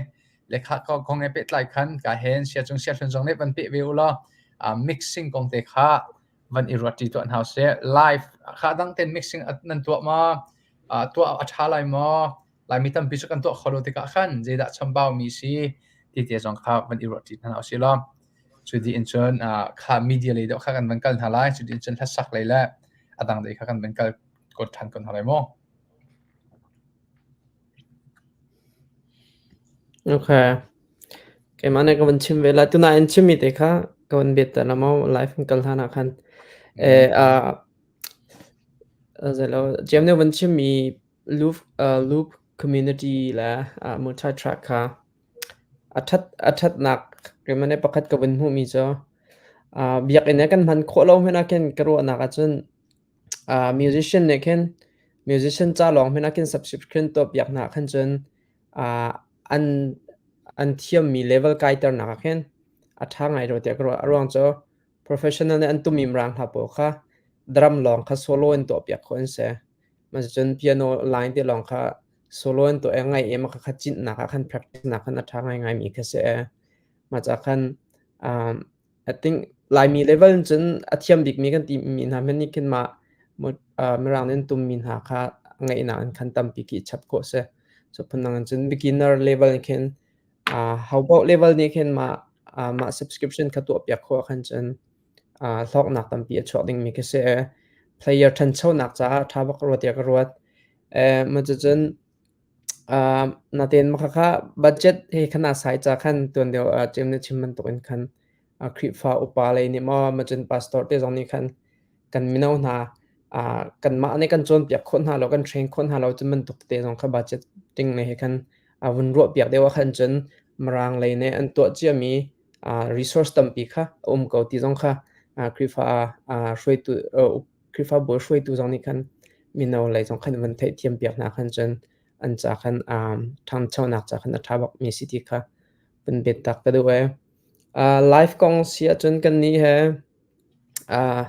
[SPEAKER 1] lekha kong he pehtlai khan ka hen sia cung sia hlun zong nih van peh ve u law mixing kong te kha van i ruat ṭi tuah hna usih. Live kha dang tein mixing nan tuah maw? Tuah a ṭha lai maw? Laimi tampi cu kan tuah kho lo tikah khan zeidah chambau mi si ti te zong kha van i ruat ṭi hna usih law cu dih in cun kha media lei deuh kha kan van kal hna lai. Cu dih in cun hlasak lei le A dang dei kha kan van kal ko ṭhan ko hna lai maw?
[SPEAKER 5] Okay. Keimah nih ka van chim ve lai. Tunain chimmi te kha ka van bet ta la maw live kan kal hlan ah khan. Eh, uh, zeilo, Jam nih van chimmi loop, uh, loop community le uh, multi-track kha a ṭhat a ṭhatnak keimah nih pakhat ka van hmuhmi cu uh, biakinn ah kan hman khawh lo hmanh ah khin ka ruahnak ahcun uh, musician nih khin musician ca lawng hmanh ah khin subscription tuah piak hna khan cun uh, an an thiammi level kaiternak ah khin a ṭha ngai rua tiah ka ruah. A ruang cu professional nih an tummi mirang hna pawl kha drum lawng kha solo in tuahpiak khawh an si. Cucun piano line te lawng kha solo in tuah i ngaih i mah kha cinnak ah khan practice nak khan a ṭha ngaingaimi kha si. Mah ca khan um, I think Laimi level in cun a thiam bikmi kan timi hna hmanh nih khin mah Mirang nih an tummi hna kha ngaihnak in khan tampi khi chap khawh si. Cu phundang in cun beginner level in khin uh, ho paoh level nih khin mah uh, mah subscription kha tuahpiak khawh khan cun uh, hlawknak tampi a chuak dingmi khi si. Player ṭhanchonak caah ṭha bak rua tiah ka ruat. Eh, mah cucun uh, natein mah khakha budget he khan aa sai ca khan tuan deuh uh, cem na chim bantukin khan uh, Khrihfa upa lei nih maw macun pastor te zong nih khan kan mino hna uh, kanmah nih kan cawnpiak khawh hna lo kan train khawh hna lo cu bantuk te zong kha budgeting lei he khan uh, vun ruahpiak deuh ah khan cun Mirang lei nih an tuah ciami uh, resource tampi kha a um ko ti zong kha uh, Khrihfa uh, hruaitu uh, Khrihfabu hruaitu zong nih khan mino lei zong khan van theihthiam piak hna khan cun an ca khan um, ṭhangchonak ca khan a ṭha bakmi si ti kha vun bet tak ka duh ee. Uh, live kong si ahcun kannih he uh,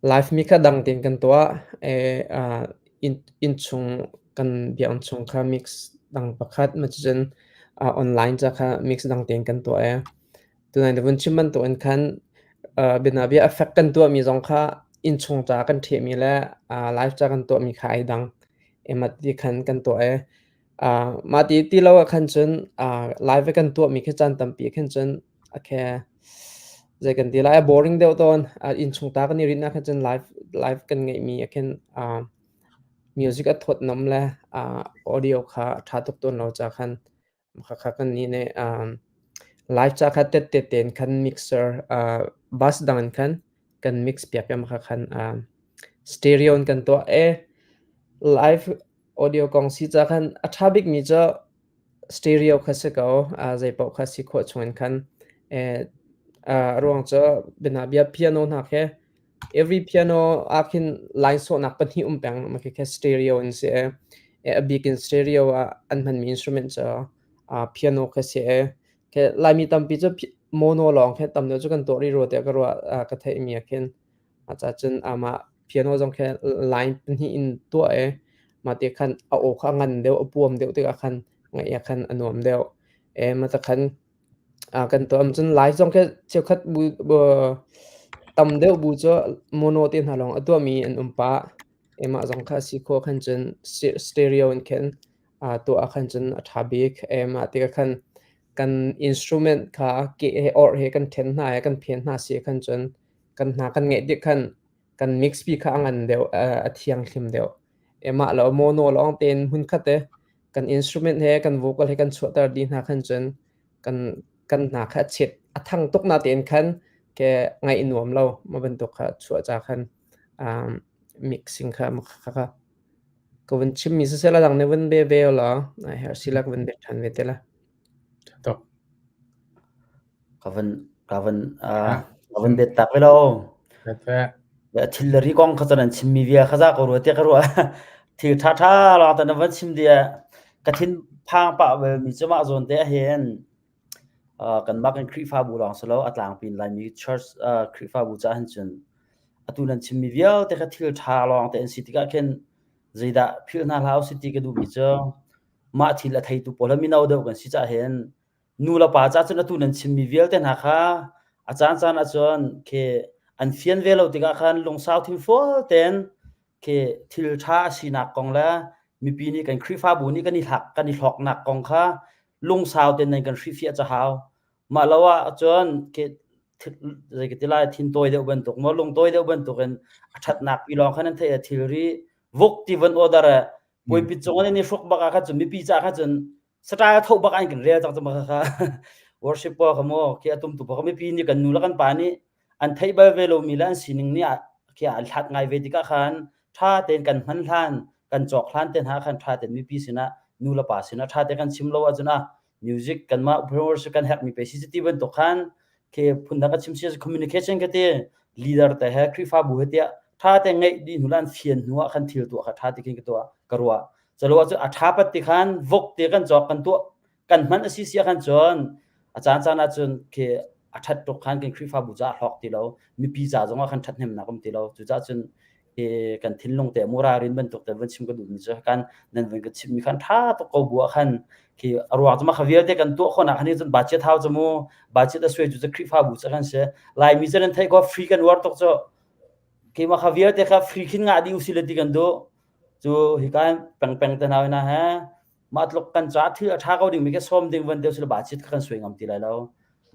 [SPEAKER 5] live mi kha dang tein kan tuah. E, uh, inn, innchung kan biakinn chung kha mix dang pakhat ma cucun uh, online ca kha mix dang tein kan tuah ee. Tunai na vun chim bantukin khan uh, bianabia effect kan tuahmi zong kha innchung ca kan ṭhehmi le uh, live ca kan tuahmi kha ai dang. Emat ti khan kan tuah ee. Uh, mah ti ti lo ah khan cun uh, live kan tuahmi khi caan tampi khan cun a khe zei kan ti lai a boring deuh tawn. Uh, innchung ta kan i rinh ah khan cun live live kan ngeihmi ah khin uh, music a thawtnam le uh, audio kha a ṭha tuk tawn lo ca khan Khakha kannih nih um, live ca kha tette tein khan mixer uh, bus dang in khan kan mix piak i mah khan um, stereo in kan tuah e live audio kong si ca khan a ṭha bikmi cu stereo kha si ko uh, zei paoh kha si khawh chung in khan eh, uh, a ruang cu bianabia piano hna khi Every piano ah khin line sawhnak pahnih um peng ma khi stereo in si e. A bik in stereo ah an hmanmi instrument cu uh, piano kha si e. Ke Laimi tampi cu mono lawng khe tam deuh cu kan tuah rih rua tiah ka ruah uh, ka theihmi ah khin. Aca cun amah piano zong khe line pahnih in tuah e. Mah ti khan a aw kha a ngan deuh a puam deuh tikah khan ngaih ah khan a nuam deuh. E ma ta khan kan tuah cun Lai zong khi cheukhat bu tam deuh bu cu mono te hna lawng a tuahmi an um pah. Mah zong kha a si khawh khan cun stereo in khin tuah ah khan cun a ṭha bik. Mah tikah khan kan instrument kha keh he orh he kan ṭhen hna i kan phen hna si khan cun kan hna kan ngeih tik khan kan mix pi kha a ngan deuh, a thianghlim deuh. Mah lo mono lawng tein hmunkhat i kan instrument he kan vocal he kan chuahter dih hna khan cun kan kan hna kha a chet a thang tuk na tein khan ke ngaih nuam lo ma bantuk kha chuah ca khan um, mixing kha ma kha kha ka vun chim mi sisela dang ne vun be ve la ai her sila ka vun be than ve te la
[SPEAKER 1] Tok.
[SPEAKER 3] Ka van ka van uh, ka van bet tak ve lo. Thil ri kong kha cun an chimmi vial kha za ko rua tiah ka ruah. Thil ṭhaṭha lawng te na van chim dih ah ka thin phang pah bal mi cu mah zawn te ahhin uh, kanmah kan Khrihfabu lawng si lo a tlangpi in Laimi church uh, Khrihfabu caah hin cun atu nan chimmi vialte kha thil ṭha lawng te an si tikah khin zeidah philh hna hlah usih ti ka duhmi cu mah thil a theitu pawl hi mino deuh kan si caah hin Nu le pa ca cun atu nan chimmi vialte hna kha a caancaan ahcun khi an fian ve lo tikah khan lungsau thinfual tein khi thil ṭha a sinak kong le mipi nih kan Khrihfabu nih kan i hlak kan i hlawknak kong kha lungsau tein nan kan hrilhfiah ca hau. Mah lo ahcun khi. Zei ka ti lai thin tawi deuh bantuk maw lung tawi deuh bantuk in a ṭhatnak pi lawng khan an theih a thilri vuk ti van order eh puaipit cung an i hruk bak ah khan cun mipi ca khan cun saṭai a tho bak an kan rel cang cu ma kha worship pa kha maw khi a tum tu pa kha mipi nih kan nu le kan pa nih an theih bal ve lomi le an sining nih khi an hlat ngai ve tikah khan ṭha tein kan hman hlan kan cawk hlan te hna khan ṭha tein mipi sinah nu le pa sinah ṭha tein kan chim lo ahcun ah music kanmah worship kan herhmi pe si ti bantuk khan khi phundang ka chim si communication ka ti leader te he Khrihfabu he tiah ṭha te ngeih dih hnu lan fian hnu ah khan thil tuah kha ṭha ti khin ka tuah ka ruah calo ah cu a ṭha pat ti khan vok te kan cawk kan tuah kan hman a si sia khan cun a caan caan ah cun khi a ṭhat tuk khan kan Khrihfabu caah hlawk ti lo mipi ca zongah khan ṭhathnemnak um ti lo cucaah cun hi kan thinlung te murarin bantuk te van chim ka duhmi cu kan nan van ka chimmi khan ṭha tuk ko bu ah khan khi a ruang cu ma kha vialte kan tuah khawhnak khan cun budget hau cu mu budget a suai cu cu Khrihfabu cu kan si Laimi cu nan theih ko free kan uar tuk cu khi ma kha vialte kha free khin ngah dih usile ti kan duh cu hi kan peng peng te hna na he mah tluk kan ca thil a ṭha ko ding mi ke sawm ding van deuh sila budget kha kan suai ngam ti lai lo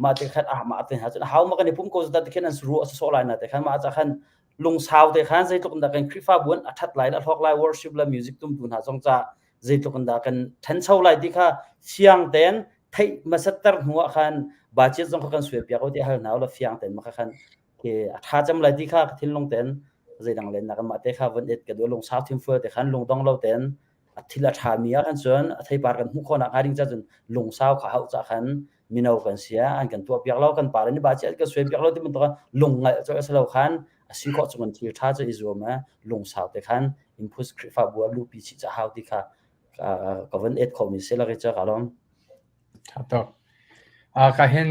[SPEAKER 3] mah te khan ah mah te ha cun hau ma kan i pum ko zata te khin an ru a sawh lai na te khan mah ca khan lungsau te khan zeitluk in dah kan Khrihfabu an a ṭhat lai le a hlawk lai worship le music tumtu hna zong ca zeitluk in dah kan ṭhancho lai ti kha fiang tein theih hmasatter hnu ah khan budget zong kha kan suai piak u ti hal hna u fiang tein maka khan ke a ṭha cem lai ti kha ka thinlung tein zeidang len nak mah te kha von et ka duh lungsau thinfual te khan lungdong lo tein a thil a ṭhami ah khan cun a theipar kan hmuh khawhnak hnga ding ca cun lungsau kha hauh ca khan mino kan si ah an kan tuah piak lo kan pa le nih ba ci an kan suai piak lo ti bantuk lung ngalh cu a si lo khan a si khawh chung in thil ṭha cu i zuam a lungsau te khan input Khrihfabu ah luhpi chih ca hau ti kha ka van et khawhmi si la ca ka lawm.
[SPEAKER 1] Ṭha tuk. Ka hin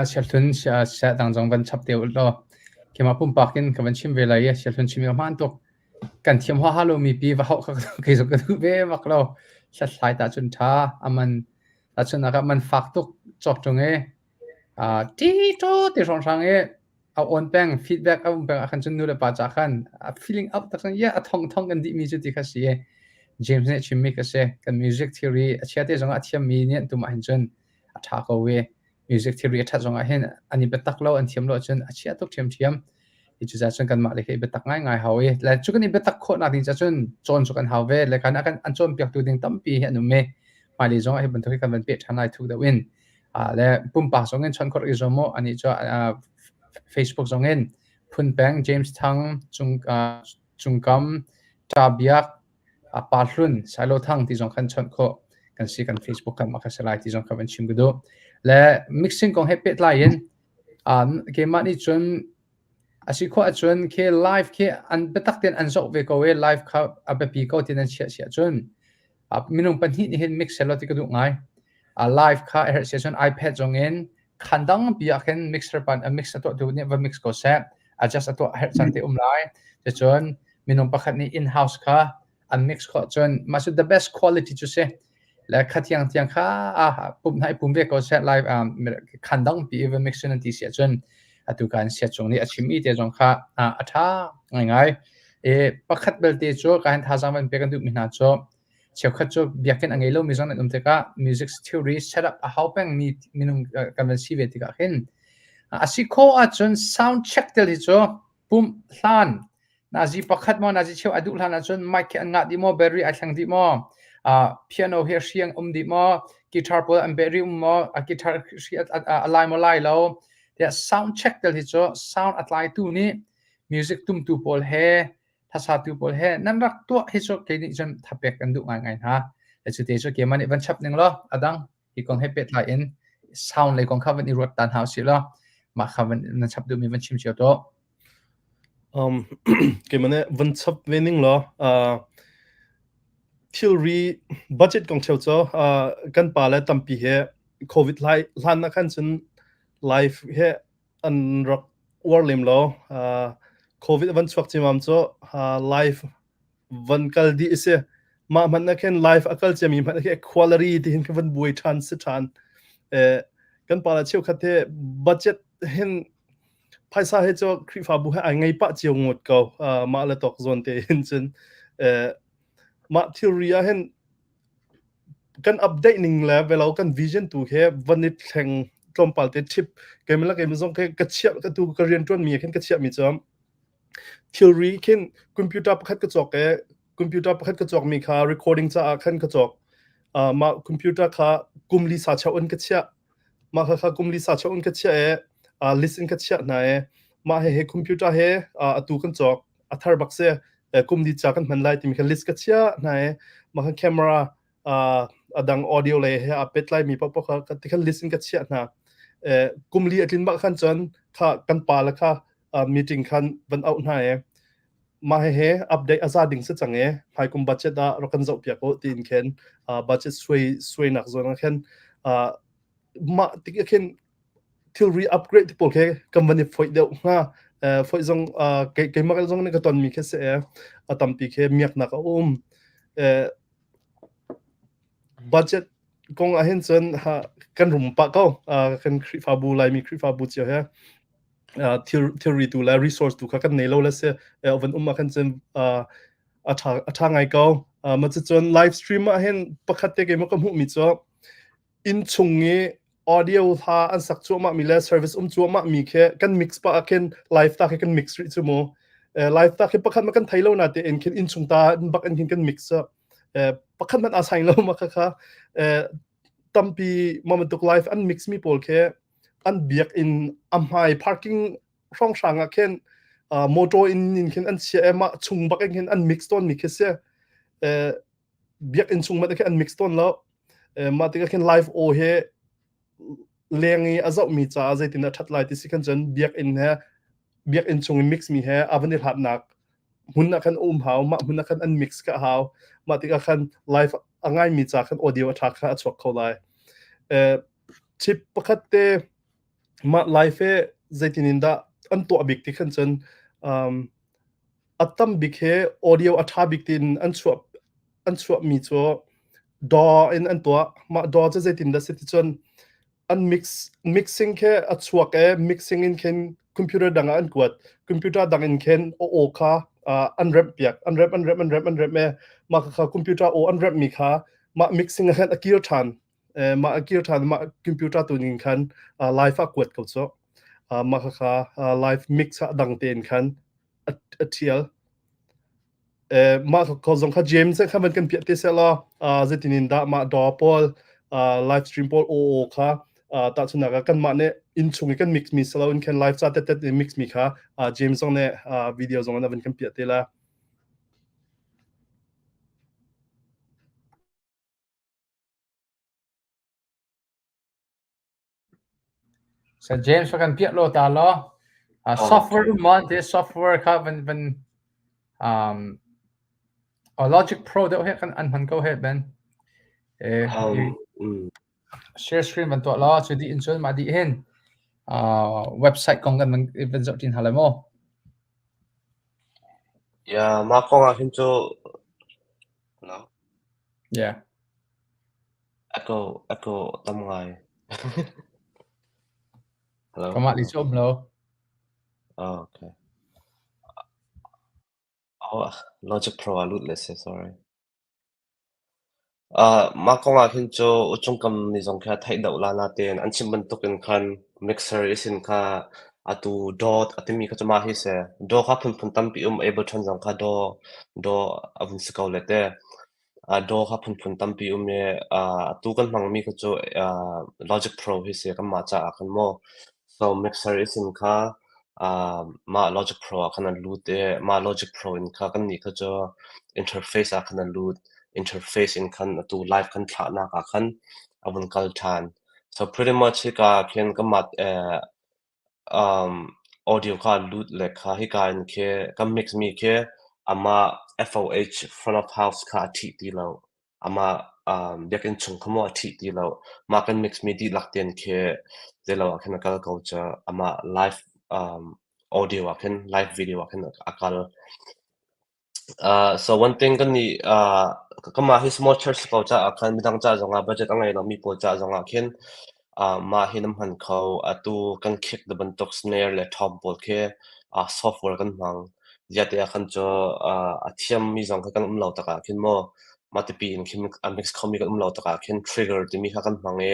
[SPEAKER 1] siahlun sia dang zong van chap te u law keimah pumpak in ka van chim ve lai i siahlun chim i hmaan tuk. Kan thiam huaha lomi pi va hauh kha kei zong ka duh ve bak lo. Hlathlai ta cun ṭha aman Tahchunhnak ah man fak tuk cawk ṭung i ṭi ṭaw ti hrawnghrang i a awn peng feedback a um peng ahkhan cun nu le pa ca khan a feeling up tak cun yeah a thong thong kan dihmi cu ti kha si i James nih a chimmi ka si. Kan music theory a chia te zongah a thiammi nih an tum ahhin cun a ṭha ko i music theory a ṭhat zongah hin an i biatak lo an thiam lo ahcun a chia tuk ṭhiamṭhiam. Hi cucaah cun kanmah le hi biatak ngaingai hau i le cu kan i biatak khawhnak ding caah cun cawn cu kan hau ve le kan an cawnpiaktu ding tampi hi an um i hmailei zongah hi bantuk hi kan van peh ṭhan lai thuk deuh in le pumpak zong in chawnh khawh i zuam mu anih cu Facebook zong in Phun Peng James Thang Cung Cungkam Ṭa Biak Pa Hlun Sailo Thang ti zong khan chawnh khawh kan si kan Facebook kam ah ka si lai ti zong kha van chim ka duh le mixing kong he pehtlai in keimah nih cun a si khawh ahcun khi live khi an biatak tein an zoh ve ko i live kha a biapi ko ti nan chiah si ahcun minung pahnih nih hin mix selaw ti ka duh ngai. Live kha a herh si ahcun iPad zong in khan dangpi ah khin mixer pan a mix a tuahtu nih va mix ko seh. Adjust a tuah a herh caan te um lai. Cucun minung pakhat nih in-house kha an mix khawh cun mah cu the best quality cu si. Le kha tiang tiang kha pum hna i pum ve ko seh live khan dangpi i va mix in an ti si ahcun atu kan sia cung nih a chim i te zong kha a ṭha ngaingai. E pakhat belte cu ka hin thazaang van pek kan duhmi hna cu cheukhat cu biakinn a ngei lomi zong nan um tikah music theory setup a hau pengmi minung kan van si ve tikah hin a si khawh ahcun sound check tel hi cu pumh hlan nazi pakhat maw nazi cheu a duh hlan ahcun mic hi an ngah dih maw battery ai thleng dih maw uh, piano hi a hriang um dih maw guitar pawl an battery um maw a guitar hri a lai maw lai lo tiah sound check tel hi cu sound a tlaitu nih music tumtu pawl he thasatu pawl he nan rak tuah hi cu kei nih cun thapek kan duh ngaingai hna. Le cu te cu keimah nih van chap ning law adang hi kong he pehtlai in sound lei kong kha van i ruat tan hau si law mah kha van nan chap duhmi van chim cio tuah.
[SPEAKER 2] Um, keimah nih van chap ve ning law uh, thilri budget kong cheu cu uh, kan pa le tampi he COVID lai hlan na khan cun live he an rak uar lem lo. Uh, COVID van chuak cimam cu uh, live van kal dih a si. Mah hmanh na khin live a kal ciami hmanh khi quality ti hin van buai ṭhan si ṭhan. Eh, kan pa le cheukhat he budget hin phaisa he cu Khrihfabu he ai ngei pah cio ngot ko. Uh, mah le tawk zawn te hin cun eh, mah thilri ah hin kan update ning le velo kan vision tu he van i thleng. tlawmpal te tip keimah le keimah zong ka chiah ka tu ka rian ṭuan mi khin ka chiah mi cu thilri khin computer pakhat ka cawk e computer pakhat ka cawk mi kha recording caah khan ka cawk. Mah computer kha kum li sa cheu in ka chiah. Mah kha kha kum li sa cheu in ka chiah e list in ka chiah hna e mah he he computer he atu kan cawk a thar bak si kum li ca kan hman lai timi kha list ka chiah hna e mah kha camera a dang audio lei he aa pehtlai mi paohpaoh kha tikhan list in ka chiah hna. Kum li a tlin bak khan cun kha kan pa le kha meeting khan van auh hna e mah he update a za ding si cang e hmaikum budget ah rak kan zoh piak u tiin khin budget suai suainak zawn ah khin mah tik khin thilri upgrade ti pawl khi kan van i foih deuh hnga. Foih zong keimah zong nih ka ton mi khi si e a tampi khi miaknak a um. Budget kong ah hin cun kan rum pah ko. Kan Khrihfabu Laimi Khrihfabu cio he thil thilri tu le resource tu kha kan nei lo le si van um ah khan cun a ṭha a ṭha ngai ko. Ma cun live stream ah hin pakhat te keimah ka hmuh mi cu inn chung i audio hla an sak cuahmah mi le service um cuahmah mi khi kan mix pah ah khin live ta khi kan mix rih cu mu. Live ta khi pakhat ma kan thei lo na te in khin inn chung ta bak in khin kan mix pakhat hmanh aa saing lo ma kha kha tampi ma bantuk live an mix mi pawl khi an biakinn a hmai parking hrawnghrang ah khin motor in in khin an chia e mah chung bak in khin an mix tawn mi khi si. Biakinn chung hmanh khi an mix tawn lo. Mah tikah khin live aw he leng i a zohmi caah zeitin a ṭhat lai ti si khan cun biakinn he biakinn chung i mix mi he a van i hlatnak hmun ah khan um hau mah hmun ah khan an mix ka hau mah tikah khan live a ngaimi ca khan audio a ṭha kha a chuak kho lai. Chip pakhat te mah live he zeitin in dah an tuah bik ti khan cun a tam bik he audio a ṭha bik tiin an chuah an chuahmi cu DAW in an tuah. Mah DAW cu zeitin dah si ti cun an mix mixing khi a chuak i mixing in khin computer dang ah an kuat. Computer dang in khin a aw kha an remh piak. An remh an remh an remh an remh i mah kha computer aw an remhmi kha mah mixing ah khan a kir ṭhan. Mah a kir ṭhan mah computer tu ning khan live ah kuat ko cu. Mah kha live mix ah dang tein khan a ṭhial. Mah ko zong kha James kha van kan piah te seh law zeitin in dah mah daw pawl live stream pawl aw kha tahchunhnak ah kanmah nih inn chung i kan mix mi silo in khan live ca tet in mix mi kha James zong nih video zong in a van kan piah te la.
[SPEAKER 1] So James kan piah lo ta law software um ma te software kha van van um Logic Pro deuh he kan an hman ko he ben. Eh share screen van tuah law cu dih in cun mah dih hin website kong kan van zoh tin hna lai maw?
[SPEAKER 6] Yeah, mah kong ah hin cu no.
[SPEAKER 1] Yeah.
[SPEAKER 6] Echo echo tam ngai. Hello.
[SPEAKER 1] Kamah li cu um lo.
[SPEAKER 6] Oh, okay. Oh, Logic Pro ah lut le si, sorry. Mah kong ah khin cu uchungkam mi zong khi a theih deuh la natein an chim bantuk in khan mixer isin kha atu DAW a timi kha cu mah hi si. DAW kha phunphun tampi um Ableton zong kha DAW DAW a vun si ko le te. DAW kha phunphun tampi um i atu kan hmangmi kha cu Logic Pro hi si kanmah caah khan maw. So mixer isin kha mah Logic Pro ah khan an lut i mah Logic Pro in kha kannih kha cu interface ah khan a lut. Interface in khan atu live kan thlahnak ah khan a vun kal ṭhan. So pretty much hika ah khin kanmah audio kha a lut le kha hika in khi kan mix mi khi amah FOH front of house kha a ṭhih ti lo. Amah biakinn chung kha maw a ṭhih ti lo. Mah kan mix mi dihlak tein khi zeilo ah khin a kal ko cu amah live audio ah khin live video ah khin a kal. So one thing kan nih kanmah hi small church si ko caah khan midang ca zongah budget a ngei lomi pawl ca zongah khin mah hi nan hman kho. Atu kan kick ti bantuk snare le tom pawl khi software kan hmang. Ziah tiah khan cu a thiammi zong kha kan um lo tikah khin maw mah tipi in khin a mix khomi kan um lo tikah khin trigger timi kha kan hmang i.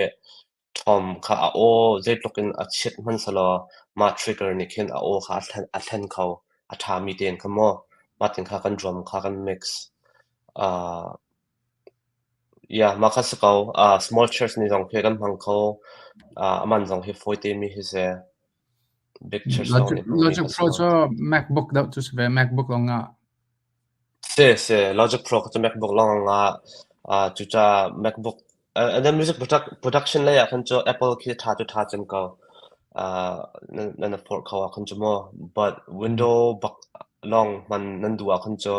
[SPEAKER 6] Tom kha a aw zeitluk in a chiat hmanh selaw mah trigger nih khin a aw kha a thlen kho. A ṭhami tein kha maw mah tin kha kan drum kha kan mix. Uh, yeah, mah kha si ko. Uh, small church nih zong khi kan hmang kho. Uh, aman zong hi fawi te mi hi si. Big church lawng
[SPEAKER 1] Logic,
[SPEAKER 6] nih hmangmi
[SPEAKER 1] Logic
[SPEAKER 6] kha si
[SPEAKER 1] Pro
[SPEAKER 6] lo.
[SPEAKER 1] cu MacBook deuh cu si ve, MacBook lawng ah.
[SPEAKER 6] Si, si. Logic Pro cu MacBook lawng ah uh, cucaah MacBook uh, and then music production lei ah khan cu Apple khi ṭha cu ṭha cem ko. Uh, nan, nan afford kho ah khan cu mu. But Window bak lawng hman nan duh ah khan cu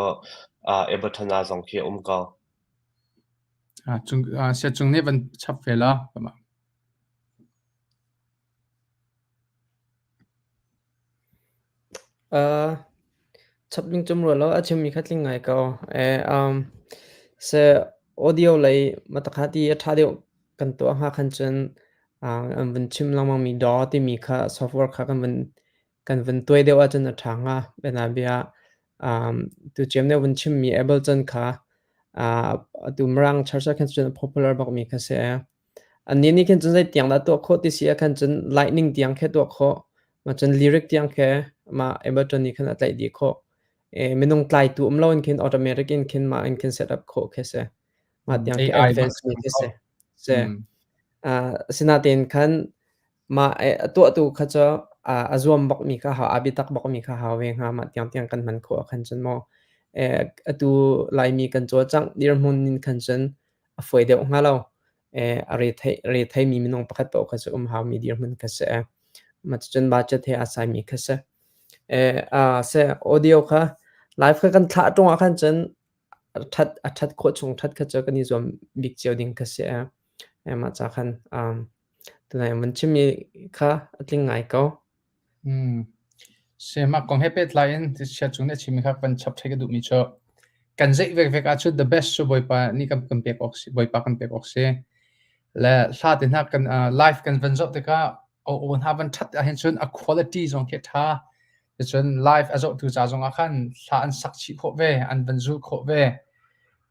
[SPEAKER 6] uh, Ableton ah zong khi a um ko.
[SPEAKER 1] Ah, cung, ah, sia cung nih van chap ve la.
[SPEAKER 5] Uh, chap ding cum rua lo a chimmi kha tling ngai ko. Eh, um, se audio lei matakha ti a ṭha deuh kan tuah hnga khan cun uh, an vun chim lengmang mi DAW timi kha software kha kan vun kan vun tuai deuh ahcun a ṭha hnga. Bianabia um, tu cem nih vun chimmi Ableton kha uh, atu Mirang church ah khan cun a popular bakmi kha si. Annih nih khin cun zei tiang dah tuah khawh ti si ah khan cun lightning tiang khi tuah khawh. Mah cun lyric tiang khi mah Ableton nih khan a tlaih dih khawh. E, minung tlaitu um loin khin automatic in khin mah in khin set up khawh khi si. Mah tiang khi
[SPEAKER 1] AI
[SPEAKER 5] advanced mi khi si. Si.
[SPEAKER 1] Mm.
[SPEAKER 5] Uh, asinain khan mah a tuahtu kha cu a zuam bakmi kha hau, a biatak bakmi kha hau ve hnga. Mah tiang tiang kan hman khawh ah khan cun maw e, atu Laimi kan cawlcangh dirhmun in khan cun a fawi deuh hnga lo. E, a rethei retheimi minung pakhat paoh kha cu um haumi dirhmun kha si. Mah cucun budget he aa saimi kha si. E, a se audio kha live kha kan thlah ṭung ah khan cun a ṭhat a ṭhat khawh chung ṭhat kha cu kan i zuam bik cio ding kha si. E, mah ca khan um, tunai van chimmi kha a tling ngai ko.
[SPEAKER 1] Hmm. Mah kong he pehtlai in chia cung nih a chimmi kha van chap ṭhei ka duhmi cu kan zeih vekvek ahcun the best cu Bawipa nih kan kan pek awk si, Bawipa kan pek awk si. Le hla te hna kan uh, live kan van zoh tikah aw aw hna van ṭhat ahhin cun a quality zong khi a ṭha. Cun live a zohtu ca zong ah khan hla an sak chih khawh ve, an van zul khawh ve.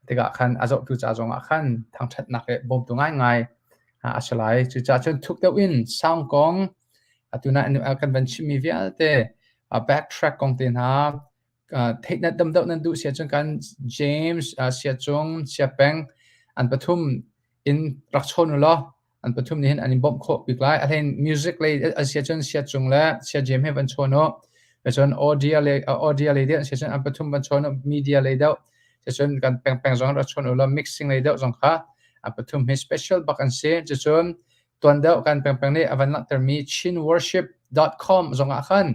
[SPEAKER 1] Tikah khan a zohtu ca zong ah khan thangṭhatnak le bawmtu ngaingai a si lai. Cucaah cun thuk deuh in sound kong Atu na kan van chimmi vialte backtrack kong te hna theihnak dam deuh nan duh si ahcun kan James Siacung Siapeng an pathum in rak chawn u law an pathum nih hin an in bawmh khawh bik lai. A hlein music lei a si ahcun Siacung le Sia James he van chawn u. Cun audio lei audio lei deuh si ahcun an pathum van chawn u. Media lei deuh cun kan pengpeng zong rak chawn u law mixing lei deuh zong kha an pathum hi special bak an si. Cucun Tuan deuh kan pengpeng nih a van langhtermi chinworship.com zongah khan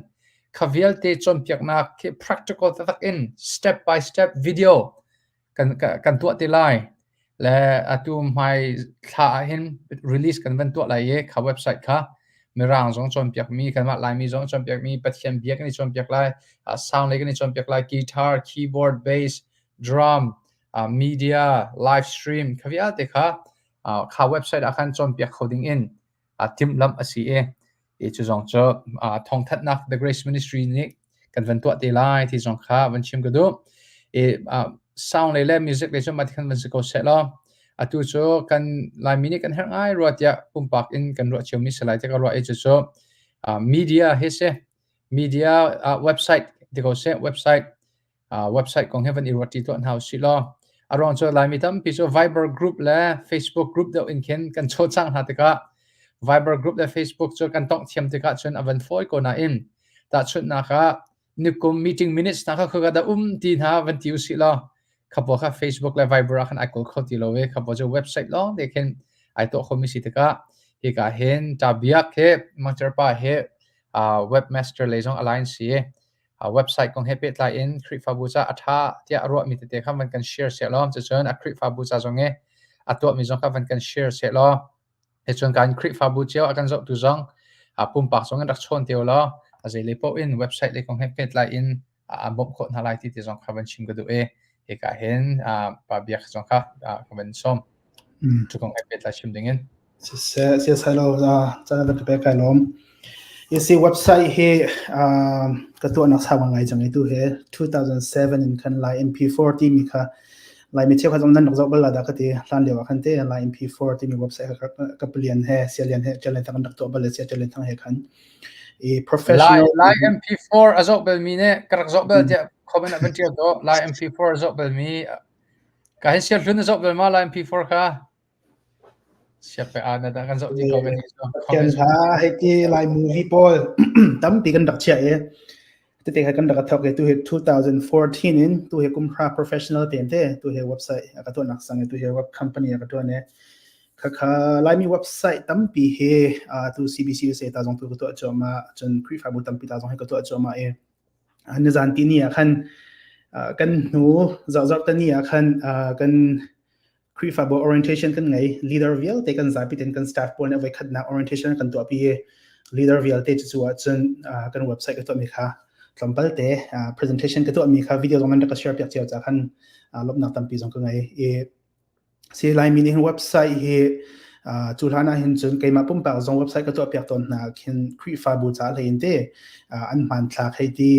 [SPEAKER 1] kha vialte cawnpiaknak khi practical taktak in step by step video kan kan tuah te lai. Le atu hmai thla ah hin release kan van tuah lai i kha website kha Mirang zong cawnpiakmi kanmah Laimi zong cawnpiakmi Pathian bia kan i cawnpiak lai, sound lei kan i cawnpiak lai, guitar, keyboard, bass, drum, media, live stream kha vialte kha kha website ah khan cawnpiak kho ding in timhlamh a si i i cu zong cu thawngthanhnak The Grace Ministry nih kan van tuah te lai ti zong kha van chim ka duh. I sound lei le music lei cu mah ti khan van si ko seh law atu cu kan Laimi nih kan herh ngai rua tiah pumpak in kan ruah ciomi si lai tiah ka ruah i cucu media hi si media website ti ko seh website website kong he van i ruat ṭi tuah hna usih law a ruang cu Laimi tampi cu Viber group le Facebook group deuh in khin kan cawlcang hna tikah Viber group le Facebook cu kan tongh thiam tikah cun a van fawi ko nain tahchunhnak ah nikum meeting minutes hna kha khoika dah um ti hna van ti usih law khapaw kha Facebook le Viber ah khan ai kawl kho ti lo i khapaw cu website lawng te khin ai tuah khomi si tikah hika hin Ta Biak he Mangcer pa he webmaster lei zong alliance si website kong he pehtlai in Khrihfabu ca a ṭha tiah a ruahmi tete kha van kan share seh law cucun a Khrihfabu ca zong i a tuahmi zong kha van kan share seh law cun kan Khrihfabu cio a kan zohtu zong pumpak zong in rak chawn te law a zei lei paoh in website lei kong he pehtlai in an bawmh khawh hna lai ti ti zong kha van chim ka duh i hika hin pa biak zong kha ka van sawm cu kong he pehtlai chim ding in
[SPEAKER 4] Siseh, siasai lo caan van ka pek kai lawm. Isi website hi ka tuahnak sau ngai cang i tu hi 2007 in khan Lai MP4 timi kha Laimi cheukhat zong nan rak zoh bal la dah ka ti. Hlan lio ah khan te Lai MP4 timi website ka ka palian he Sialian he Ṭial Thang kan rak tuah bal le Sia Ṭial Thang he khan. I
[SPEAKER 1] professional Lai MP4 a zoh bal mi nih ka rak zoh bal tiah comment ah van ṭial tuah. Lai MP4 a zoh bal mi ka hin Sial Hlun a zoh bal ma Lai MP4 kha? Siap pe ana dah kan zoh ti ko kan hi cu.
[SPEAKER 4] Pathian kha hei ti Lai movie pawl tampi kan rak chiah i tete kha kan rak thawk i tu hi 2014 in tu hi kum hra professional te te tu hi website a ka tuahnak sang i tu hi web company a ka tuan i khakha Laimi website tampi hi tu CBC USA ta zong tu ka tuah cuahmah cun Khrihfabu tampi ta zong hi ka tuah cuahmah i nizan ti ni ah khan kan hnu zarh te ni ah khan kan Khrihfabu orientation kan ngei. Leader vialte kan zapi ten kan staff pawl nih voi khatnak orientation kan tuahpi i leader vialte cu cu ahcun kan website ka tuahmi kha tlawmpal te presentation ka tuahmi kha video zong nan rak ka share piak cio ca khan lawmhnak tampi zong ka ngei. I si Laimi nih hin website hi cu hlan ah hin cun keimah pumpak zong website ka tuah piak tawn hna khin Khrihfabu ca hlei in te an hmanthlak hei ti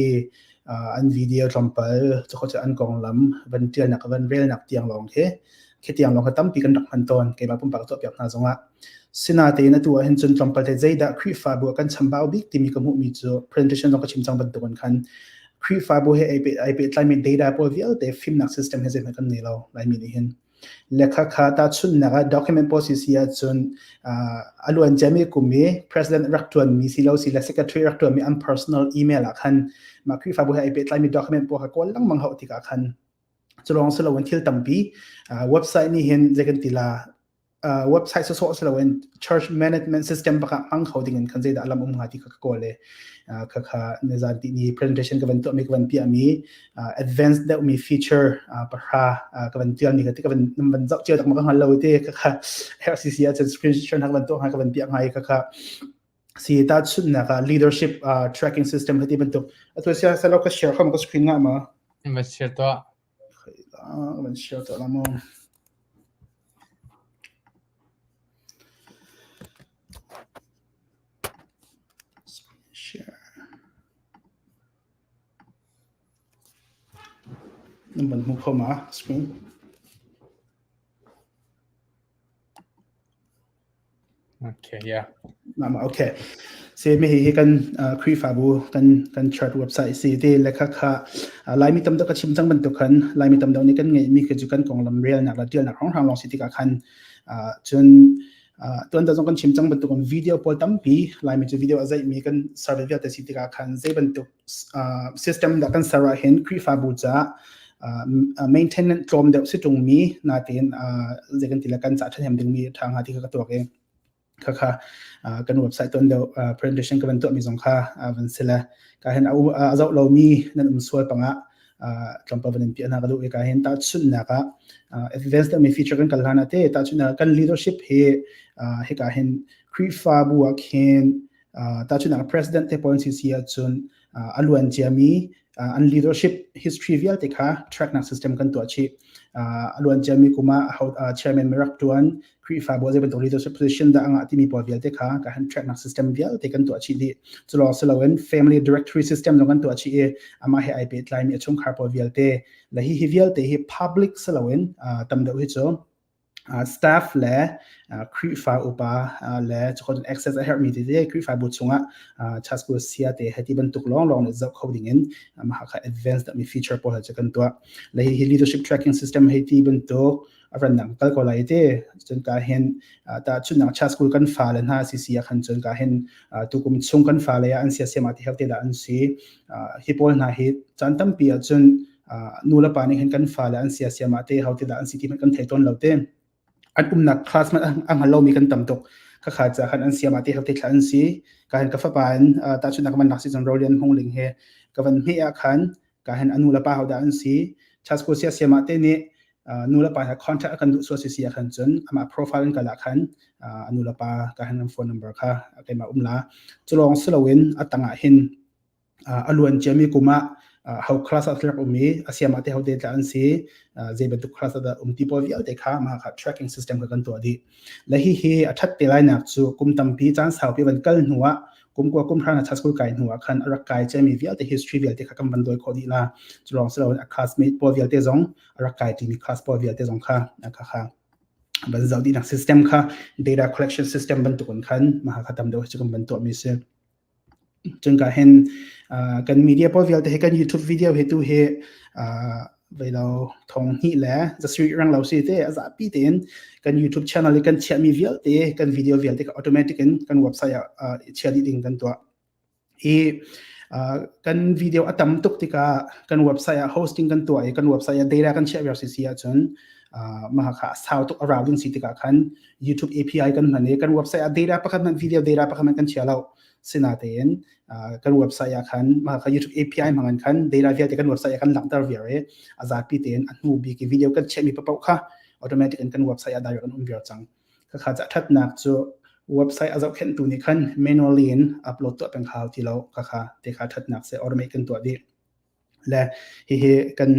[SPEAKER 4] an video tlawmpal cu an konglam van ṭialnak van relnak tiang lawng khi khi tiang lawng kha tampi kan rak hman tawn keimah pumpak tuahpiak hna zongah sinatein atu ah hin cun tlawmpal te zeidah Khrihfabu ah kan chambau bik timi ka hmuhmi cu presentation zong ka chim cang bantukin khan Khrihfabu he ai pehtlaimi data pawl vialte fimnak system he zeihmanh kan nei lo Laimi nih hin Lekha kha tahchunhnak ah document pawl si ahcun a luan ciami kum i president rak ṭuanmi si lo si le secretary rak ṭuanmi an personal email ah khan mah Khrihfabu he ai pehtlaimi document pawl kha kawl lengmang hauh tikah khan cu lawng si loin thil tampi website nih hin zei kan ti la website sawsawh si loin church management system bak ah hmang kho ding in khan zeidah lam um hnga ti kha ka kawl i khakha nizan ti ni presentation ka van tuahmi ka van piahmi advanced deuhmi feature pahra ka van tialmi ka ti ka van van zoh cio tak ma ka hngal lo te ka kha RCC ah cun screen share ka van tuah hnga ka van piah hnga i ka kha si ta chunnak ah leadership tracking system hati bantuk atu sia salo ka share khom ka screen nga ma
[SPEAKER 1] va share to
[SPEAKER 4] van share to la mo share Nan van hmu kho ma screen?
[SPEAKER 1] Okay, yeah.
[SPEAKER 4] Nama okay. Se mi hi kan Khrihfabu kan kan church website si te le kha kha Laimi tam deuh ka chim cang bantuk khan Laimi tam deuh nih kan ngeih mi khi cu kan konglam relnak le tialnak hrawnghrang lawng si tikah khan cun tuan zong kan chim cang bantuk in video pawl tampi Laimi cu video a zeihmi kan survey vialte si tikah khan zei bantuk system dah kan ser ah hin Khrihfabu caah maintenance tlawm deuh si ṭungmi natein zei kan ti le kan ca ṭhahnem dingmi ṭha hnga ti kha ka tuak i khakha kan website tuan deuh presentation ka van tuahmi zong kha van si le ka hin a zoh lomi nan um sual pangah tlawmpal van in piah hna ka duh i ka hin tahchunhnak ah advanced deuhmi feature kan kal hlan ah te tahchunhnak kan leadership hi hika hin Khrihfabu ah khin tahchunhnak president te pawl si ahcun a luan ciami an leadership history vialte kha tracknak system kan tuah chih. A luan ciami kum ah chairman mi rak tuan Khrihfabu zei bantuk leadership position dah a ngah timi pawl vialte kha ka han tracknak system vialte kan tuah chih dih. Cu lawng si loin family directory system zong kan tuah chih i amah he ai pehtlaimi a chungkhar pawl vialte le hi hi vialte hi public si loin tam deuh hi cu staff le Khrihfa upa le cun access a herhmi tete Khrihfabu chungah church sia te heti bantuk lawnglawng nih zoh kho dingin mah kha advanced mi feature pawl cu kan tuah. Le hi leadership tracking system hei ti bantuk a rannak kal ko lai te cun ka hin ta chunnak church school kan fa le hna si ah khan cun ka hin tukum chung kan fa le an sia siama ti helte da an si hi pawl hna hi caan tampi ah cun nu le pa nih hin kan fa le an sia siama te ho te da an si ti kan thei tawn lo te an umnak class man a hngal lomi kan tam tuk ka kha ca khan an siama te helte thla an si ka hin ka fapa in ta chunnak man lak si cun rolian hung ling he ka van hme ah khan ka hin anu le pa ho dah an si chasko sia siama te nih nu le pa he contact kan duh sual si si ah khan cun amah profile in kal ah khan anu le pa ka hin an phone number kha keimah um la culawng siloin a tangah hin a luan ciami kum ah ho class ah rak um i a siama te ho te tla an si zei bantuk class ah dah um ti pawl vialte kha mah kha tracking system kha kan tuah dih le hi hi a that te lai nak cu kum tampi caan saupi van kal hnu ah. Kum kua kum hra na school kai hnu ah khan a rak kai ciami vialte history vialte kha kan van dawi khawh dih la. Cu lawng si loin a classmate pawl vialte zong a rak kai ṭimi class pawl vialte zong kha kha kha van zoh dihnak system kha data collection system bantukin khan mah kha tam deuh cu kan van tuahmi si. Cun ka hin kan media pawl vialte hi kan YouTube video hi tu hi veilo thong hnih le zasui rang lo si te a zapi tein kan YouTube channel i kan chiahmi vialte kan video vialte kha automatic in kan website ah chia dih ding kan tuah. Hi kan video a tam tuk tikah kan website ah hosting kan tuah i kan website ah data kan chiah viar si si ahcun mah kha a sau tuk a rau ding si tikah khan YouTube API kan hman i kan website ah data pakhat hmanh video data pakhat hmanh kan chia lo. Sinatein kan website ah khan mah kha YouTube API hmangin khan data vialte kan website ah kan langhter viar i a zapi tein a hnu bik i video kan chiahmi paoh kha automatic in kan website ah direct an um viar cang. Khakha ca ṭhatnak cu website a zohkhenhtu nih khan manually in upload tuah peng hau ti lo khakha te kha ṭhatnak si automate kan tuah dih. Le hihi kan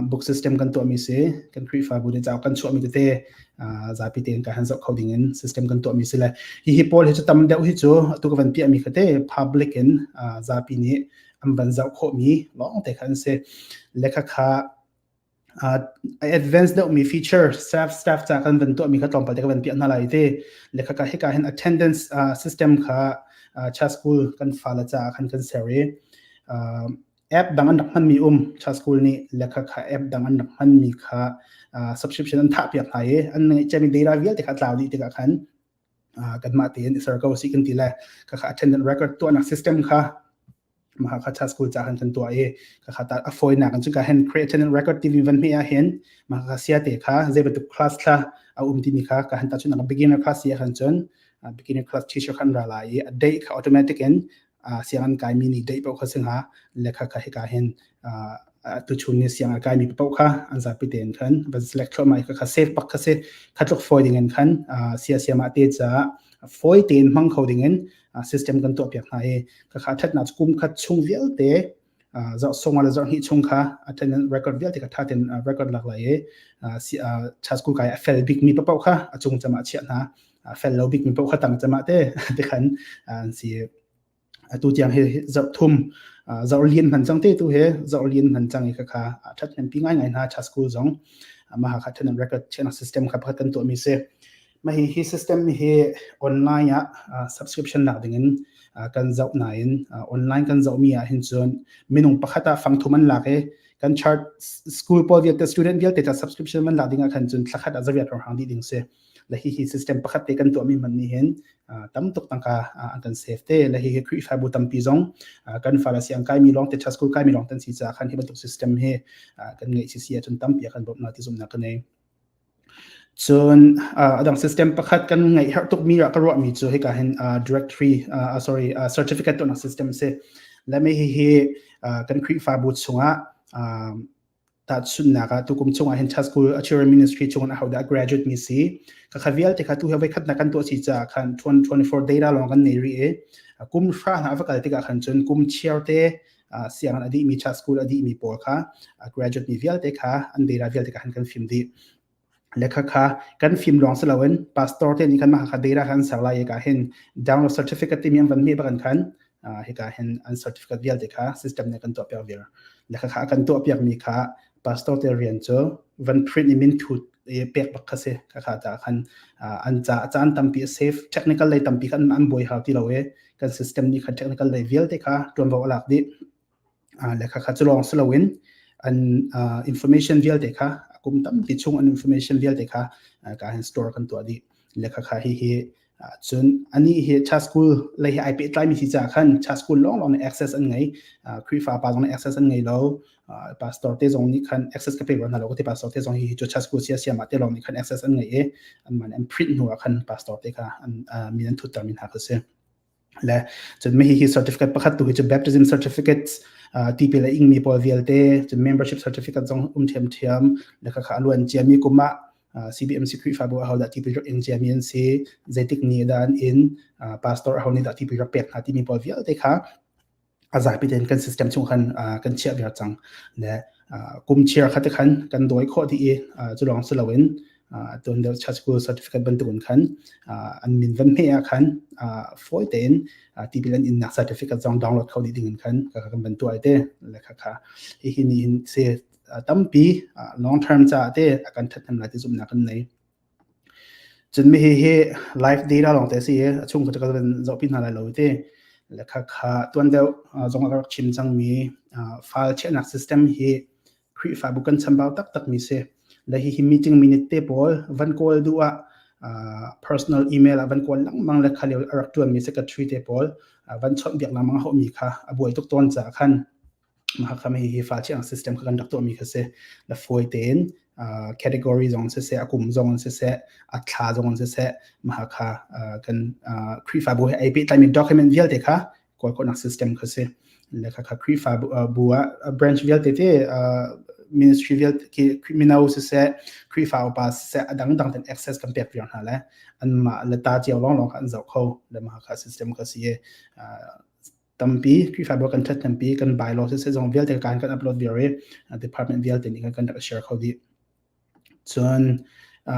[SPEAKER 4] book system kan tuahmi si kan Khrihfabu nih cauk kan chuahmi tete zapi tein ka han zoh kho ding in system kan tuahmi si le hihi pawl hi cu tam deuh hi cu atu ka van piahmi kha te public in zapi nih an van zoh khawhmi lawng te kha an si. Le khakha advanced deuhmi feature staff staff ca kan van tuahmi kha tlawmpal te ka van piah hna lai te le khaka hika hin attendance system kha cha school kan fale caah khan kan ser i app dang an rak hmanmi um cha school nih le kha app dang an rak hmanmi kha subscription an thah piak hna i an ngeih ciami data vialte kha tlau dih tikah khan kanmah tein i ser ko si kan ti le kha kha attendance record tuahnak system kha mah kha cha school ca khan kan tuah i kha kha ta a fawinak in cuka hin create attendance record tv van hme ah hin mah kha sia te kha zei bantuk class thla a um timi kha ka han ta chun beginner class si khan cun beginner class teacher khan ra lai i a date kha automatic in sianginn kaimi nih date paoh kha si hnga le kha kha hika hin tuchun ni sianginn kaimi paoh kha an zapi tein khan van select thluahmah i kha kha save bak kha si kha tluk fawi ding in khan sia siamah te caah fawi tein hmang kho ding in system kan tuah piak hna i kha kha thatnak kum khat chung vialte zarh song le zarh hnih chung kha attendance record vialte kha tha tein record lak lai i cha school kai a fel bik mi paoh kha a cung cama chiah hna a fel lo bik mi paoh kha tang cama te te khan an si atu tiang hi zarh thum zarh lian hman cang te tu he zarh lian hman cang i kha kha that hnem pi ngai ngai hna cha school zong ma ha kha attendance record chiahnak system kha pakhat kan tuah mi si ma hi hi system hi online ah subscription lak ding in kan zoh nain online kan zoh mi ah hin cun minung pakhat ah fangthum an lak i kan chart school pawl vialte student vialte ta subscription man lak ding ah khan cun thlakhat ah zaviat rong hang dih ding si le hi hi system pakhat te kan tuahmi man nih hin tam tuk tangka an kan save te le hi hi Khrihfabu tampi zong kan fala siang kaimi lawng te school kaimi lawng tan si ca khan hi bantuk system hi kan ngeih si si ahcun tampi a kan bawmh na ti zumhnak ka nei. Cun a dang system pakhat kan ngeih herh tukmi ah ka ruahmi cu hika hin directory sorry certificate tuahnak system si. Le mi hihi kan Khrihfabu chungah tahchunhnak ah tukum chungah hin Church School Children Ministry chungin ahodah graduate mi si ka kha vialte kha tu hi voi khatnak kan tuah si caah khan 2024 data lawng kan nei rih i kum hra hna a va kal tikah khan cun kum chiar te sianginn a dihmi Church School a dihmi pawl kha graduate mi vialte kha an data vialte kha kan fim dih le kha kha kan fim lawng si loin pastor te nih khan mah kha data khan ser lai ka hin download certificate timi an van hme bakan khan hika hin an certificate vialte kha system nih kan tuah piak viar le kha kha kan tuah piak mi kha pastor te rian cu van print i min thut i pek bak kha si kha kha ta khan an ca caan tampi safe technical lei tampi khan an buai hau ti lo e kan system nih khan technical lei vialte kha tuanvo alak dih Le khakha cu lawng si loin an information vialte kha a kum tampi chung an information vialte kha ka hin store kan tuah dih. Le khakha hi hi cun ani hi cha school lei hi ai pehtlai mi si caah khan cha school lawng lawng nih access an ngei. Khrihfa pa zong nih access an ngei lo. Pastor te zong nih khan access ka pe rua hna lo ka ti pastor te zong hi cu cha school sia siama te lawng nih khan access an ngei i an man an print hnu ah khan pastor te kha an min an thutter mi hna kha si. Le cun mi hi certificate pakhat tu hi cu baptism certificates tipil a ingmi pawl vialte cun membership certificate zong um ṭhiamṭhiam le khakha a luan ciami kum ah CBMC Khrihfabu ahodah tipil rak ing ciami an si zeitik ni dah an in pastor aho nih dah tipil rak pek hna timi pawl vialte kha a zapi tein kan system chung khan kan chiah viar cang le kum chiar kha te khan kan dawi khawh dih i cu lawng si loin. Tuan deuh church school certificate bantuk in khan an min van hme ah khan fawi tein tipil an innak certificate zong download kho dih ding in khan ka kan van tuah te le kha kha hihi ni hin se tampi long term ca te a kan thathnem lai ti zumhnak kan nei. Cun mi hi live data lawng te si i a chung kha ka van zohpi hna lai lo ti. Le kha kha tuan deuh zong ah ka rak chim cangmi file chiahnak system hi Khrihfabu kan chambau taktakmi si. Le hihi meeting minute te pawl van kawl duh ah personal email ah van kawl lengmang le kha lio a rak ṭuanmi secretary te pawl van chawnhbiak lengmang a hauhmi kha a buai tuk tawn caah khan Mah kha hi fa chiang system kha kan rak tuahmi kha si. La fawi tein category zong siseh, a kum zong siseh, a thla zong siseh, mah kha kan Khrihfabu he ai pehtlaimi document vialte kha kawl khawhnak system kha si. Le kha kha Khrihfabu bu ah branch vialte te ministry vialte ki mino siseh, Khrihfa upa siseh, a dangdang ten access kan pek viar hna le anmah le ta cio lawnglawng kha an zoh kho le mah kha system kha si i tampi Khrihfabu kan ṭhathnempi kan bylaw siseh zong vialte kan kan upload viar i department vialte nih kan rak share kho dih. Cun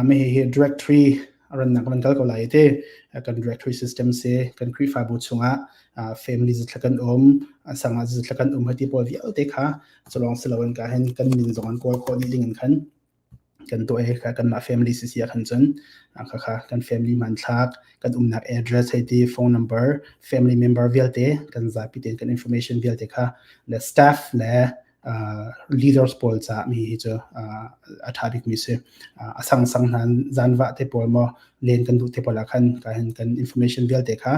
[SPEAKER 4] mi hi directory rannak kan kal ko lai te kan directory system si kan Khrihfabu chungah family zatla kan um sangah zatla kan um hati pawl vialte kha culong siloin ka hin kan min zong an kawl khawh dih ding in khan kan tuah i kanmah family sisi ah khan cun khakha kan family hmanthlak kan umnak address hei ti phone number family member vialte kan zapi tein kan information vialte kha le staff le leaders pawl ca mi hi cu a tha bik mi si a sang sang hna zanva te pawl mo len kan duh te pawl ah khan ka hin kan information vialte kha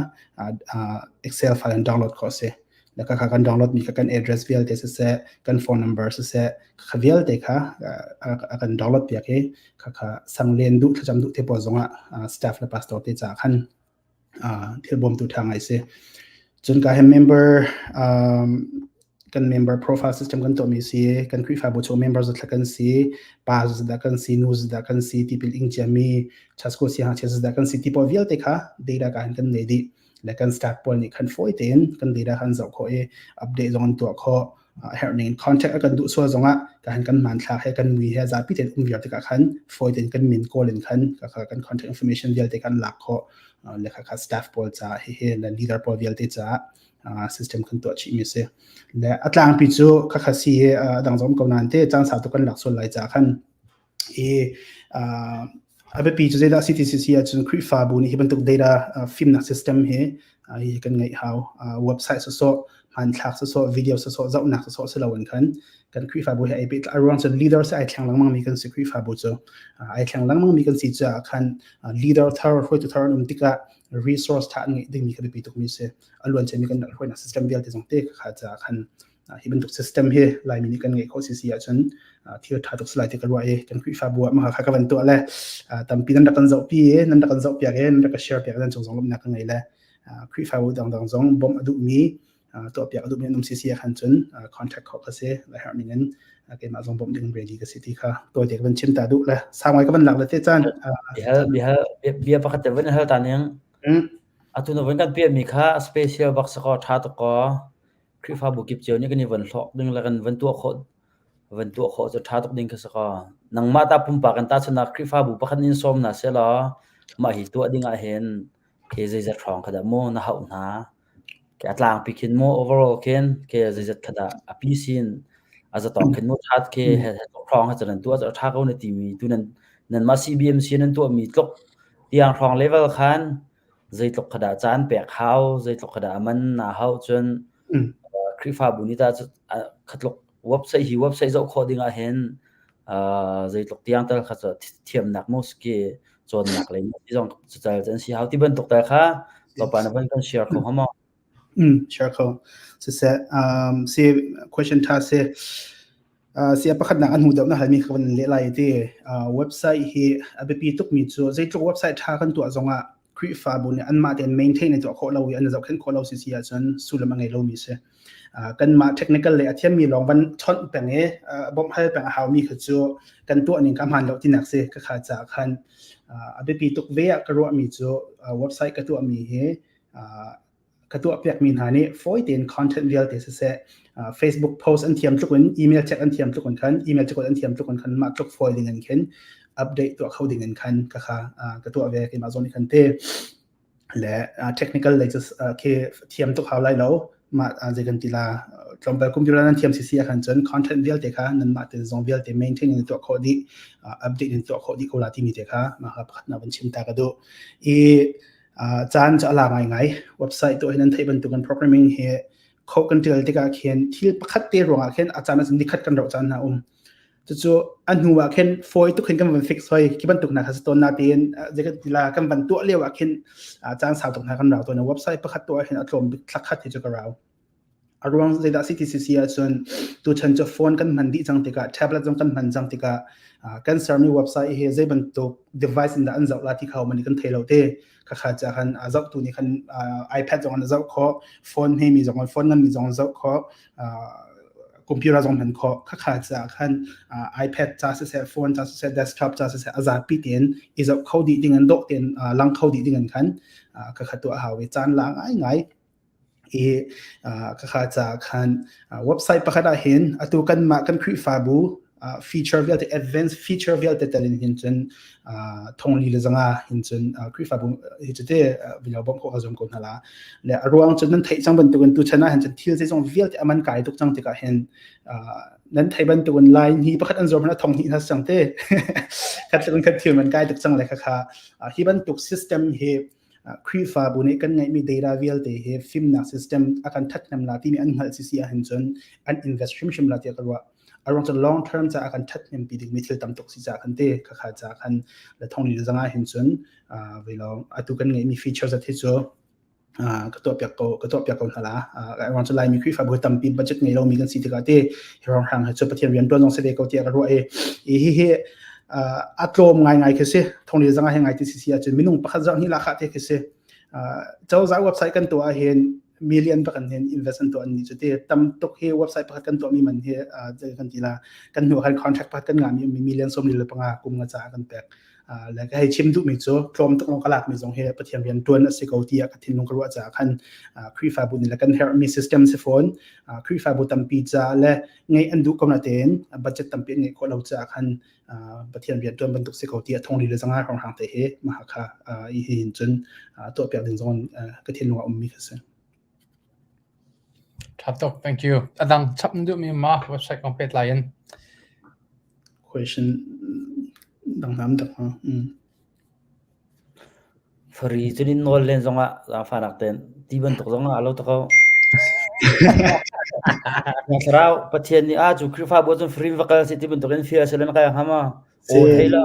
[SPEAKER 4] excel file in download khawh si le kha kan download mi kha kan address vialte siseh kan phone number siseh kha vialte kha a kan download piak i kha kha sanglen duh thlacam duh te pawl zongah staff le pastor te ca khan thil bawmtu tha ngai si cun ka he member kan member profile system kan tuahmi si kan Khrihfabu chung member zatla kan si pa zadah kan si nu zadah kan si tipil ing ciami chasko si hang chia zadah kan si ti pawl vialte kha data ka kan nei dih le kan staff pawl nih khan fawi tein kan data khan zoh khawh i update zong an tuah khawh a herh ning contact a kan duh sual zongah ka han kan hmanthlak he kan mui he zapi tein um viar tikah khan fawi tein kan min call in khan ka kha kan contact information vialte kan lak khawh le kha kha staff pawl ca hi hi le leader pawl vialte ca system kan tuah chih mi si le a tlangpi cu kha kha si dang zong ko nan te caan sau tu kan lak sual lai ca khan I a biapi cu zeidah CTCC ahcun Khrihfabu nih hi bantuk data fimnak system hi hi kan ngeih hau. Website sawsawh, hmanthlak sawsawh, video sawsawh, zohnak sawsawh si loin khan kan Khrihfabu hi ai pehtlai. A ruang cu leaders ai thleng lengmang mi kan si Khrihfabu cu. Ai thleng lengmang mi kan si caah khan leader thar, hruaitu thar an um tikah resource tha an ngeih dingmi kha biapi tukmi si. A luanciami kan hruainak system vialte zong te kha caah khan Hi bantuk system hi Laimi nih kan ngeih khawh sisi ahcun thil ṭha tuk si lai ti ka ruah i kan Khrihfabu ah mah kha ka van tuah le tampi nan rak kan zohpi i nan rak kan zohpiak i nan rak ka share piak nan cung zong lawmhnak ka ngei le Khrihfabu dangdang zong bawmh a duhmi tuahpiak a duhmi an um sisi ah khan cun contact khawh ka si le herh ning in keimah zong bawmh ding ready ka si ti kha tawite ka van chim ta duh le sau ngai ka van lak le te caan
[SPEAKER 3] Bia bia bia pakhat te van hal ta ning atu na van kan piah mi kha special bak sakaw tha tuk ko Khrihfabu kip cio nih kan i von hlawk ding le kan van tuah khawh van tuah khawh cu ṭha tuk ding khi si kaw. Nangmah ta pumpak in tahchunhnak Khrihfabu pakhat nih in sawm hna sehlaw mah hi tuah ding ahhin khi zeizat hrawng kha dah maw na hauh hna? Khi a tlangpi khin maw overall khin khi zeizat kha dah a pi sin a zatawk khin maw ṭhat khi he hrawng he cu nan tuah cu a ṭha ko na timi tu nan nanmah CBMC nan tuahmi tluk tiang hrawng level khan zeitluk kha dah caan pek hau, zeitluk kha dah a man naa hauh cun Khrihfabu nih tah khatluk website hi website zoh khawh ding ah hin zeitluk tiang tal kha thiamnak maw ski cawnnak lei zong cucal an si hau ti bantuk tal kha tlawmpal na van kan share kho hnga maw?
[SPEAKER 4] Share kho. Siseh, si question tha si. Sia pakhatnak an hmu deuh na halmi kha van leh lai ti. Website hi a biapi tukmi cu zeitluk website ṭha kan tuah zongah Khrihfabu nih anmah tein maintain an tuah khawh lo i an zohkhenh khawh lo sisi ahcun sullam a ngei lomi si. Kanmah technical le a thiammi lawng van chawnh peng i bawmh hal peng a haumi kha cu kan tuah ning ka hmaan lo tinak si. Ka kha caah khan a biapi tuk ve ah ka ruahmi cu website ka tuahmi hi ka tuahpiakmi hna nih fawi tein content vialte siseh Facebook post an thiam tluk in email check an thiam tluk in khan email check an thiam tluk in khan mah tluk fawi ding in khin. update tuah kho ding in khan ka kha ka tuah ve keimah zawn nih khan te le technical lei cu khi thiam tuk hau lai lo mah zei kan ti la tlawmpal computer nan thiam sisi ah khan cun content vialte kha nanmah te zong vialte maintain in tuah khawh dih update in tuah khawh dih ko la timi te kha mah kha pakhat na van chim ta ka duh i caan cu a la ngaingai website tuah hi nan theih bantukin programming hi kho kan tial tikah khin thil pakhat te ruangah khin a caan ah nikhat kan rauh caan hna um cucu a hnu ah khin fawi tuk khin kan van fix hoi khi bantuk hna kha si tawn na tiin zei ti la kan van tuah lio ah khin caan sau tuk hna kan rau tawn website pakhat tuah hin a tlawm bik thla khat hi cu ka rau A ruang zeidah si ti si ahcun tuchan cu phone kan hman dih cang tikah tablet zong kan hman cang tikah kan sermi website hi zei bantuk device in dah an zoh la ti kha man kan thei lo te. Khakha ca khan a zohtu nih khan iPad zong an zoh khawh, phone hmemi zong phone nganmi zong an zoh khawh, computer zong hman khawh. Khakha ca khan iPad ca siseh, phone ca siseh, desktop ca siseh a zapi tein i zoh kho dih ding an dawh tein lang kho dih ding an khan khakha tuah a hau i caan la ngaingai. I khakha caah khan website pakhat ah hin atu kanmah kan Khrihfabu feature vialte advanced feature vialte tel in hin cun thongli le zanga hin cun Khrihfabu hi cu te video bawmh khawh ka zuam ko hna la. Le a ruang cu nan theih cang bantukin tuchan ah hin cun thil zeizong vialte a man kai tuk cang tikah hin nan theih bantukin lai ni pakhat an zuam hna thong hnih hna cang te khat khat thil man kai tuk cang le khakha hi bantuk system hi Khrihfabu nih kan ngeihmi data vialte hi fimnak system a kan ṭhathnem la timi an hngalh sisi ahhin cun an invest hrimhrim la tiah ka ruah. A ruang cu long term caah a kan ṭhathnem pi dingmi thil tam tuk si caah khan te khakha caah khan le thongli le zanga hin cun vei lo atu kan ngeihmi features at hi cu ka tuah piak ko ka tuah piak ko hna la. A ruang cu Laimi Khrihfabu tampi budget ngei lomi kan si tikah te hi rong hrang hi cu Pathian rian ṭuan zong si ve ko tiah ka ruah i hi hi a tlawm ngaingai khi si thongli zanga he ngai ti si ahcun minung pakhat zarh hnih lakah te khi si cozah website kan tuah ahhin million bak an hin invest an tuah an ni cu ti tam tuk hi website pakhat kan tuah mi man hi kan ti la kan hnu khan contract pakhat kan ngah mi million 45 kum nga ca kan pek le ka hei chim duh mi cu tlawm tuk long ka lak mi zong hi Pathian rian tuan a si ko tiah ka thinlung ka ruah caah khan Khrihfabu nih le kan herh mi system si fawn Khrihfabu tampi ca le ngeih an duh ko na tein budget tampi an ngeih khawh lo caah khan Pathian rian ṭuan bantuk si ko tiah thongli le zanga hrawnghrang te hi mah kha i hi hin cun tuah piak ding zong ka thinlung ah ummi kha si.
[SPEAKER 1] Tha tuk, thank you. Adang chap na duhmi ma website kong pehtlai in.
[SPEAKER 4] Question dang nam dak ma. Mm.
[SPEAKER 3] Fari cun in nawl len zongah zaangfahnak tein ti bantuk zongah a lo ta ko. Thlarau Pathian nih a cu Khrihfabu cun free va kal si ti bantuk in fial selen kai hnga ma. Aw thei la.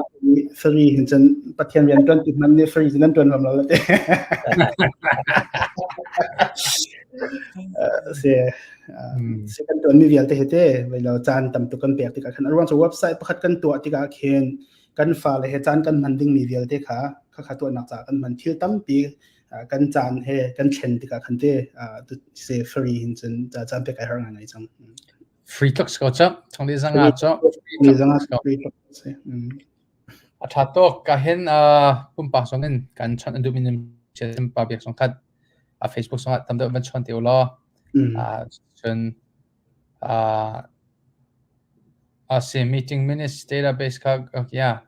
[SPEAKER 4] Free hin cun Pathian rian tuan ti man nih free nan tuan ram lo la te. Se se kan tuan mi vialte he te vai lo caan tam tuk kan pek tikah khan a ruang cu website pakhat kan tuah tikah khin kan fale he caan kan hman dingmi vialte kha khakha tuahnak caah kan hman thil tampi kan caan he kan thlen tikah khan te se free hin cun caan pek ai har ngai ngai cang
[SPEAKER 1] free tuk ko cha thong li zanga cho
[SPEAKER 4] free zanga free tuk se
[SPEAKER 1] a tha tuk ka hin pumpak song in kan chon an duh min chen pa biak song khat a facebook song tam deuh van chon te law chun A si, meeting minutes database kha yeah.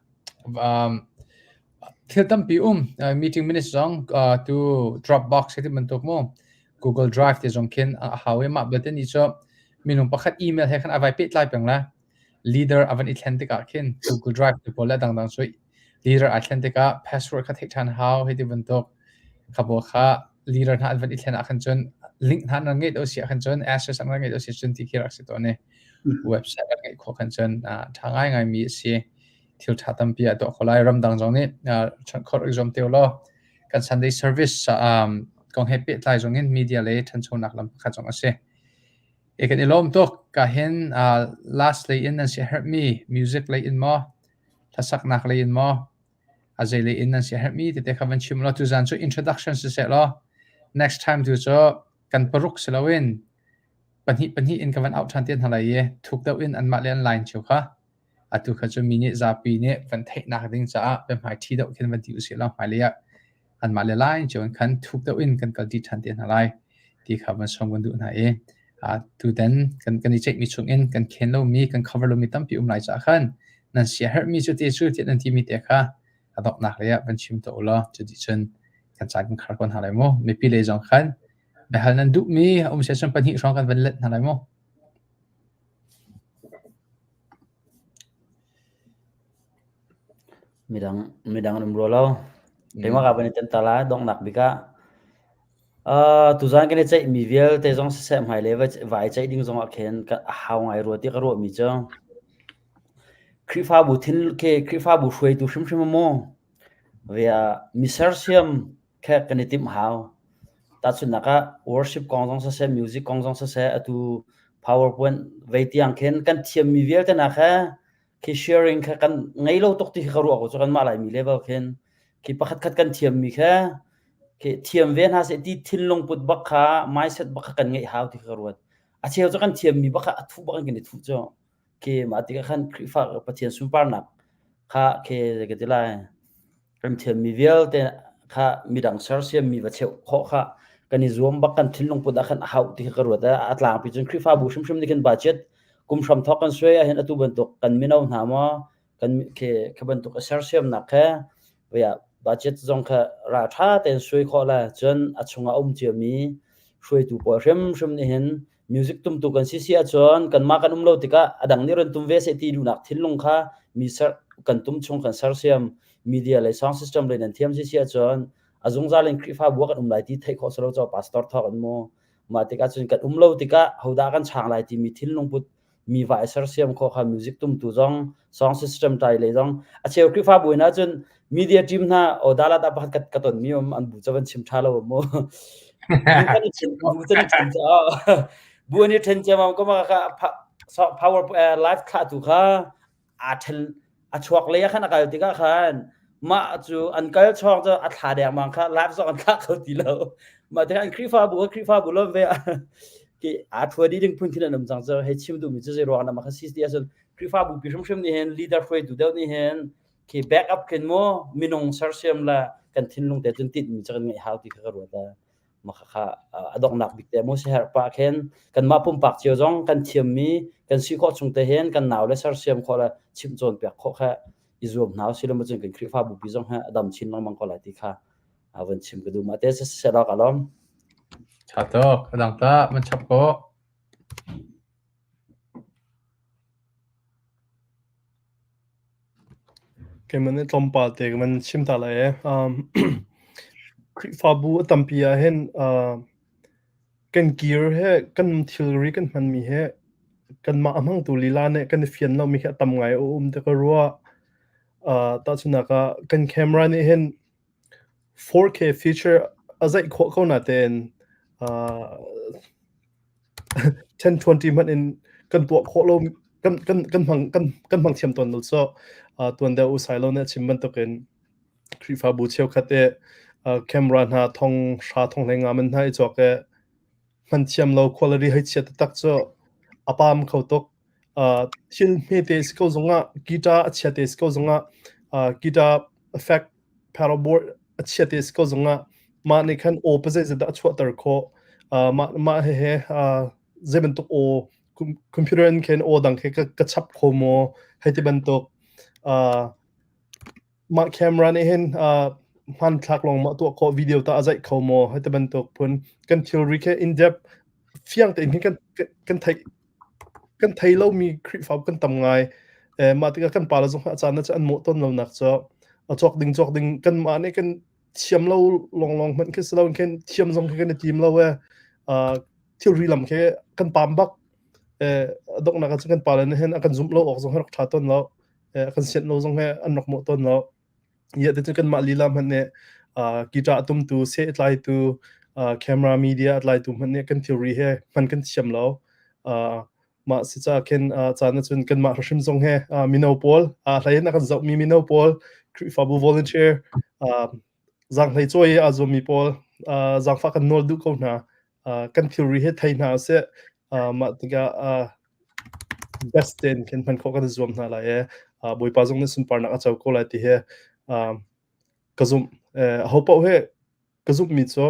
[SPEAKER 1] Um, thil tampi um. Uh, meeting minutes zong uh, tu Dropbox hi ti bantuk mu. Google Drive te zong khin a hau i mah belte ni cu minung pakhat email he khan a vai pehtlai peng la. Leader a van i thlen tikah khin Google Drive te pawl le dangdang cu leader aa thlen tikah password kha theih ṭhan hau hei ti bantuk kha pawl kha leader hna an van i thlen ah khan cun link hna an ngeih do si ah khan cun access an ngeih do si cun ti khi rak si tawn i website an ngeih khawh khan cun ṭha ngaingai mi a si thil ṭha tampi a tuah kho lai ramdang zong nih chawnh khawh rak zuam te law kan Sunday service um, kong he pehtlai zong in media le ṭhanchonak lam pakhat zong a si e kan i lawm tuk ka hin last lei in nan si herhmi music lei in maw Hlasaknak lei in maw, a zei lei in nan siaherhmi tete kha van chim law tuzaan cu introduction siseh law next time tu cu kan paruk si loin pahnih pahnih in ka van auh ṭhan te hna lai i thuk deuh in anmah le an line cio kha atu kha cu mi nih zapi nih van theihnak ding caah biahmai ṭhi deuh khin van ti usih law hmailei ah anmah le line cio in khan thuk deuh in kan kalṭi ṭhan te hna lai ti kha van sawm kan duh hna i tutan kan kan i ceihmi chungin kan khen lomi kan cover lomi tampi um lai caah khan Nan sia herhmi cu te cu tiah nan timi te kha a donghnak lei ah van chim tuah u law cuticun kan caan kan khar ko hna lai mu. Mipi lei zong khan biahal nan duhmi a um siah cun pahnih hrawng kan van let hna lai mu.
[SPEAKER 3] Midang midang an um rua lo. Keimah ka van i ten ta lai donghnak bik ah. Uh, tuzan kan i ceihmi vialte zong siseh hmailei va, va i ceih ding zong ah khin ka a hau ngai rua ti ka ruahmi cu Khrihfabu thin khi Khrihfabu hruaitu hrimhrim maw via mi sersiam khe kan i timh hau. Tahchunhnak ah worship kong zong siseh, music kong zong siseh, atu PowerPoint vei tiang khin kan thiammi vialte na kha khi sharing kha kan ngei lo tuk ti khi ka ruah ko cu kanmah Laimi level khin khi pakhat khat kan thiammi kha khi thiam ve hna seh ti thinlung put bak kha mindset bak kha kan ngeih hau ti kha ka ruat. A cheu cu kan thiammi bak kha a thuh bak in kan i thuh cu. Khi mah tikah khan Khrihfa Pathian sunparnak kha khi zei ka ti lai kan thiammi vialte kha midang sersiammi va cheuh khawh kha kan i zuam bak kan thinlung put ah khan a hauh ti kha ka ruat. A tlangpi cun Khrihfabu hrimhrim nih khin budget kum hram thawk kan suai ahhin atu bantuk kan mino hna maw kan khi kha bantuk a sersiamnak kha via budget zong kha ra ṭha tein suai khawh le cun a chungah a um ciami hruaitu pawl hrimhrim nih hin music tumtu kan si si ahcun kanmah kan um lo tikah a dang nih run tum ve seh ti duhnak thinlung kha mi ser kan tum chung kan sersiam media le sound system le nan thiam si si ahcun a zungzal in Khrihfabu ah kan um lai ti theih khawh selo cho pastor thawk in mu mah tikah cun kan um lo tikah hodah kan chang lai timi thinlung put mi va i sersiam khawh kha music tumtu zong song system tai le zong a cheu Khrihfabu in ahcun media team hna o dalat ah pakhat ka ton mi um an bu cha van chim tha lo mu bu kan i chen bu chan i chen cha bu an i then chiamam ko ma kha power live thla tu kha aa ṭhen a chuak lei ah khan a kal tikah khan mah cu an kal chawng cu a thla dengmang kha live zong an thlah kho ti lo mah tikah an Khrihfabu kha Khrihfabu lawm ve ki aa thua dih ding phun khin an um cang cu hei chim duhmi cu zei ruang dah mah kha si ti ahcun Khrihfabu pi hrimhrim nih hin leader hruaitu deuh nih hin khi back up khin mu minung sersiam le kan thinlung te cun tinhmi cu kan ngeih hau ti kha ka ruat Makhakha a donghnak bik te mu siherh pah khin kanmah pumpak cio zong kan thiammi kan si khawh chung te hin kan nau le sersiam khawh le chimh cawnpiak khawh kha i zuam hna usih law cun kan Khrihfabu pi zong hi a dam chin lengmang ko lai ti kha van chim ka duh ma te se ka lawm.
[SPEAKER 1] Tha tuk. A dang ta man chap ko.
[SPEAKER 2] Keimah nih tlawmpal te ka van chim ta lai ee. Khrihfabu a tampi ahhin kan kir he kan thilri kan hmanmi he kanmah a hmangtu lila nih kan i fian lomi khi a tam ngai a um ti ka ruah. Tahchunhnak ah kan camera nih hin 4K feature a zeih khawh ko natein 10-20 hmanh in kan tuah khawh lo kan kan kan hmang kan kan hmang thiam tawn lo cu tuan deuh u Sailo nih a chim bantukin Khrihfabu cheukhat i camera hna thong hra thong hlei nga man hna i cawk i hman thiam lo quality hei chia taktak cu a pam kho tuk. Thil hmete si ko zongah guitar a chia te si ko zongah guitar effect pedal board a chia te si ko zongah mah nih khan aw pa zeizat dah a chuahter khawh mah mah hehe zei bantuk aw computer in khin aw dang khi ka ka chap kho maw hei ti bantuk mah camera nih hin hmanthlak lawng ma tuah khawh video ta a zaih kho maw hei ti bantuk phun kan thilri khi in depth fiang tein hin kan kan theih Kan thei lomi Khrihfabu kan tam ngai. Mah tikah kan pale zong a caan ah cun an mawh tawn lonak cu a cawk ding cawk ding kanmah nih kan thiam lo lawnglawng hmanh khi si loin khin thiam zong khi kan i tim lo ee. Thilri lam khi kan pam bak. A donghnak ah cun kan pale nih hin a kan zumh lo awk zong hi rak ṭha tawn lo. A kan sianh lo zong hi an rak mawh tawn lo. Iah te cu kanmah lila hmanh nih guitar a tumtu, seh a tlaitu, camera media a tlaitu hmanh nih kan thilri he hman kan thiam lo. Mah si caah khin caan ahcun kanmah hrim zong he mino pawl, hlei in a kan zohmi mino pawl, Khrihfabu volunteer, zaanghlei cawi i aa zuammi pawl, zaangfah kan nawl duh ko hna. Kan thilri hi thei hna usih. Mah tikah best tein khin hman khawh kan i zuam hna lai i Bawipa zong nih sunparnak a co ko lai ti hi ka zumh. Aho paoh hi ka zumhmi cu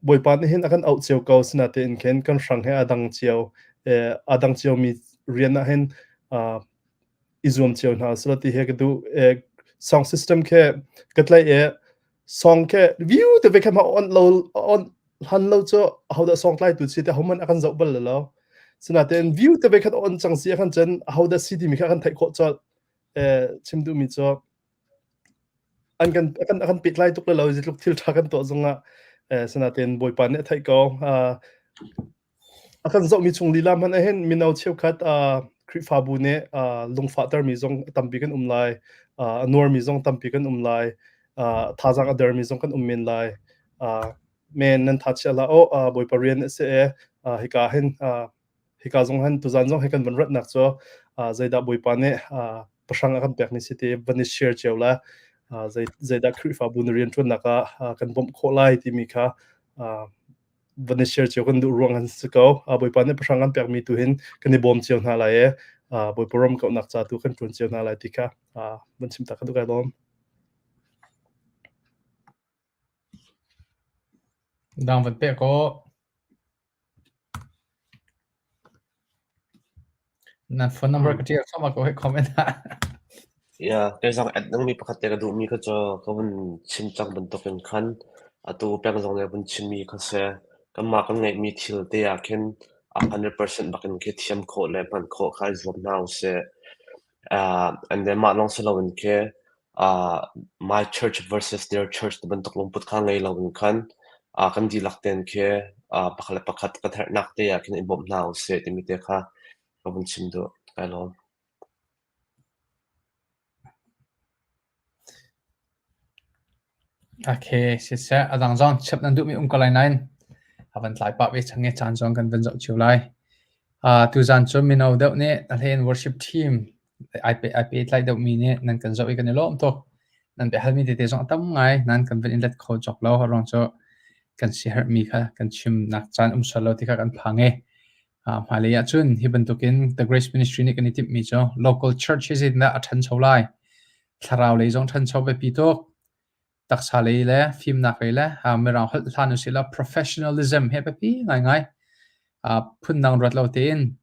[SPEAKER 2] Bawipa nih hin a kan auh cio ko sinatein khin kan hrang he aa dang cio. Aa dang ciomi rian ah hin i i zuam cio hna usih law ti hi ka duh. Song system khi ka tlaih i song khi view te ve kha ma on lo on hlan lo cu ahodah song tlaitu si te hohmanh a kan zoh bal lo. Sinain view te ve khat on cang si ahkhan cun ahodah si timi kha kan theih khawh colh. Chim duhmi cu an kan a kan a kan pehtlai tuk le lo zeitluk thil ṭha kan tuah zongah sinain Bawipa nih a theih ko. A kan zohmi chung lila hmanh ahhin mino cheukhat Khrihfabu nih lungfahtermi zong tampi kan um lai, a nuarmi zong tampi kan um lai, thazaang a dermi zong kan um men lai. Men nan tha chia hlah aw, Bawipa rian a si i hika hin hika zong hin tuzan zong hi kan van ratnak cu zeidah Bawipa nih pahrang a kan pekmi si ti van i share cio la zeidah Khrihfabu na rianṭuannak ah kan bawmh khawh lai timi kha van i share cio kan duh ruang an si ko. Bawipa nih pahrang kan pekmi tu hin kan i bawm cio hna lai i Bawipa ram kauhnak ca tu kan ṭuan cio hna lai ti kha van chim ta ka duh kai lawm.
[SPEAKER 1] Dang van pek ko. Nan phone number ka ṭial thluahmah ko hei comment ah.
[SPEAKER 6] Yeah, kei zong add dingmi pakhat te ka duhmi kha cu ka vun chim cang bantukin khan atu peng zong nih a vun chimmi kha si. Kanmah kan ngeihmi thil te ah khin a 100% bakin khi thiam khawh le hman khawh kha i zuam hna usih. And then mah lawng si loin khi my church versus their church ti bantuk lungput kha ngei loin khan kan dihlak tein khi pakhat le pakhat kan herhnak te ah khin i bawmh hna usih timi te kha ka vun chim duh. Kai lawm.
[SPEAKER 1] Okay, siseh a dang zong chap nan duhmi um ko lai nain a van tlai pah ve cang i caan zong kan van zoh cio lai. Tuzaan cu mino deuh nih a hleiin worship team ai pe ai pehtlai deuhmi nih nan kan zoh i kan i lawm tuk. Nan biahalmi tete zong a tam ngai nain kan van in let kho cawk lo. A ruang cu kan siaherhmi kha kan chimnak caan um sual lo ti kha kan phang i hmailei ahcun hi bantukin The Grace Ministry nih kan i timhmi cu local church hi zeitindah a ṭhancho lai? Thlarau lei zong ṭhancho biapi tuk. Taksa lei le fimnak lei le Mirang holh hlan usih law professionalism hi a biapi ngaingai. Phundang ruat lo tein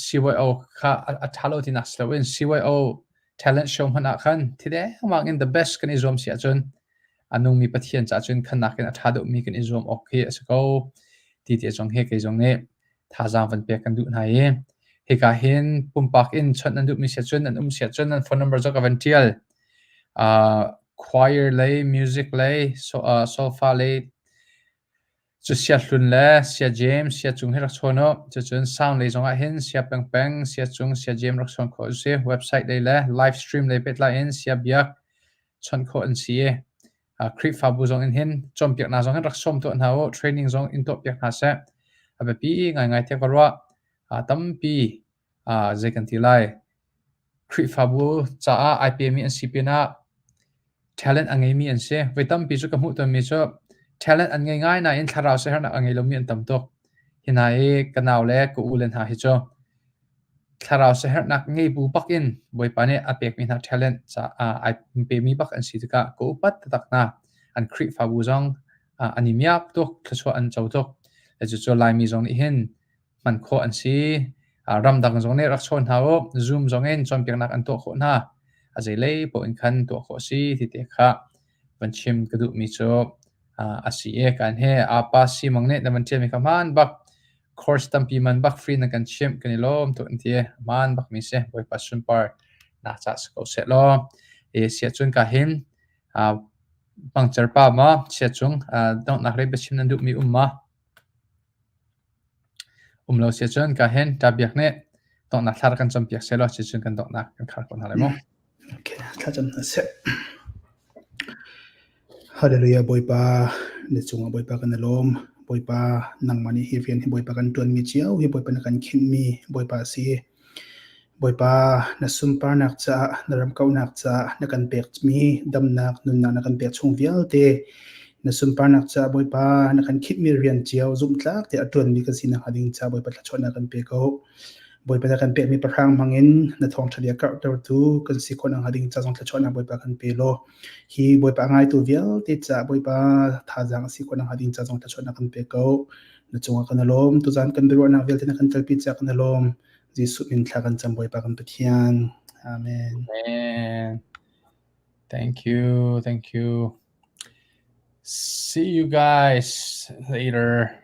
[SPEAKER 1] CYO kha a ṭha lo tinak si loin CYO talent show hmanh ah khan thi dengmang in the best kan i zuam si ahcun a nungmi Pathian caah cun khannak in a ṭha deuhmi kan i zuam awk hi a si ko ti te zong hi kei zong nih thazaang van pek kan duh hna i hika hin pumpak in chawnh nan duhmi si ahcun nan um si ahcun nan phone number zong ka van ṭial. Choir lei, music lei, solfa lei Cu Sia Hlun le Sia James, Sia Cung hi rak chawn u. Cucun sound lei zongah hin Sia Pengpeng, Sia Cung, Sia James rak chawn khawh an si. Website lei le live stream lei pehtlai in Sia Biak chawnh khawh an si i Khrihfabu zong in hin cawnpiaknak zong hin rak sawm tuah hna u. Training zong in tuahpiak hna seh. A biapi ngaingai tiah ka ruah. Tampi zei kan ti lai. Khrihfabu caah ai pemi an si pinah talent a ngeimi an si. Voi tampi cu ka hmuh tawnmi cu talent an ngei ngai nain thlarau siaherhnak a ngei lomi an tam tuk. Hi hna hi ka nau le ka u le hna hi cu thlarau siaherhnak ngei bu bak in Bawipa nih a pekmi hna talent caah ai pemi bak an si tikah ka upat taktak hna. An Khrihfabu zong an i miak tuk, thluachuah an co tuk. Cucu Laimi zong nih hin hman khawh an si. Ramdang zong nih rak chawn hna u. Zoom zong in cawnpiaknak an tuah khawh hna. A zeilei paoh in khan tuah khawh a si ti te kha van chim ka duhmi cu a si i kan he apa Simong nih na van ṭialmi kha hmaan bak course tampi man bak free na kan chimh kan i lawm tuk an ti. Hmaan bak mi si. Bawipa sunpar nak ca si ko seh law. E siah cun ka hin pangcer pa ma sia cung donghnak lei biachim nan duhmi um ma? Um lo si ahcun ka hin ṭa biak nih donghnak thla rak kan campiak sehlaw cucun kan donghnak kan khar ko hna lai mu.
[SPEAKER 4] Okay, thlacam hna seh. Hallelujah Bawipa, na cungah Bawipa kan i lawm. Bawipa, nangmah nih hi rian hi Bawipa kan ṭuanmi cio hi Bawipa na kan khinhmi Bawipa a si. Bawipa, na sunparnak caah, na ram kauhnak caah na kan pekmi damnak, nunnak na kan pek chung vialte, na sunparnak caah Bawipa, na kan khitmi rian cio zumhtlak te a ṭuanmi kan si nakhnga ding caah Bawipa thluachuahnak kan pe ko. Bawipa na kan pekmi pahrang hmangin na thawngṭha bia karhtertu kan si khawh nakhnga ding ca zong thluachuahnak Bawipa kan pe law, hi Bawipa a ngaitu vialte caah Bawipa thazaang a si khawh nakhnga ding ca zong thluachuahnak kan pe ko. Na cungah kan i lawm. Tuzaan kan biaruahnak vialte na kan telpi caah kan i lawm. Jesuh min thla kan cam Bawipa kan Pathian. Amen.
[SPEAKER 1] Amen. Thank you. Thank you. See you guys later.